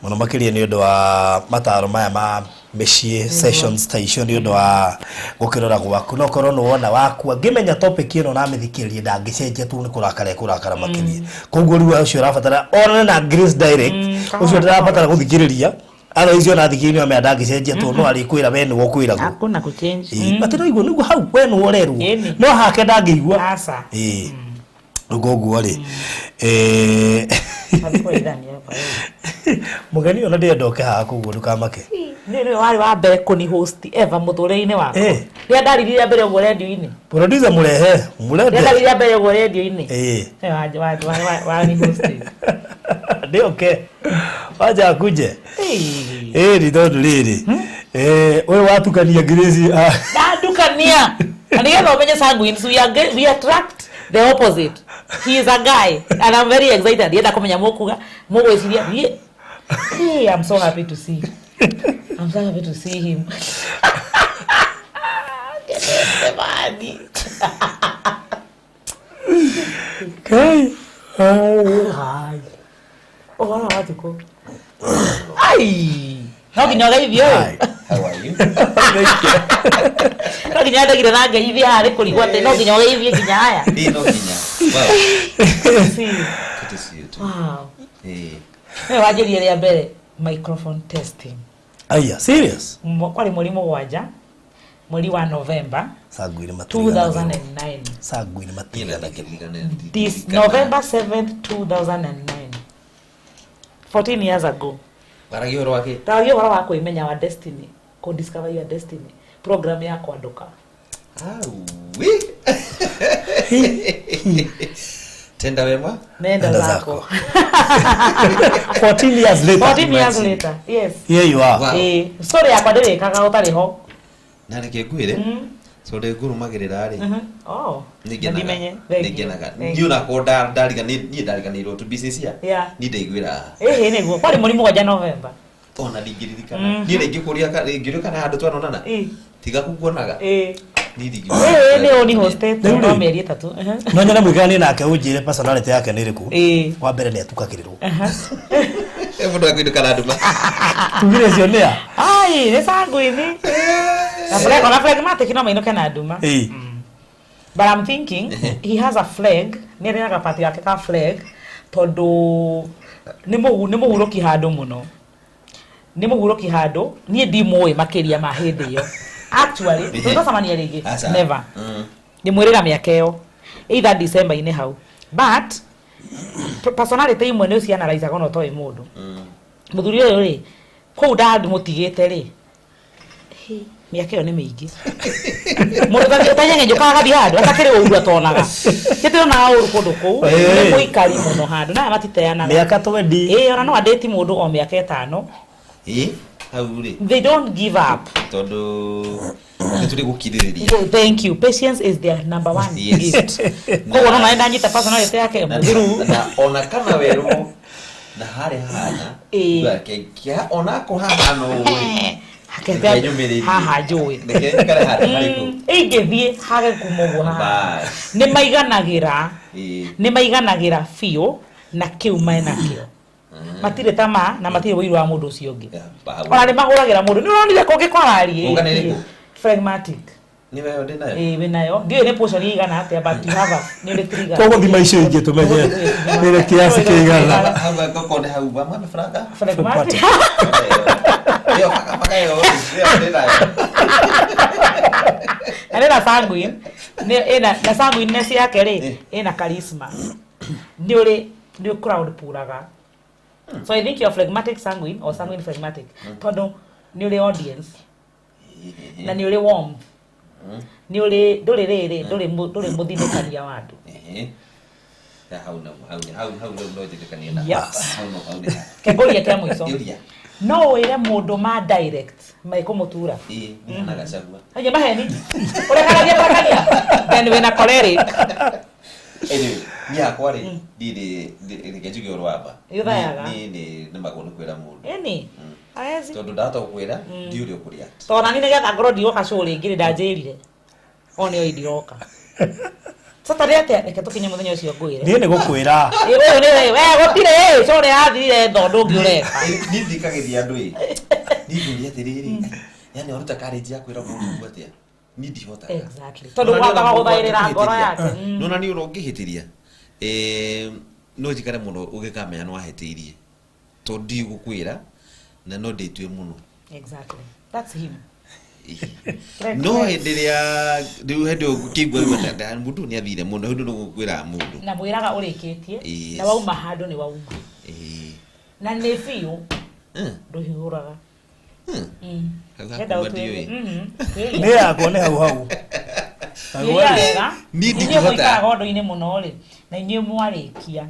mũno makĩria nĩ ũndũ wa mataro maya ma mĩciĩ sessions ta icio nĩ ũndũ wa gũkĩrora gwaku no korwo nĩ wona waku angĩmenya topic ĩno na amĩthikĩrĩrie ndangĩcenjia tu nĩ kũrakara ekũrakara makĩria. Koguo rĩu ũcio ũrabatara onane na Grace direct, ũcio ndĩrabatara gũthikĩrĩria otherwise ona thikĩrĩria amenya ndangĩcenjia tu no arĩkwĩra we nĩwe ũkwĩragwo. Hakuna kuchange. But no igua nĩguo hau we nĩwe ũrerwo no hake ndangĩigua. Aca. Ĩĩ. Rĩu koguo rĩ mũgeni ona ndĩrenda oke haha koguo ndũkamake. Nĩ nĩwe warĩ wa mbere kũni host ever mũtũrĩre-inĩ wakwa. Rĩrĩa ndariririe mbere ũguo radio-inĩ. Producer mũrehe mũrende. Rĩrĩa ndariririe mbere ũguo radio-inĩ. Wani host. Ndĩoke waja akuje. Ĩĩ tondũ rĩrĩ ũyũ watukania Grace. Ndandukania. Na nĩgetha ũmenye sanguines we attract the opposite. He is a guy and I'm very excited. Yenda kumenya mukuga mugwiciria niĩ. Hey, I'm so happy to see. I'm so happy to see him. Okay. Hi. Ũhoro wa thikũ. Ai. No nginya ũgeithio. How are you? Thank you. No nginya ndagire na ngeithia harĩ kũrigwo atĩ no nginya ũgeithie nginya haya. Ĩĩ no nginya. Wow. See. Good to see you too. Wow. Ĩĩ. Nĩwe wanjĩrire rĩa mbere microphone testing. Aya, serious? Kwarĩ mweri 7 mweri wa November 2009. Sanguine matiriganagĩrwo. This November 7th 2009. 14 years ago. Waragia ũhoro wa kĩ? Ndaragia ũhoro wa kwĩmenya wa destiny, kũ discover your destiny, program ya kwandũka. Aui. Tenda wema? Nenda zako. 14 years later. 14 years later. Yes. Here you are. Wow. Story yakwa ndĩrĩkaga ũtarĩ ho. Na reke ngwĩre. So ndĩ ngũrũmagĩrĩra rĩ. Oh. Nĩngenaga. Nĩngenaga. Niĩ onakwa niĩ ndariganĩirwo tu business ya. Niĩ ndaiguĩra. Ĩhĩ nĩguo. Kwarĩ mweri 7 November. Ona ndingĩririkana. Niĩ rĩngĩkũria rĩngĩũria kana handũ twanonana. Tiga kukuonaga. Niĩ ndingĩũria. Ĩĩ nĩ ũni hosted no mĩeri 3. No nyone mũikaranie nake ũnjĩre personality yake nĩ ĩrĩkũ. Wa mbere nĩ atukagĩrĩrwo. Mũndũ akũinũka na nduma. Tugire icio nĩ a? Ai, nĩ sanguine. Na phlegmatic no mainũke na nduma. But I'm thinking he has a flag, nĩ arĩ na gabati gake ka flag tondũ nĩ mũhurũki handũ mũno. Nĩ mũhurũki handũ, niĩ ndimũĩ makĩria ma hĩndĩ ĩyo. Actually, tũtacemania rĩngĩ. Never. Ndĩmwĩrĩga mĩaka ĩyo. Either December-inĩ hau. But personality imwe nĩ ũcianalizaga ona ũtoĩ mũndũ. Mũthuri ũyũ rĩ, kũu ndamũtigĩte rĩ, mĩaka ĩyo nĩ mĩingĩ. Mũndũ ũtanyenyenyũkaga agathiĩ handũ atakĩrĩ ũru atonaga. Tĩtionaga ũru kũndũ kũu, nĩ mũikari mũno handũ na aya matiteanaga. Mĩaka 20. Ĩĩ ona no andĩti mũndũ o mĩaka 5. Ĩĩ hau rĩ. They don't give up. Tondũ nĩ tũrĩ gũkirĩrĩria. Thank you. Patience is their number one gift. Koguo no ndanyita personality yake mũthuru. Na ona kana werũ na harĩa hahana. Ona ko hahana ũũ. Hakete haha njũĩ. Ingĩthiĩ hage kuma ũguo haha. Nĩ maiganagĩra. Nĩ maiganagĩra biũ na kĩu menakĩo. Matirĩ tamaa na matirĩ ũiru wa mũndũ ũcio ũngĩ. Ona nĩ mahũragĩra mũndũ. Nĩ ũronire kũngĩ kwararie. Phlegmatic. Nĩ nayo ndĩ nayo. Ĩĩ wĩ nayo. Ndiũĩ nĩ portion ĩigana atĩa but you have a nĩ ũrĩ trigger. Koguo thima icio ingĩ tũmenye nĩ kiasi kĩigana. Hau ngoko nĩ hau mwana franga. Phlegmatic. Ĩyo paka ĩyo ndĩ nayo. Na nĩ na sanguine. Nĩ ĩna na sanguineness yake rĩ ĩna charisma. Nĩ ũrĩ nĩ crowd pulaga. So I think you're phlegmatic sanguine or sanguine phlegmatic. Tondũ nĩ ũrĩ audience. Na nĩ ũrĩ warmth. Nĩ ũrĩ ndũrĩ rĩrĩ ndũrĩ mũthinĩkania wa andũ. Ya, hau na hau hau hau no no njĩtĩkanie na hau no hau nĩ Kengũria kĩa mũico. Ĩũria. No wĩre mũndũ ma direct maikũmũtura. Ĩĩ, niĩ hana Gachagua. Aje maheni. Ũrekaragia kũrekania. Then wĩna choleric. Anyway, niĩ hakwa rĩ, niĩ nĩ reke njuge ũhoro wa ma. Nĩ ũthayaga? Niĩ nĩ nemagwo nĩ kwĩra mũndũ. Ĩni. Aezi. Tondũ ndahota gũkwĩra, ndiũĩ ũrĩa ũkũ-react. Tondũ nani nĩgetha ngorwo ndigoka show rĩngĩ rĩ ndanjĩrire. O nĩo ndiroka. Sasa rĩ atĩa reke tũkinye mũthenya ũcio ngwĩre. Niĩ nĩ gũkwĩra. Ĩ, ũyũ nĩ we gũtirĩ show nĩ yathirire tondũ ndũngĩ ũreka. Ĩ, niĩ ndikagĩria andũ ĩ. Niĩ ngũria atĩrĩrĩ, yani waruta courage ya kwĩra mũndũ ũguo atĩa? Niĩ ndihotaga. Exactly. Tondũ wambaga gũthaĩrĩra ngoro yake. Nona niĩ ona ũngĩhĩtĩria, no njikare mũno ũgĩkamenya nĩ wahĩtĩirie. Tondũ ndigũkwĩra na no ndĩtue mũno. Exactly. That's him. No hĩndĩ ĩrĩa rĩu hĩndĩ ĩyo ũkĩigua rĩu atĩ mũndũ nĩ athire mũno, hĩndĩ ĩyo nĩgũkwĩra mũndũ. Na mwĩraga ũrĩkĩtie Yes. na wauma handũ nĩ wauma. Ĩĩ. Na nĩ biũ ndũhiũraga. Hau Enda hakuma ũtuĩrie. ndiũĩ. Tuĩrie. Niĩ yakwa nĩ hau hau. Tuĩria wega. Niĩ Inyuĩ ndingĩhota. mũikaraga ũndũ-inĩ mũno rĩ, na inyuĩ mwarĩkia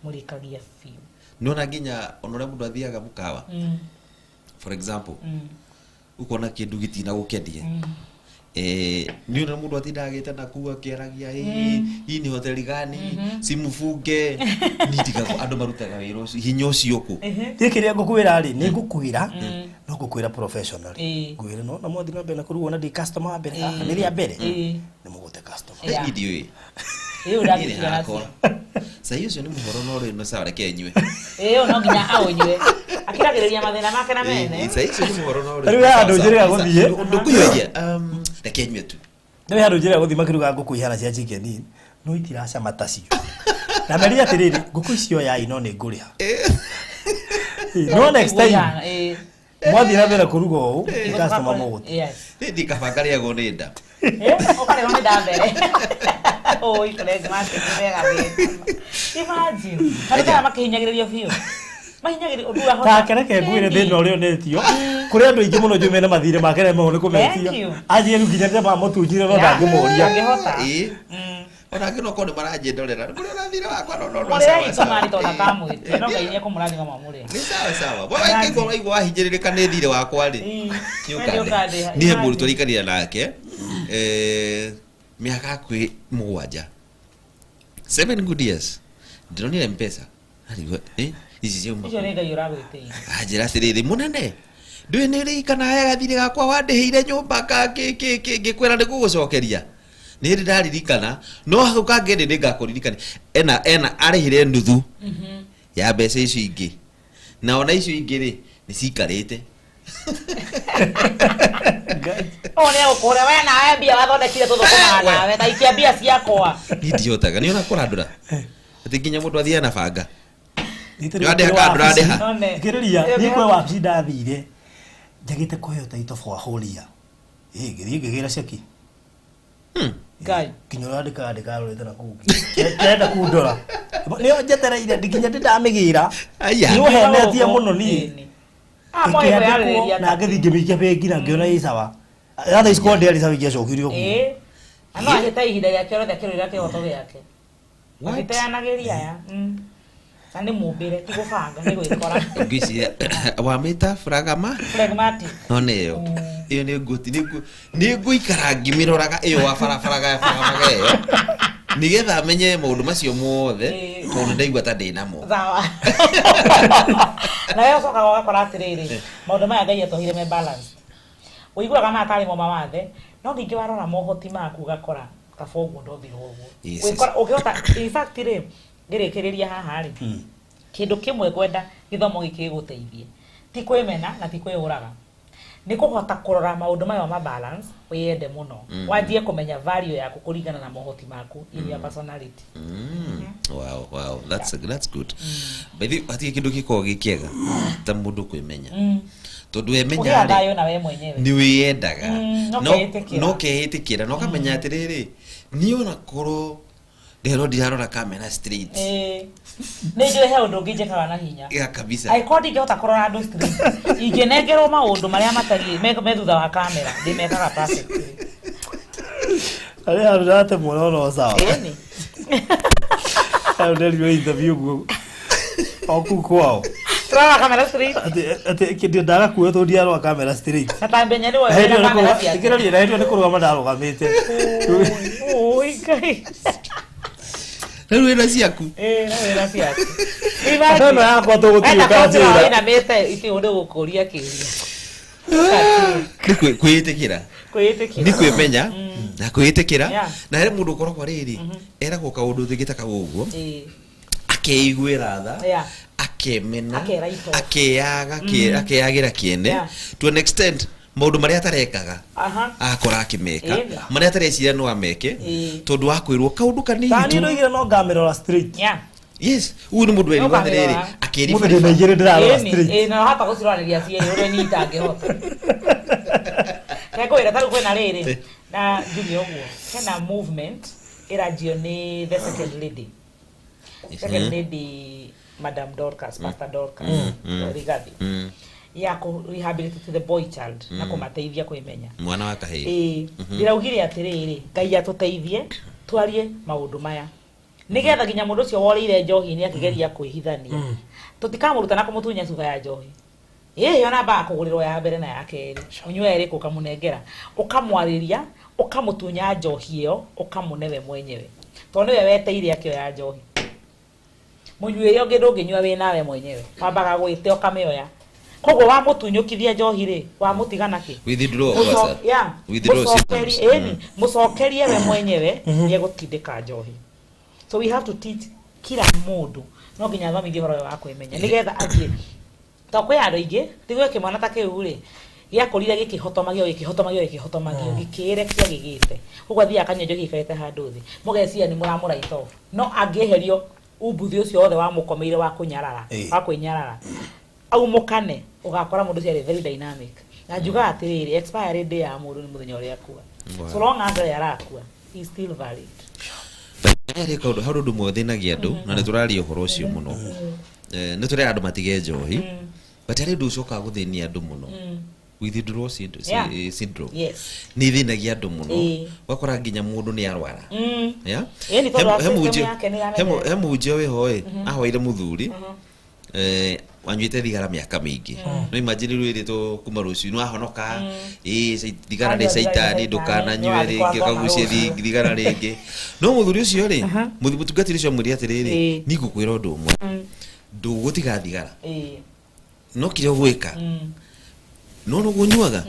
mũrĩkagia biũ. Nĩwona nginya ona ũrĩa mũndũ athiaga mũkawa. For example, ukona kĩndũ gĩtina gũkenia. Nĩ ũrĩa mũndũ atindaga agĩtana kũu akĩaragia, hii ni hoteli gani, simfunge. Niĩ ndigagwo andũ marutaga wĩra ũcio, hinya ũcio kũ. Niĩ kĩrĩa ngũkwĩra rĩ, nĩ ngũkwĩra, no ngũkwĩra professionally. Ĩĩ. Ngwĩre no na mwathiĩ na mbere na kũrugwo na ndi customer wa mbere haha, nĩ rĩa mbere. Ĩĩ. Nĩ mũgũte customer. Yeah. Niĩ ndiũĩ. Ĩĩ Niĩ nĩ ũrangĩtigana hakwa. Cai ũcio nĩ mũhoro no rĩ no sawa reke nyue. Ĩĩ ũyũ no nginya aũnyue. Akiragĩrĩria mathĩna make na mene. Cai ũcio nĩ mũhoro no rĩ. Rĩu he handũ njĩrĩga gũthiĩ. Ndũkũiyũria. Reke nyue tu. Nĩ handũ njĩrĩga gũthiĩ makĩruga ngũkũ ihana cia chicken inn, no itiracama tacio. Na merire atĩrĩrĩ, ngũkũ icio yai no nĩ ngũrĩha. No next time Ĩĩ. mwathiĩ na mbere kũruga ũũ, nĩ customer mũgũte. Yes. Niĩ ndikaba ngarĩagwo nĩ nda. Ũkarĩrwo nĩ nda mbere. Oi, charismatic wega wega. Imagine. Andũ aya makĩhinyagĩrĩrio biũ. Mahinyagĩrĩrio ũndũ wahota. Ta kereke ngwĩre thĩna ũrĩa onetio. Kũrĩ andũ aingĩ mũno njũĩ mena mathirĩ make na mau nĩ kũmetia. Thank you. Anjie rĩu nginya rĩrĩa mamũtunjire no Yeah. ndangĩmũria. Ndangĩhota. Ĩĩ. Ona angĩ no korwo nĩ maranjĩndorera. Kũrĩa ũrathire wakwa no no no. Mũrĩre sawa, itũ sawa. mari tondũ ndakamwĩtie. No Ĩĩ. Ngai nĩekũmũrathima mamũrĩhe. Nĩ sawa sawa. Bwana ingĩkorwo waigua wahinyĩrĩrĩka nĩ thirĩ wakwa rĩ. Ĩĩ. Nĩ We nĩ ũkandĩha. ũkandĩha. Niĩ he mũndũ Imagine. tũraikarire nake mĩaka hakuhĩ mũgwanja. 7 good years. Ndĩronire Mpesa. Arigwo, ici ciauma Ũcio kũ? nĩ Ngai ũragwĩtĩire. Anjĩra atĩrĩrĩ, mũnene, ndũĩ nĩ ũririkanaga gathirĩ gakwa wandĩhĩire nyũmba ka kĩ kĩ kĩ ngĩkwĩra nĩ ngũgũcokeria. Nĩ hĩndĩ ndaririkana, no hau kangĩ nĩ ngakũririkania. Ena ena arĩhire nuthu ya mbeca icio ingĩ. Na ona icio ingĩ rĩ, nĩ cikarĩte. Ũyũ nĩ egũkũhũra we nawe mbia wathondekire tũthũkũmaga nawe ta ikia mbia ciakwa. Niĩ ndihotaga, nĩ ona kũrandũra. Atĩ nginya mũndũ athiaga na banga. Nĩ Nĩwandĩha kana ndũrandĩha? None. Thikĩrĩria, niĩ kwĩ wabici ndathire njagĩte kũheo title for a whole year. Ĩ, ngĩthiĩ ngĩgĩra ceki. Ngai. Nginya ũrĩa andĩkaga ndĩkarorete na kũu. Kĩrenda kundora. Nĩyo njetereire nginya ndĩndamĩgĩra. Aya. Nĩ ũhenetie mũno niĩ. Ĩni. Ah, moĩ kwĩyarĩrĩria Ĩkĩandĩkwo na ngĩthiĩ ngĩmĩikia bengi na ngĩona ĩ sawa. Ya thaa ici korwo ndĩarĩ sawa ingĩacokirio kuo. Ĩĩ. Na no ahĩte ihinda rĩake rĩothe akĩrũĩra kĩhoto gĩake. What? Agĩteanagĩria aya. Na nĩ mũmbĩre ti gũbanga nĩ gwĩkora. Ngwĩciria wamĩta fragama Phlegmatic. no nĩ ĩyo ĩyo nĩ ngũti nĩ ngũikara ngĩmĩroraga ĩyo wa barabaraga ya barabara ĩyo nĩgetha menye maũndũ macio mothe Ĩĩ. tondũ ndaigua ta ndĩ namo. Sawa. Na we ũcokaga ũgakora atĩrĩrĩ, maũndũ maya Ngai atũheire me balanced. Ũiguaga maya tarĩ mo mawathe, no ningĩ warora mohoti maku ũgakora kaba ũguo ndombirwo ũguo. Yes, Gwĩkora ũngĩhota in fact rĩ, ngĩrĩkĩrĩria haha rĩ, kĩndũ kĩmwe ngwenda gĩthomo gĩkĩ gĩgũteithie ti kwĩmena na ti kwĩyũraga, nĩ kũhota kũrora maũndũ maya ma balance wĩyende mũno, wanjie kũmenya value yaku kũringana na mohoti maku in your personality. Wow, wow, that's good. By the way, hatirĩ kĩndũ gĩkoragwo gĩ kĩega ta mũndũ kwĩmenya. Tondũ wemenya Ũgĩa rĩ, thayũ na we mwenyewe. nĩ wĩyendaga. No ũkeĩtĩkĩra. No ũkeĩtĩkĩra na ũkamenya atĩrĩrĩ, niĩ ona korwo ndĩrero ndirarora kamera straight. Ĩĩ. Nĩ njũĩ he ũndũ ũngĩ njĩkaga na hinya. Ya kabisa. Angĩkorwo ndingĩhota kũrora andũ straight, ingĩnengerwo maũndũ marĩa matariĩ me thutha wa kamera, ndĩmekaga perfectly. Harĩ handũ ndatemwo no no sawa. Ĩni. Nderirwo interview guo o kuu kwao. Tũrarora kamera straight. Atĩ kĩndĩ ndaga kuoya tondũ ndiarora kamera straight. Na tambenya nĩ woe na kamera ciake. Kĩroria na hĩndĩ nĩ kũrũgama ndarũgamĩte. Oi Ngai. Rĩu wĩna ciaku. Ĩĩ, no wĩna ciaku. Ĩno yakwa tũgũtuĩka njĩra. Inamĩte itĩ ũndũ gũkũria kĩũria. Nĩ kwĩĩtĩkĩra. Kwĩĩtĩkĩra. Nĩ kwĩmenya na kwĩĩtĩkĩra. Yeah. Na harĩ mũndũ ũkoragwo rĩrĩ eragwo kaũndũ thĩngĩ ta kau ũguo, Ĩĩ. akeiguĩra tha, Yeah. akemena, Akeraito. akeyaga, akeyagĩra kĩene Yeah. to an extent maũndũ marĩa atarekaga Aha. akora akĩmeka, Ĩĩ. marĩa atareciria no ameke, Ĩĩ. tondũ wa kwĩrwo kaũndũ kanini Tani tu. ndoigire no ngamĩrora straight. Yeah. Yes, ũyũ nĩ mũndũ werirwo No atĩrĩrĩ, ngamĩrora. Mũthĩ ndĩna igĩrĩ ndĩrarora Ĩni, straight. ĩĩ, na hata gũciroranĩria cierĩ ũrĩa niĩ itangĩhota. Reke ngwĩre ta rĩu kwĩna rĩrĩ na njuge ũguo, hena movement ĩranjio nĩ the second lady. Second lady Madam Dorcas, Pastor Dorcas Rigathi, ya kũ rehabilitate the boy child na kũmateithia kwĩmenya. Mwana wa kahĩĩ. Ĩĩ, ndĩraugire atĩrĩrĩ, Ngai atũteithie twarie maũndũ maya nĩgetha nginya mũndũ ũcio worĩire njohi-inĩ akĩgeria kwĩhithania, tũtikamũruta na kũmũtunya cuba ya njohi. Ĩĩ, ona ambaga kũgũrĩrwo ya mbere na ya kerĩ, ũnyue ĩrĩkũ ũkamũnengera, ũkamwarĩria, ũkamũtunya njohi ĩyo, ũkamũne we mwenyewe, tondũ nĩwe weteire akĩoya njohi. Mũnyuĩre ũngĩ ndũngĩnyua wĩ nawe mwenyewe, wambaga gwĩte ũkamĩoya. Koguo wamũtunyũkithia njohi rĩ, wamũtiga nakĩ? Withdraw kwanza. Yeah. Withdraw symptoms. Ĩni, mũcokerie we mwenyewe nĩegũtindĩka njohi. So we have to teach kila mũndũ no nginya athomithie ũhoro ũyũ wa kwĩmenya nĩgetha athiĩ, to kwĩ andũ aingĩ tiguo kĩmwana ta kĩu rĩ gĩakũrire gĩkĩhotomagio gĩkĩhotomagio gĩkĩhotomagio gĩkĩĩrekia gĩgĩte ũguo athiaga akanyua njohi aikarĩte handũ thĩ, mũgeciria nĩ mũramũwrite off, no angĩeherio umbuthi ũcio wothe wamũkomeire wa kũnyarara, wa kwĩnyarara, aumũkane, ũgakora mũndũ ũcio arĩ very dynamic. Na njugaga atĩrĩrĩ, expiry day ya mũndũ nĩ mũthenya ũrĩa akua. So long as ũrĩa arakua, he is still valid. Harĩ kaũndũ, harĩ ũndũ ũmwe ũthĩnagia andũ na nĩ tũraria ũhoro ũcio mũno. Nĩ tũrera andũ matige njohi, but harĩ ũndũ ũcokaga gũthĩnia andũ mũno, withdraw syndrome. Yes. Nĩ ithĩnagia andũ mũno, Ĩĩ. ũgakora nginya mũndũ nĩ arwara. Yeah? Ĩni, tondũ wa He system mũhunjia- yake nĩ ĩramenyerete. he mũhunjia wĩho ĩ ahoire mũthuri wanyuĩte thigara mĩaka mĩingĩ, no imagine rĩu ĩrĩtwo kuma rũciũ nĩ wahonoka, ĩ thigara nĩ Anyua thigara caitani, nĩ ndũkananyue caitani, rĩngĩ, no ũkagucie rũciũ. thigara rĩngĩ. No mũthuri ũcio rĩ, mũtungatĩri ũcio amwĩrire atĩrĩrĩ, Ĩĩ. niĩ ngũkwĩra ũndũ ũmwe, ndũgũtiga thigara, Ĩĩ. no kĩrĩa ũgwĩka, no nĩguo ũnyuaga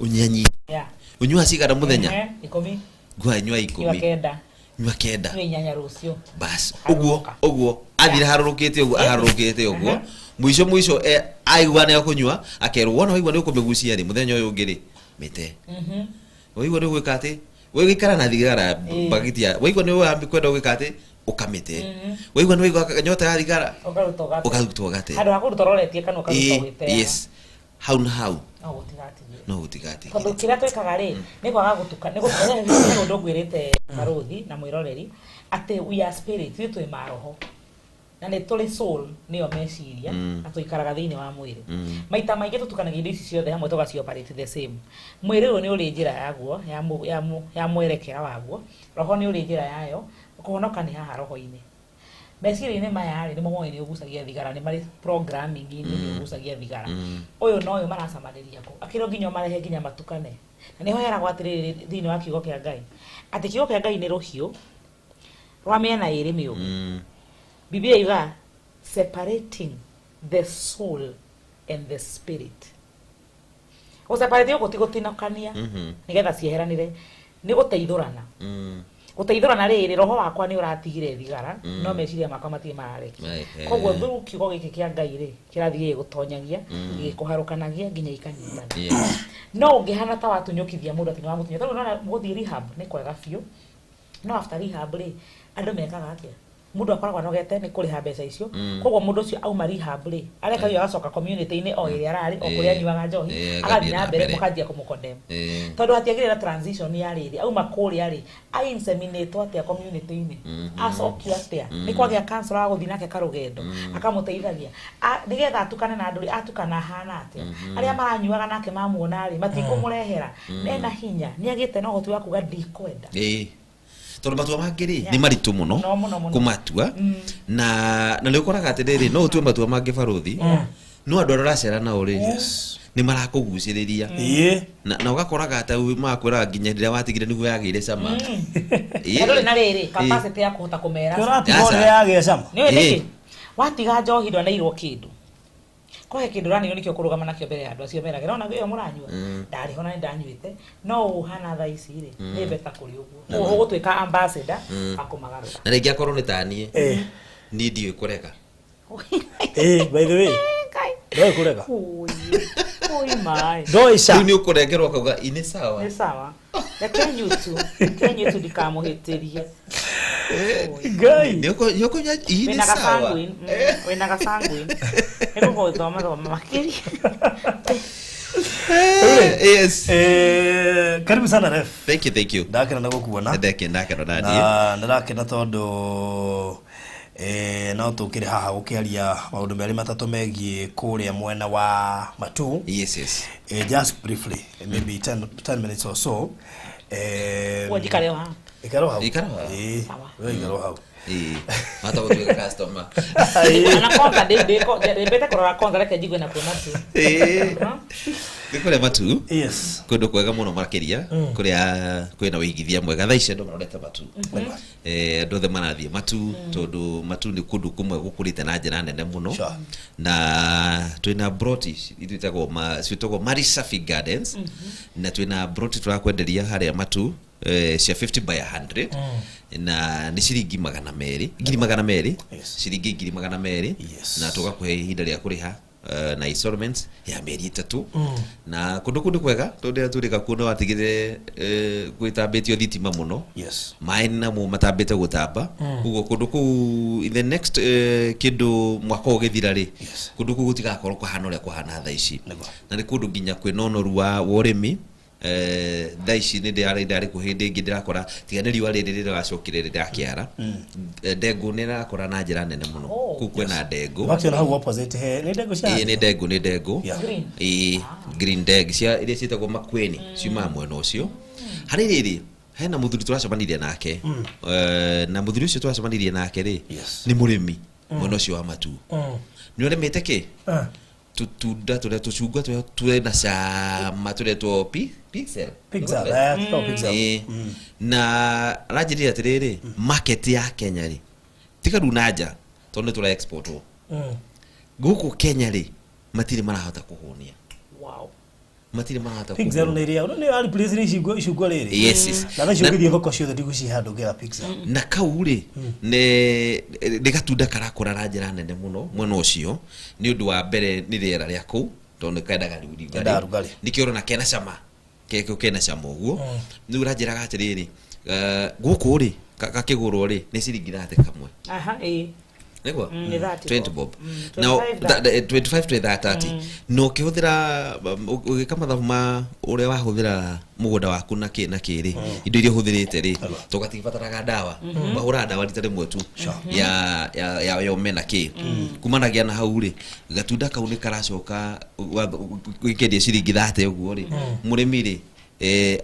ũnyanyie. Yeah. Ũnyuaga cigana mũthenya? Ehe, 10. Ngwa nyua Nyua 10. 9. Nyua 9. Nyua 8 rũciũ. Bas, ũguo Harũrũka. ũguo athire harũrũkĩte ũguo, aharũrũkĩte ũguo, mũico mũico aigua nĩ akũnyua, akerwo wona waigua nĩ ũkũmĩgucia rĩ, mũthenya ũyũ ũngĩ rĩ mĩte. Waigua nĩ ũgwĩka atĩ waikara na thigara bagiti ya waigua nĩ ũkwenda ũgwĩka atĩ ũkamĩte, waigua nĩ waigua nyota ya thigara, Ũkaruta ũgate. ũkaruta ũgate. Handũ ha kũruta ũroretie kanua, ũkaruta Ĩĩ, ũgĩteaga. yes, hau na hau. No gũtigatigire. No gũtigatigire. Tondũ kĩrĩa twĩkaga rĩ nĩ kwaga gũtuka, nĩ gũtuka ũndũ ngwĩrĩte barũthi na mwĩroreri atĩ we are spirit, ithuĩ twĩ maroho na nĩ tũrĩ soul, nĩyo meciria, na tũikaraga thĩinĩ wa mwĩrĩ. Maita maingĩ tũtukanagia indo ici ciothe hamwe tũgaci operate the same. Mwĩrĩ ũyũ nĩ ũrĩ njĩra yaguo ya ya mwerekera waguo, roho nĩ ũrĩ njĩra yayo, kũhonoka nĩ haha roho-inĩ. Meciria-inĩ maya rĩ, nĩmo moĩ nĩ ũgucagia thigara, nĩ marĩ programming-inĩ nĩ ũgucagia thigara. Ũyũ na ũyũ maracamanĩria kũ akĩrwo nginya marehe nginya matukane. Na nĩho heragwo atĩrĩrĩ thĩinĩ wa kiugo kĩa Ngai atĩ kiugo kĩa Ngai nĩ rũhiũ rwa mĩena ĩrĩ mĩũgĩ. Biblia yuga separating the soul and the spirit. Gũseparate gũkũ ti gũtinũkania nĩgetha cieheranĩre, nĩ gũteithũrana. Gũteithũrana rĩrĩ, roho wakwa nĩ ũratigire thigara, no meciria makwa matirĩ mararekia. Koguo through kiugo gĩkĩ kĩa Ngai rĩ, kĩrathiĩ gĩgũtonyagia, gĩgĩkũharũkanagia nginya ikanyitana. No ũngĩhana ta watunyũkithia mũndũ atĩ nĩ wamũtunya, tondũ nĩwona gũthiĩ rehab nĩ kwega biũ, no after rehab rĩ, andũ mekaga atĩa? Mũndũ akoragwo anogete nĩ kũrĩha mbeca icio. Koguo mũndũ ũcio auma rehab rĩ, areka biũ agacoka community-inĩ o ĩrĩa ararĩ, o kũrĩa anyuaga njohi, Agathiĩ agathiĩ na na mbere, mbere. mũkanjia kũmũcondemn tondũ hatiagĩrĩ na transition ya rĩrĩ auma kũrĩa rĩ, ainseminatwo atĩa community-inĩ, acokio atĩa, nĩ kwagĩa counselor wa gũthiĩ nake karũgendo akamũteithagia nĩgetha atukane na andũ rĩ, atukana ahana atĩa, arĩa maranyuaga nake mamuona rĩ, matikũmũrehera, ena hinya, nĩ agĩte na ũhoti wa kuga ndikwenda. Ĩĩ. Tondũ matua mangĩ rĩ nĩ maritũ mũno No, mũno, mũno. kũmatua na nĩ ũkoraga atĩrĩrĩ, no ũtue matua mangĩ barũthi, no andũ arĩa ũracera nao rĩ nĩ marakũgucĩrĩria. Na ũgakoraga atĩ makwĩraga nginya rĩrĩa watigire nĩguo yagĩire cama. Na ndũrĩ na rĩrĩ capacity ya kũhota kũmera. Ũratiga Aca. ũrĩa yagĩa cama. Nĩ ũĩ nĩkĩ watiga njohi ndwaneirwo kĩndũ kohe kĩndũ ũraneirwo nĩkĩo kũrũgama nakĩo mbere ya andũ acio meragĩra ona ĩyo mũranyua ndarĩ ho na nĩ ndanyuĩte no ũhana thaa ici rĩ nĩ beta kũrĩ ũguo ũguo ũgũtuĩka ambassador wa kũmagarũra. Na rĩngĩ akorwo nĩ taniĩ niĩ ndiũĩ kũrega. By the way, ndoĩ kũrega. Ui, ui maĩ. Ndoĩ ca. Rĩu nĩ ũkũrengerwo ũkauga inĩ sawa. Nĩ sawa, reke nyutu, reke nyutu ndikamũhĩtĩrie. Ngai. Nĩ ũkũnyua ii nĩ Wĩna sawa. gasanguine, wĩna gasanguine nĩ gũgũthoma thoma makĩria. Yes. Karibu sana, ref. Thank you, thank you. Ndakena nĩ gũkuona. Ndakena naniĩ. Na ndĩrakena tondũ no tũkĩrĩ haha gũkĩaria maũndũ merĩ matatũ megiĩ kũrĩa mwena wa Matu. Yes. Just briefly, maybe 10 minutes or so. Ũguo njikare o haha? Ikara o hau. Ikara o hau. Ĩĩ, Sawa. we ikara o hau. Ĩĩ, hata gũtuĩka customer. Na kwanza ndĩmbĩte kũrora kwanza, reke njigue na kuona tu. Ĩĩ. Nĩ kũrĩa Matu. Kũndũ kwega mũno makĩria kũrĩa kwĩna wĩigithia mwega thaa ici andũ marorete Matu. Andũ othe marathiĩ Matu tondũ Matu nĩ kũndũ kũmwe gũkũrĩte na njĩra nene mũno. Na twĩna broti itwĩtagwo ciĩtagwo Marisafi Gardens, na twĩna broti tũrakwenderia harĩa Matu cia 50 by 100 na nĩ ciringi 200, 200,000. Ciringi 200,000. Na tũgakũhe ihinda rĩa kũrĩha na installments ya mĩeri 3. Na kũndũ kũu nĩ kwega tondũ rĩrĩa tũrĩka kuo nĩ watigire gwĩtambĩtio thitima mũno. Maĩ namo matambĩte gũtamba, koguo kũndũ kũu in the next kĩndũ mwaka ũgĩthira rĩ, kũndũ kũu gũtigakorwo kũhana ũrĩa kũhana thaa ici. Na nĩ kũndũ nginya kwĩna ũnoru wa ũrĩmi. Thaa ici nĩ ndarĩ kũ hĩndĩ ĩngĩ ndĩrakora tiga nĩ riũa rĩrĩ rĩracokire rĩrakĩara. Ndengũ nĩ ĩrakũra na njĩra nene mũno. Kũu kwĩna ndengũ. Wakĩona hau opposite he nĩ ndengũ cia. Ĩĩ, nĩ ndengũ, nĩ ndengũ. Green. Ĩĩ, green deg cia iria ciĩtagwo makweni ciumaga mwena ũcio. Harĩ rĩrĩ hena mũthuri tũracemanirie nake. Na mũthuri ũcio tũracemanirie nake rĩ nĩ mũrĩmi mwena ũcio wa Matu. Nĩ ũrĩmĩte kĩ tũtunda tũrĩa tũcungwa tũrĩa twĩna cama tũretwo pixel. Pixel, tũtagwo pixel. Ĩĩ. Na aranjĩrire atĩrĩrĩ, market ya Kenya rĩ tiga rĩu na nja tondũ nĩ tũra exportwo gũkũ Kenya rĩ matirĩ marahota kũhũnia. Matirĩ marahota Pixel kũhũnia. nĩ iria nĩ ya replace nĩ icungwa icungwa rĩrĩ. Yes. Na thaa ici ũngĩthiĩ thoko ciothe ndigũcihe handũ ũngĩaga pixel. Na kau rĩ nĩ gatunda karakũra na njĩra nene mũno mwena ũcio nĩ ũndũ wa mbere nĩ rĩera rĩa kũu tondũ nĩ kendaga Kendaga rugarĩ. Nĩkĩo ũrona kena cama kekĩo kena cama ũguo. Rĩu ũranjĩraga atĩrĩrĩ, gũkũ rĩ gakĩgũrwo rĩ nĩ ciringi 30 kamwe. Aha, ĩĩ. Nĩguo? Nĩ 30 20 bob. Bob. Now, 25. 25 to 30 na ũkĩhũthĩra ũgĩka mathabu ma ũrĩa wahũthĩra mũgũnda waku na kĩ na kĩ rĩ indo iria ũhũthĩrĩte rĩ tũgatibataraga ndawa wahũraga ndawa rita rĩmwe tu ya yome na kĩ kumanagia na hau rĩ gatunda kau nĩ karacoka wĩkendia ciringi 30 ũguo rĩ mũrĩmi rĩ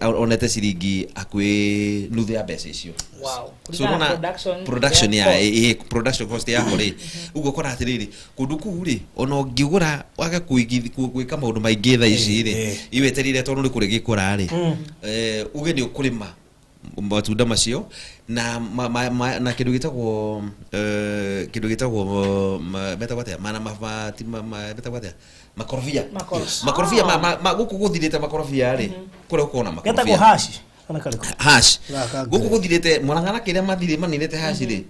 onete ciringi hakuhĩ nuthu ya mbeca icio. Wow. So Kũringana na unaona production, production ya ya cost. production cost yako rĩ ũguo ũkora atĩrĩrĩ kũndũ kũu rĩ ona ũngĩgũra wage gwĩka maũndũ maingĩ thaa ici rĩ iweterire tondũ nĩ kũrĩ gĩkũra rĩ uge nĩ ũkũrĩma matunda macio na na kĩndũ gĩtagwo kĩndũ gĩtagwo metagwo atĩa mana mabati metagwo atĩa makorobia. Makorobia. Makorobia gũkũ gũthirĩte makorobia rĩ kũrĩa ũkona Getagwo makorobia hash kana karĩkũ? Hash. Gaka Gũkũ green. gũthirĩte Murang'a kĩrĩa mathirĩ maninĩte hash rĩ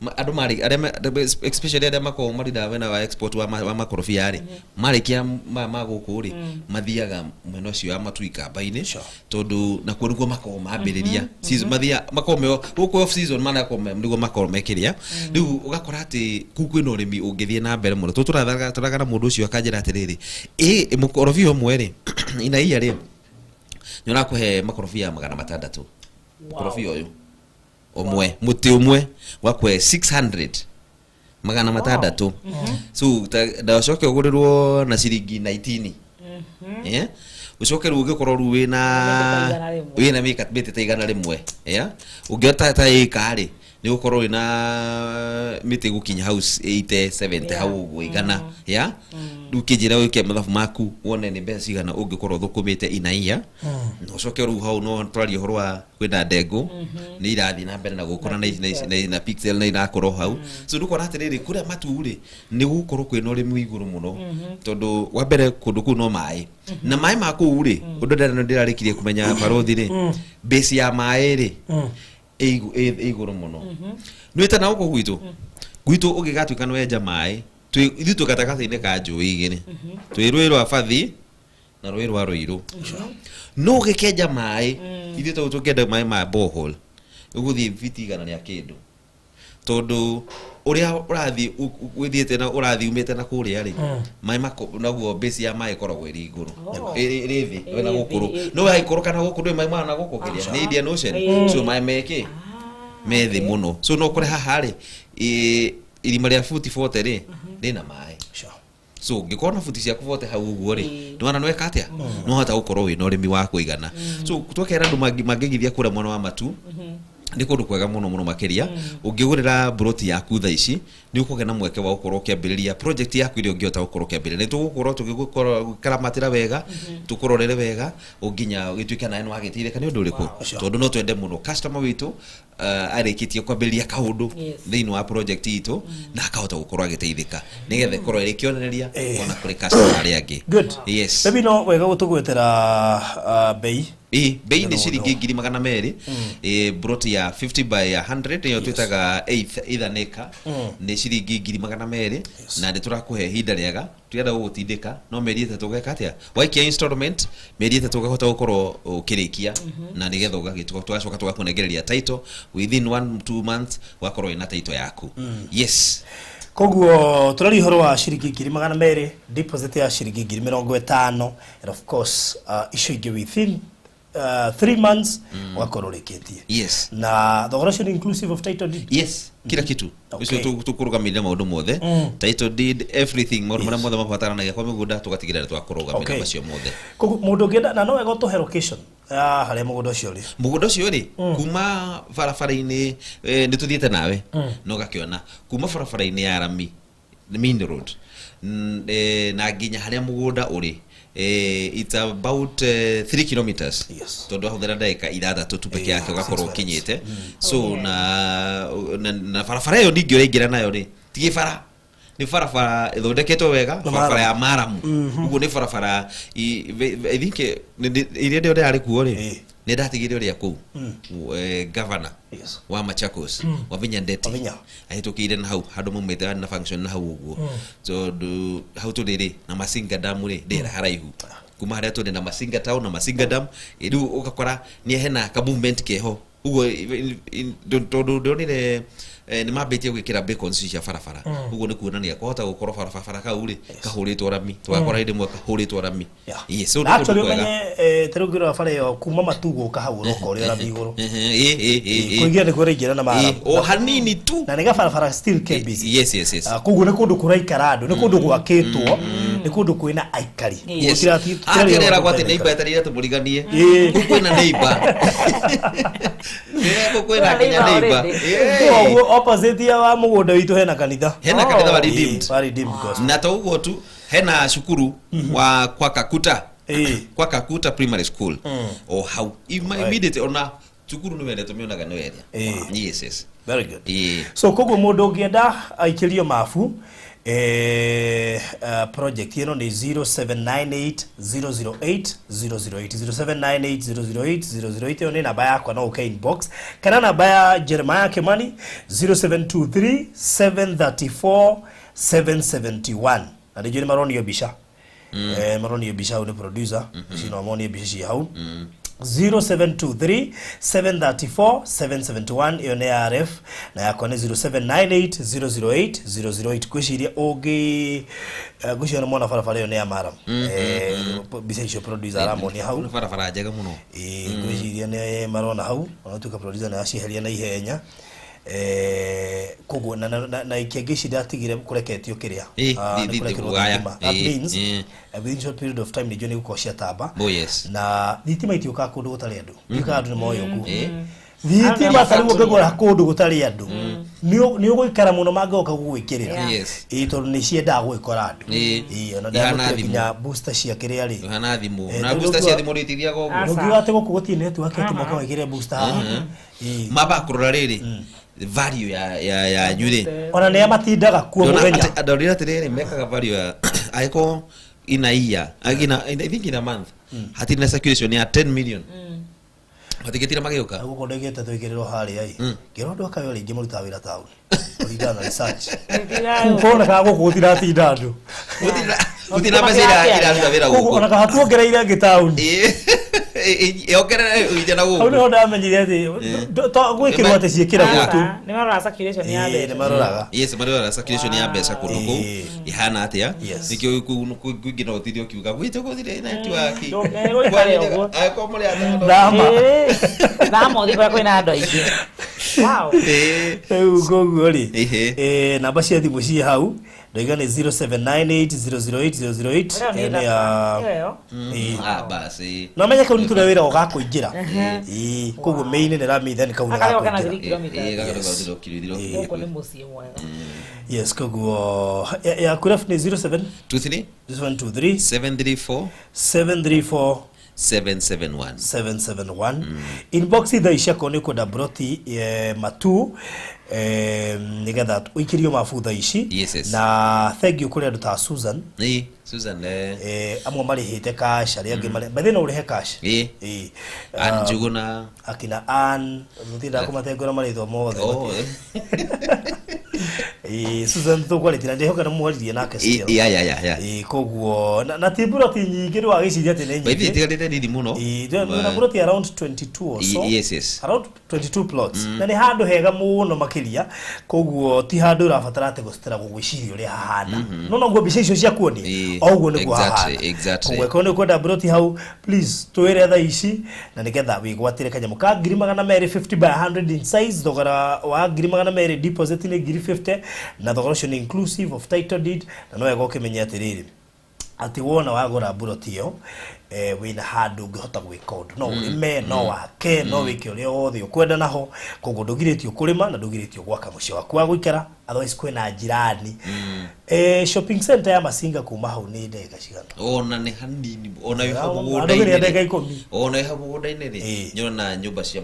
andũ marĩ arĩa especially arĩa makoragwo marindaga mwena wa export wa makorobia rĩ marĩkia ma gũkũ rĩ mathiaga mwena ũcio wa Matu Ikamba-inĩ tondũ nakuo nĩkuo makoragwo mambĩrĩria season mathiaga makoragwo me gũkũ off season manakorwo nĩguo makoragwo mekĩrĩa rĩu ũgakora atĩ kũu kwĩna ũrĩmi ũngĩthiĩ na mbere mũno tũrathaga tũraga na mũndũ ũcio akanjĩra atĩrĩrĩ ĩ mũkorobia ũmwe rĩ inaia rĩ nĩ ũrakũhe makorobia 600. Mũkorobia ũyũ ũmwe mũtĩ ũmwe wakũhe 600, 600. So ndacoke ũgũrĩrwo na ciringi 19. Ũcoke rĩu ũngĩkorwo rĩu wĩna Mĩtĩ ta 100. Wĩna mĩtĩ ta 100, yeah? Ũngĩota ta ĩka rĩ, nĩ ũgũkorwo wĩna mĩtĩ gũkinya hau 80 70 hau ũguo 100, yeah? Rĩu kĩnjĩra wĩke mathabu maku wone nĩ mbeca cigana ũngĩkorwo ũthũkũmĩte inaia, na ũcoke rĩu hau no twarie ũhoro wa kwĩna ndengũ nĩ irathiĩ na mbere na gũkũra na pixel nĩ irakũra o hau. So ndũkona atĩrĩrĩ, kũrĩa Matu rĩ, nĩ gũgũkorwo kwĩna ũrĩmi wĩ igũrũ mũno, tondũ wa mbere kũndũ kũu no maĩ, na maĩ ma kũu rĩ, ũndũ ndĩrarĩkirie kũmenya barothi rĩ, base ya maĩ rĩ ĩ igũrũ mũno. Nĩwĩte na gũkũ gwitũ ũngĩgatuĩka nĩ wenja maĩ, ithuĩ twĩ gatagatĩ-inĩ ka njũĩ igĩrĩ, twĩ rũĩ rwa Bathi na rũĩ rwa Rũirũ. No ũgĩkenja maĩ, ithuĩ tondũ tũngĩenda maĩ ma borehole ũgũthiĩ biti 100 rĩa kĩndũ, tondũ ũrĩa ũrathiĩ ũthiĩte na ũrathiĩ umĩte na kũrĩa rĩ, maĩ mako naguo base ya maĩ ĩkoragwo ĩrĩ igũrũ. Ĩrĩ thĩ wĩna gũkũrũ, no waikũrũka na gũkũ ndũĩ maĩ mana gũkũ kĩrĩa nĩ Indian Ocean, so maĩ mekĩ me thĩ mũno. So no kũrĩ haha rĩ, irima rĩa buti 40 rĩ rĩna maĩ. So ũngĩkorwo na buti ciaku 40 hau ũguo rĩ, nĩwona nĩweka atĩa, no hota gũkorwo wĩna ũrĩmi wa kũigana. So twakera andũ mangĩgithia kũrĩa mwena wa Matu, nĩ kũndũ kwega mũno mũno makĩria. Ũngĩgũrĩra broti yaku thaa ici, nĩ ũkũgĩa na mweke wa gũkorwo ũkĩambĩrĩria project yaku ĩrĩa ũngĩhota gũkorwo ũkĩambĩrĩria. Nĩ tũgũkorwo tũgĩkũramatĩra wega, tũkũrorere wega nginya gĩtuĩke nawe nĩ wagĩteithĩka. Nĩ ũndũ ũrĩkũ? Tondũ no twende mũno customer witũ arĩkĩtie kwambĩrĩria kaũndũ thĩinĩ wa project itũ na akahota gũkorwo agĩteithĩka, nĩgetha ĩkorwo ĩrĩ kĩonereria ona kũrĩ customer arĩa angĩ. Good. Yes. Maybe no wega gũtũgwetera bei. Ĩ bei nĩ ciringi 200,000, broti ya 50 by 100, nĩyo twĩtaga eighth either acre, nĩ ciringi 200,000. Na nĩ tũrakũhe ihinda rĩega, tũrenda gũgũtindĩka no mĩeri 3 ũgeka atĩa, waikia installment mĩeri 3 ũkahota gũkorwo ũkĩrĩkia, na nĩgetha ũgagĩtuka tũgacoka tũgakũnengereria title within 1-2 months, ũgakorwo wĩna title yaku. Yes. Koguo tũraria ũhoro wa ciringi 200,000, deposit ya ciringi 50,000, and of course icio ingĩ within 3 months ũgakorwo ũrĩkĩtie. Na thogora ũcio nĩ inclusive of title deed? Yes, kila kitu. Ũcio tũkũrũgamĩrĩra maũndũ mothe, title deed, everything, maũndũ marĩa mothe mabataranagia kwa mĩgũnda, tũgatigĩrĩra nĩ twakũrũgamĩrĩra macio mothe. Koguo mũndũ ũngĩenda, na no wega ũtũhe location ya harĩa mũgũnda ũcio ũrĩ. Mũgũnda ũcio rĩ, kuma barabara-inĩ, nĩ tũthiĩte nawe na ũgakĩona kuma barabara-inĩ ya rami main road, na nginya harĩa mũgũnda ũrĩ, it's about 3 kilometers, tondũ ahũthĩra ndagĩka 6 tu peke yake ũgakorwo 6 ũkinyĩte. So na barabara ĩyo ningĩ ũraingĩra nayo rĩ, ti gĩbara, nĩ barabara ĩthondeketwo wega. Na barabara ya maramu. Maramu ũguo nĩ barabara I think iria ndĩo ndĩrarĩ kuo rĩ, nĩ ndatigire ũrĩa kũu governor wa Machakos, Wavinya Ndeti, Wavinya. Ahĩtũkĩire na hau handũ maumĩte na function na hau ũguo, tondũ hau tũrĩ rĩ na Masinga Dam rĩ, ndĩra haraihu kuma harĩa tũrĩ na Masinga town na Masinga Dam. Rĩu ũgakora nĩ hena ka movement keho ũguo, tondũ ndonire nĩ mambĩtie gwĩkĩra beacons cia barabara. Ũguo nĩ kuonania kwahota gũkorwo barabara kau rĩ kahũrĩtwo rami, tũgakora hĩndĩ ĩmwe kahũrĩtwo rami. Yes, so Na nĩ kũndũ actually kwega. Ũmenye ta rĩu ngĩrora bara ĩyo kuma Matu gũka hau ũroka ũrĩ rami igũrũ. Ĩ. Kũingĩra nĩkuo ũraingĩra na maramu. O hanini tu. Na nĩ gabarabara still ke busy. Yes. Ah, koguo nĩ kũndũ kũraikara andũ, nĩ kũndũ gwakĩtwo, nĩ kũndũ kwĩna aikari. Yes. Tũtiraria Akerera ũhoro gwatĩ kwĩna neighbor aikari. etereire tũmũriganie. Kũu kwĩna neighbor. Kũu kwĩna nginya Kwĩna neighbor. already. Koguo opposite ya wa mũgũnda witũ hena kanitha. Hena kanitha wa Redeemed. Ĩ, wa Redeemed Gospel. Na to ũguo tu, hena cukuru wa kwa Kakuta. Kwa Kakuta Primary School. O hau. Immediate ona cukuru nĩ wendetwo mĩonaga nĩ werĩa. Yes. Very good. So koguo mũndũ ũngĩenda aikĩrio mabu, project ĩno nĩ 0798 008 008, 0798 008 008. Ĩyo nĩ namba yakwa, no ũke inbox, kana namba ya Jeremiah Kimani, 0723 734 771. Na nĩnjũĩ nĩ maronio mbica, maronio mbica hau nĩ producer ici, no monie mbica ci hau. 0723 734 771, ĩyo nĩ ya RF, na yakwa nĩ 0798 008 008. Ngwĩciria ũngĩ ngwĩciria nĩ mona barabara ĩyo nĩ ya maram. Mbica icio producer aramonia hau. Nĩ barabara njega mũno. Ĩĩ, ngwĩciria nĩ marona hau, ona tuĩka producer nĩ acieheria na ihenya. Koguo na ikĩngĩ ici ndatigire kũreketio kĩrĩa. Ĩ, Ah, nĩ thi kũrekĩrwo kũgaya. thitima. That Ĩ, means ĩ. within short period of time nĩnjũĩ nĩ gũkorwo ciatamba. Oh, yes. Na thitima itiũkaga kũndũ gũtarĩ andũ. Ndiũkaga andũ nĩ moĩ ũguo. Ĩ. Thitima ta rĩu ũngĩgũra kũndũ gũtarĩ andũ, nĩ ũgũikara mũno mangĩgoka gũgwĩkĩrĩra. Yeah. Yes. Ĩ, tondũ nĩ ciendaga gũgĩkora andũ. Ĩ. Ĩ, ona Ihana ndamũkĩra thimũ. nginya booster cia kĩrĩa rĩ. Hana thimũ. Eh, Na tondũ booster cia ũngiuga- thimũ nĩ itithiaga ũguo. Aca. Ũngiuga atĩ gũkũ gũtirĩ network atĩ moka wĩkĩre booster haha. Ĩ. Mamba kũrora rĩrĩ value ya yanyu rĩ. Ona nĩa matindaga kuo Ndona mũthenya. Ndonire atĩrĩrĩ mekaga value ya angĩkorwo in a year, I think in a month hatirĩ na circulation ya 10 million. Matingĩtira magĩũka. Gũkũ ndĩgĩte twĩkĩrĩrwo harĩa ĩ. Ngĩrwo andũ akayo rĩngĩ marutaga wĩra taũni. Kũringana na research. Kuonekaga gũkũ gũtiratinda andũ. Gũtirĩ na mbeca iraruta wĩra Koguo gũkũ. ona kana tuongereire angĩ taũni. Yongerere ũiria na Hau gũkũ. nĩho ndamenyire atĩ gwĩkĩrwo atĩ ciĩkĩragwo tu. Nĩ maroraga circulation ya Ĩ, mbeca. nĩ maroraga. Yes, maroraga circulation ya mbeca kũndũ kũu Ĩ. ihana atĩa. Yes. Nĩkĩo kũingĩ no ũtinde ũkiuga gwitũ gũtirĩ network. Gũikare ũguo. Angĩkorwo mũrĩ atano. Thama. Ĩ, thama ũthiĩ kũrĩa kwĩna andũ aingĩ. Wow. Ĩ. Rĩu koguo rĩ, Ĩhĩ. namba cia thimũ ciĩ hau ndoiga nĩ 0798008008. Ĩyo nĩ Ĩyo nĩ ya thaka. Ĩyo. Ĩ. Ah, basi. No menye kau nĩ tũrĩa wĩra ũgakũingĩra. Ĩ, koguo main nĩ ramithia nĩ kau nĩ Gakarĩa kana gakũingĩra. 3 kilometers. Ĩ, gakarĩa kiro Gũkũ nĩ mũciĩ mwega. Yes, koguo ya kuref nĩ 07 23 0723 734 734 771. 771. Inbox thaa ici akorwo nĩ ũkwenda broti matu, nĩgetha ũikĩrio mabu thaa ici. Yes, yes. Na thank you kũrĩ andũ ta Susan. Ĩ, Susan eh. Amwe marĩhĩte cash, arĩa angĩ marĩ by the way no ũrĩhe cash. Ĩ. Ĩ. Ann Ah, Njuguna. akina Ann mũtindaga kũmatengũra marĩtwa mothe. Oh. Ĩ, Susan tũkwarĩtie na ndĩhoka nĩ mwaririe nake Ĩ, still. ya. Ĩ, koguo na ti broti nyingĩ ndũgagĩciria atĩ nĩ By the way, nyingĩ. itigarĩte nini mũno. Ĩ, twĩna broti around 22 or so. Yes, yes. Around 22 plots. Na nĩ handũ hega mũno makĩria, koguo ti handũ ũrabatara atĩ gũcitĩra gũgwĩciria ũrĩa hahana. No noguo mbica icio cia kuonia Ĩ, o ũguo nĩguo exactly, hahana. exactly. Koguo ĩkorwo nĩ ũkwenda broti hau, please twĩre thaa ici na nĩgetha wĩgwatĩre kanyamũ ka 250,000 by 100 in size. Thogora wa 200,000, deposit nĩ 50,000, na thogora ũcio nĩ inclusive of title deed. Na no wega ũkĩmenye atĩrĩrĩ, atĩ wona wagũra mburoti ĩyo, wĩna handũ ũngĩhota gwĩka ũndũ, no ũrĩme, no wake, no wĩke ũrĩa wothe ũkwenda naho. Koguo ndũgirĩtio kũrĩma na ndũgirĩtio gwaka mũciĩ waku wa gũikara. Otherwise kwĩna njirani. Shopping center ya Masinga kuma hau nĩ ndagĩka cigana? Ona nĩ hanini, ona wĩ hau Andũ nĩ mũgũnda-inĩ ndagĩka rĩ. 10. Ona wĩ hau mũgũnda-inĩ rĩ, Ĩ. nyona nyũmba cia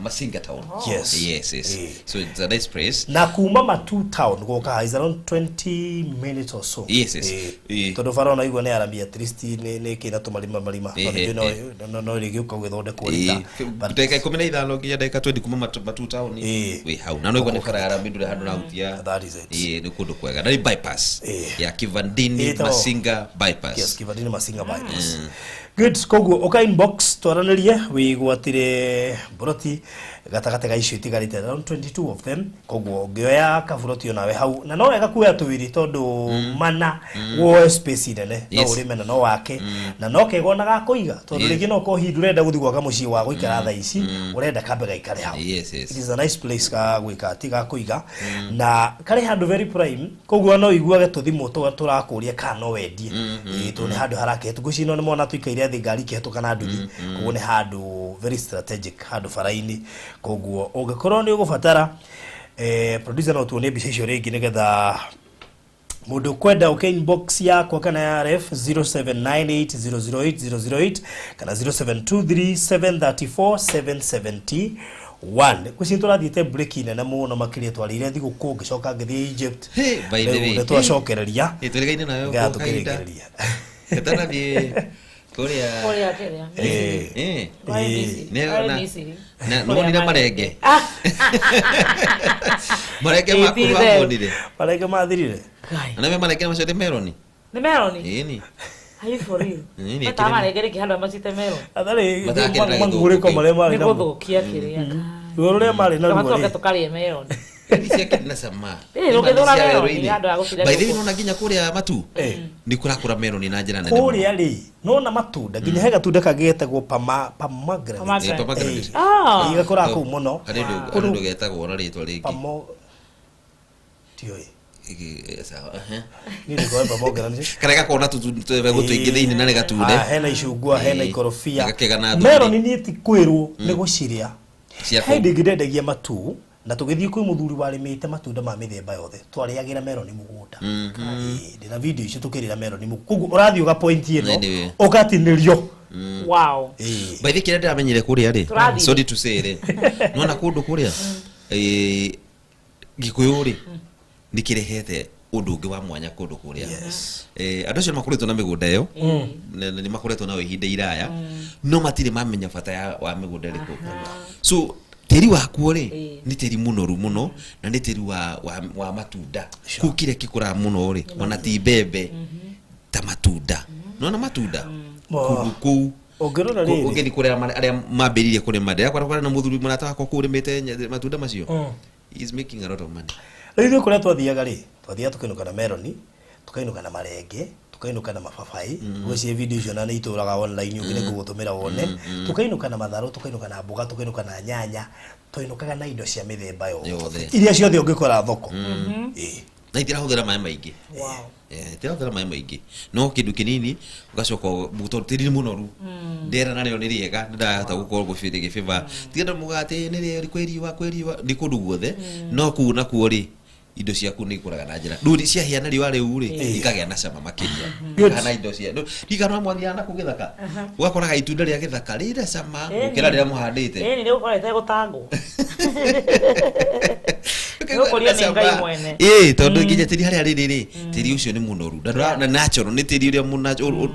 Masinga town. Yes. Yes. Ĩ. So it's a nice place. Na kuma Matu town gũka haha is around 20 minutes or so. Yes. Ĩ. Ĩ. Tondũ bara ona igua nĩ aramia at least nĩ kĩna tũmarima marima. Ĩ, Tondũ ĩ, no rĩgĩũka gũgĩthondekwo rita. But- Ndagĩka 15 nginya ndagĩka 20 kuma Matu town Ĩ. wĩ hau na no igua nĩ bara ya rami ndũrĩ handũ ũrahutia. That is it. Ĩ, nĩ kũndũ kwega na nĩ bypass Ĩ. ya Kivandini Ĩtagwo- Masinga bypass. Yes, Kivandini Masinga bypass. Good, koguo ũka inbox twaranĩrie wĩgwatĩre mburoti gatagatĩ ga icio itigarĩte, around 22 of them. Koguo ũngĩoya kaburoti onawe hau, na no wega kuoya tũĩrĩ tondũ mana woe space nene, no ũrĩme na no wake na no kega ona gakũiga, tondũ rĩngĩ no ũkorwo hihi ndũrenda gũthiĩ gwaka mũciĩ wa gũikara thaa ici, ũrenda kambe gaikare hau. Yes. It is a nice place ga gwĩka atĩ ga kũiga na karĩ handũ very prime. Koguo no iguage tũthimũ tũrakũria kana no wendie. Ĩ, tondũ nĩ handũ harakĩhetũka ngwĩciria no nĩ mona tũikaire thĩ ngari ikĩhetũka na nduthi. Koguo nĩ handũ very strategic, handũ bara-inĩ. Koguo ũngĩkorwo nĩ ũgũbatara, producer no tuonie mbica icio rĩngĩ nĩgetha mũndũ ũkwenda ũke inbox yakwa kana ya RF 0798008008 kana 0723734771. Ngwĩciria tũrathiĩte break nene mũno makĩria, twarĩire thigũkũ ngĩcoka ngĩthiĩ Egypt. Hey, by the Rĩu way. nĩ twacokereria. Ĩ, tũrĩgaine nayo Nĩgetha kwa kahinda. tũkĩrĩkĩrĩria. Tũtanathiĩ kũrĩa Kũrĩa kĩrĩa? Ĩ. Kwarĩ Misiri. Kwarĩ Misiri. Na Kũrĩa nĩwonire marenge? Marenge Ĩ, maku ti itherũ. wamonire? Marenge mathirire. Ngai. Na nĩwe marenge macio nĩ meroni. Nĩ meroni? Ĩni. Are you for real? Ĩ, nĩ Metaga kĩrĩ- marenge rĩngĩ handũ ha macite meroni. Atharĩ Matakĩrĩ na mang'ũrĩko gĩthũngũ marĩa marĩ Nĩ namo. gũthũkia kĩrĩa. Ruo rũrĩa marĩ Kaba naruo tũke rĩ. tũkarĩe meroni. Ici akĩrĩ na cama. Ĩĩ, ũngĩthũra meroni, handũ ha gũtinda By the way, gũkũ. nona nginya kũrĩa matu nĩ kũrakũra meroni na njĩra nene mũno. Kũrĩa rĩ, nona matunda nginya he gatunda kangĩ getagwo pama pomegranate. Pomegranate. Eh, pomegranate. Ah. Ĩĩ, gakũraga kũu mũno. Harĩ ũndũ harĩ ũndũ getagwo na rĩtwa rĩngĩ. Pamo tiũĩ. Ĩgĩ- sawa, ehe. Niĩ ndĩkoe pomegranate. Karĩa gakoragwo na tũbegũ tũingĩ thĩinĩ na nĩ gatune. Ah, hena icungwa, hena Ĩĩ. ikorobia. Gakĩgana thũmbĩ. Meroni niĩ ti kwĩrwo nĩ gũcirĩa. Cia He kũu. hĩndĩ ĩngĩ ndendagia matu na tũgĩthiĩ kwĩ mũthuri warĩmĩte matunda ma mĩthemba yothe twarĩagĩra meroni mũgũnda. Ĩĩ, ndĩna video icio tũkĩrĩra meroni mũgũnda. Koguo ũrathiĩ ũga point ĩno Anyway. ũgatinĩrio. Wow. Ĩĩ. By the way, kĩrĩa ndĩramenyire kũrĩa rĩ, Tũrathiĩ. sorry to say rĩ, nona kũndũ kũrĩa eh, gĩkũyũ rĩ nĩ kĩrehete ũndũ ũngĩ wa mwanya kũndũ kũrĩa. Yes. Eh, andũ acio nĩ makoretwo na mĩgũnda ĩyo na nĩ makoretwo nayo ihinda iraya no matirĩ mamenya bata wa mĩgũnda ĩrĩkũ. So tĩri wakuo rĩ Ĩĩ. nĩ tĩri mũnoru mũno na nĩ tĩri wa matunda. Kũu kĩrĩa gĩkũraga mũno rĩ ona ti mbembe ta matunda. Nona matunda kũndũ kũu Ũngĩrora rĩrĩ. ũngĩthiĩ kũrĩa arĩa mambĩrĩirie kũrĩma ndĩrakora kũrĩa na mũthuri mũrata wakwa kũu ũrĩmĩte matunda macio. He is making a lot of money. Rĩu ithuĩ kũrĩa twathiaga rĩ, twathiaga tũkainũka na meroni, tũkainũka na marenge, tũkainũka na mababaĩ. Ngwĩciria video icio na nĩ itũraga online ũngĩ nĩ ngũgũtũmĩra wone. Tũkainũka na matharũ, tũkainũka na mboga, tũkainũka na nyanya, twainũkaga na indo cia mĩthemba yothe. Yothe. Iria ciothe ũngĩkora thoko. Ĩĩ. Na itirahũthĩra maĩ maingĩ. Wow. Eh, itirahũthĩra maĩ maingĩ no kĩndũ kĩnini ũgacoka tondũ tĩri nĩ mũnoru rĩera narĩo nĩ rĩega nĩndahota gũkorwo gĩbĩba tiga andũ mugaga atĩ nĩ rĩera kwĩ riũa kwĩ riũa nĩ kũndũ guothe no kũu nakuo rĩ indo ciaku nĩ ikũraga na njĩra rĩu ciahĩa na riũa rĩu rĩ ikagĩa na cama makĩria. Good. Kana indo cia ndigana mwathiaga na kũu gĩthaka ũgakoraga itunda rĩa gĩthaka rĩna cama Ĩni. gũkĩra rĩrĩa mũhandĩte. Ĩni nĩ gũkorwo ĩtegũtangwo. Nĩgũkũrio nĩ Ngai mwene. Ĩĩ, tondũ nginya tĩri harĩa rĩrĩ rĩ tĩri ũcio nĩ mũnoru na natural nĩ tĩri ũrĩa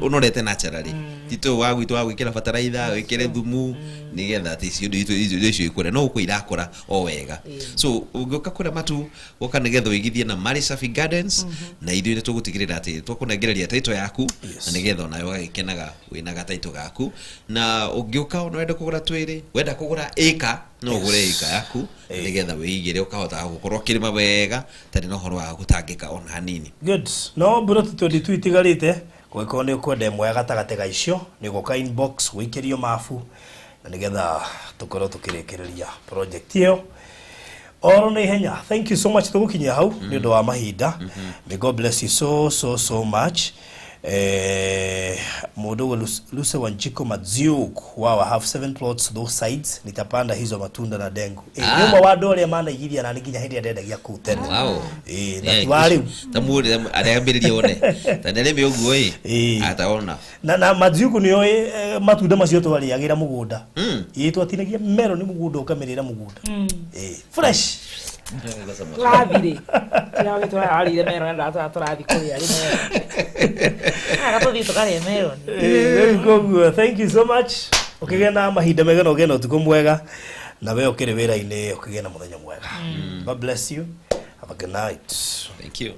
ũnorete naturally ti tũyũ wa gwitũ wa gwĩkĩra bataraitha wĩkĩre thumu nĩgetha atĩ icio indo icio ikũre no gũkũ irakũra o wega. So ũngĩũka kũrĩa matu ũka nĩgetha ũigithie na Mali Safi Gardens na ithuĩ nĩ tũgũtigĩrĩra atĩ tũkũnengereria title yaku na nĩgetha onawe ũgagĩkenaga wĩna gataito gaku na ũngĩũka ona wenda kũgũra twĩrĩ wenda kũgũra ĩka no ũgũre ĩka yaku nĩgetha wĩigĩre ũkahota gũkorwo ũkĩrĩma wega tarĩ na ũhoro wa gũtangĩka ona hanini. Good. No mburoti 22 itigarĩte kũngĩkorwo nĩ ũkwenda ĩmwe ya gatagatĩ ga icio nĩ gũka inbox wĩikĩrio mabu na nĩgetha tũkorwo tũkĩrĩkĩrĩria project ĩyo oro na ihenya. Thank you so much, tũgũkinyia hau nĩ ũndũ wa mahinda. May God bless you so so so much. Mũndũ ũguo Luce Wanjiko Madziuk, wow, I have seven plots those sides, nitapanda hizo matunda na dengu. Nĩ ũmwe wa andũ arĩa manaigithia na nĩ nginya hĩndĩ ĩrĩa ndendagia kũu tene. Wow. Ĩĩ, na ti wa rĩu. Ta mũndũ arĩa one ta nĩarĩme ũguo ĩ Ĩĩ. ataona. Na Madziuku nĩ oĩ matunda macio twarĩagĩra mũgũnda. Ĩĩ, twatinagia meroni mũgũnda ũkamĩrĩra mũgũnda. Ĩĩ, fresh. Tũrathi rĩ tiga tũrarĩire meroni andũ tũrathi kũrĩa rĩ meroni aka tũthiĩ tũkarĩe meroni. Ĩĩ, koguo thank you so much, ũkĩgĩa na mahinda mega na ũgĩe na ũtukũ mwega na we ũkĩrĩ wĩra-inĩ ũkĩgĩe na mũthenya mwega. God bless you, have a good night. Thank you.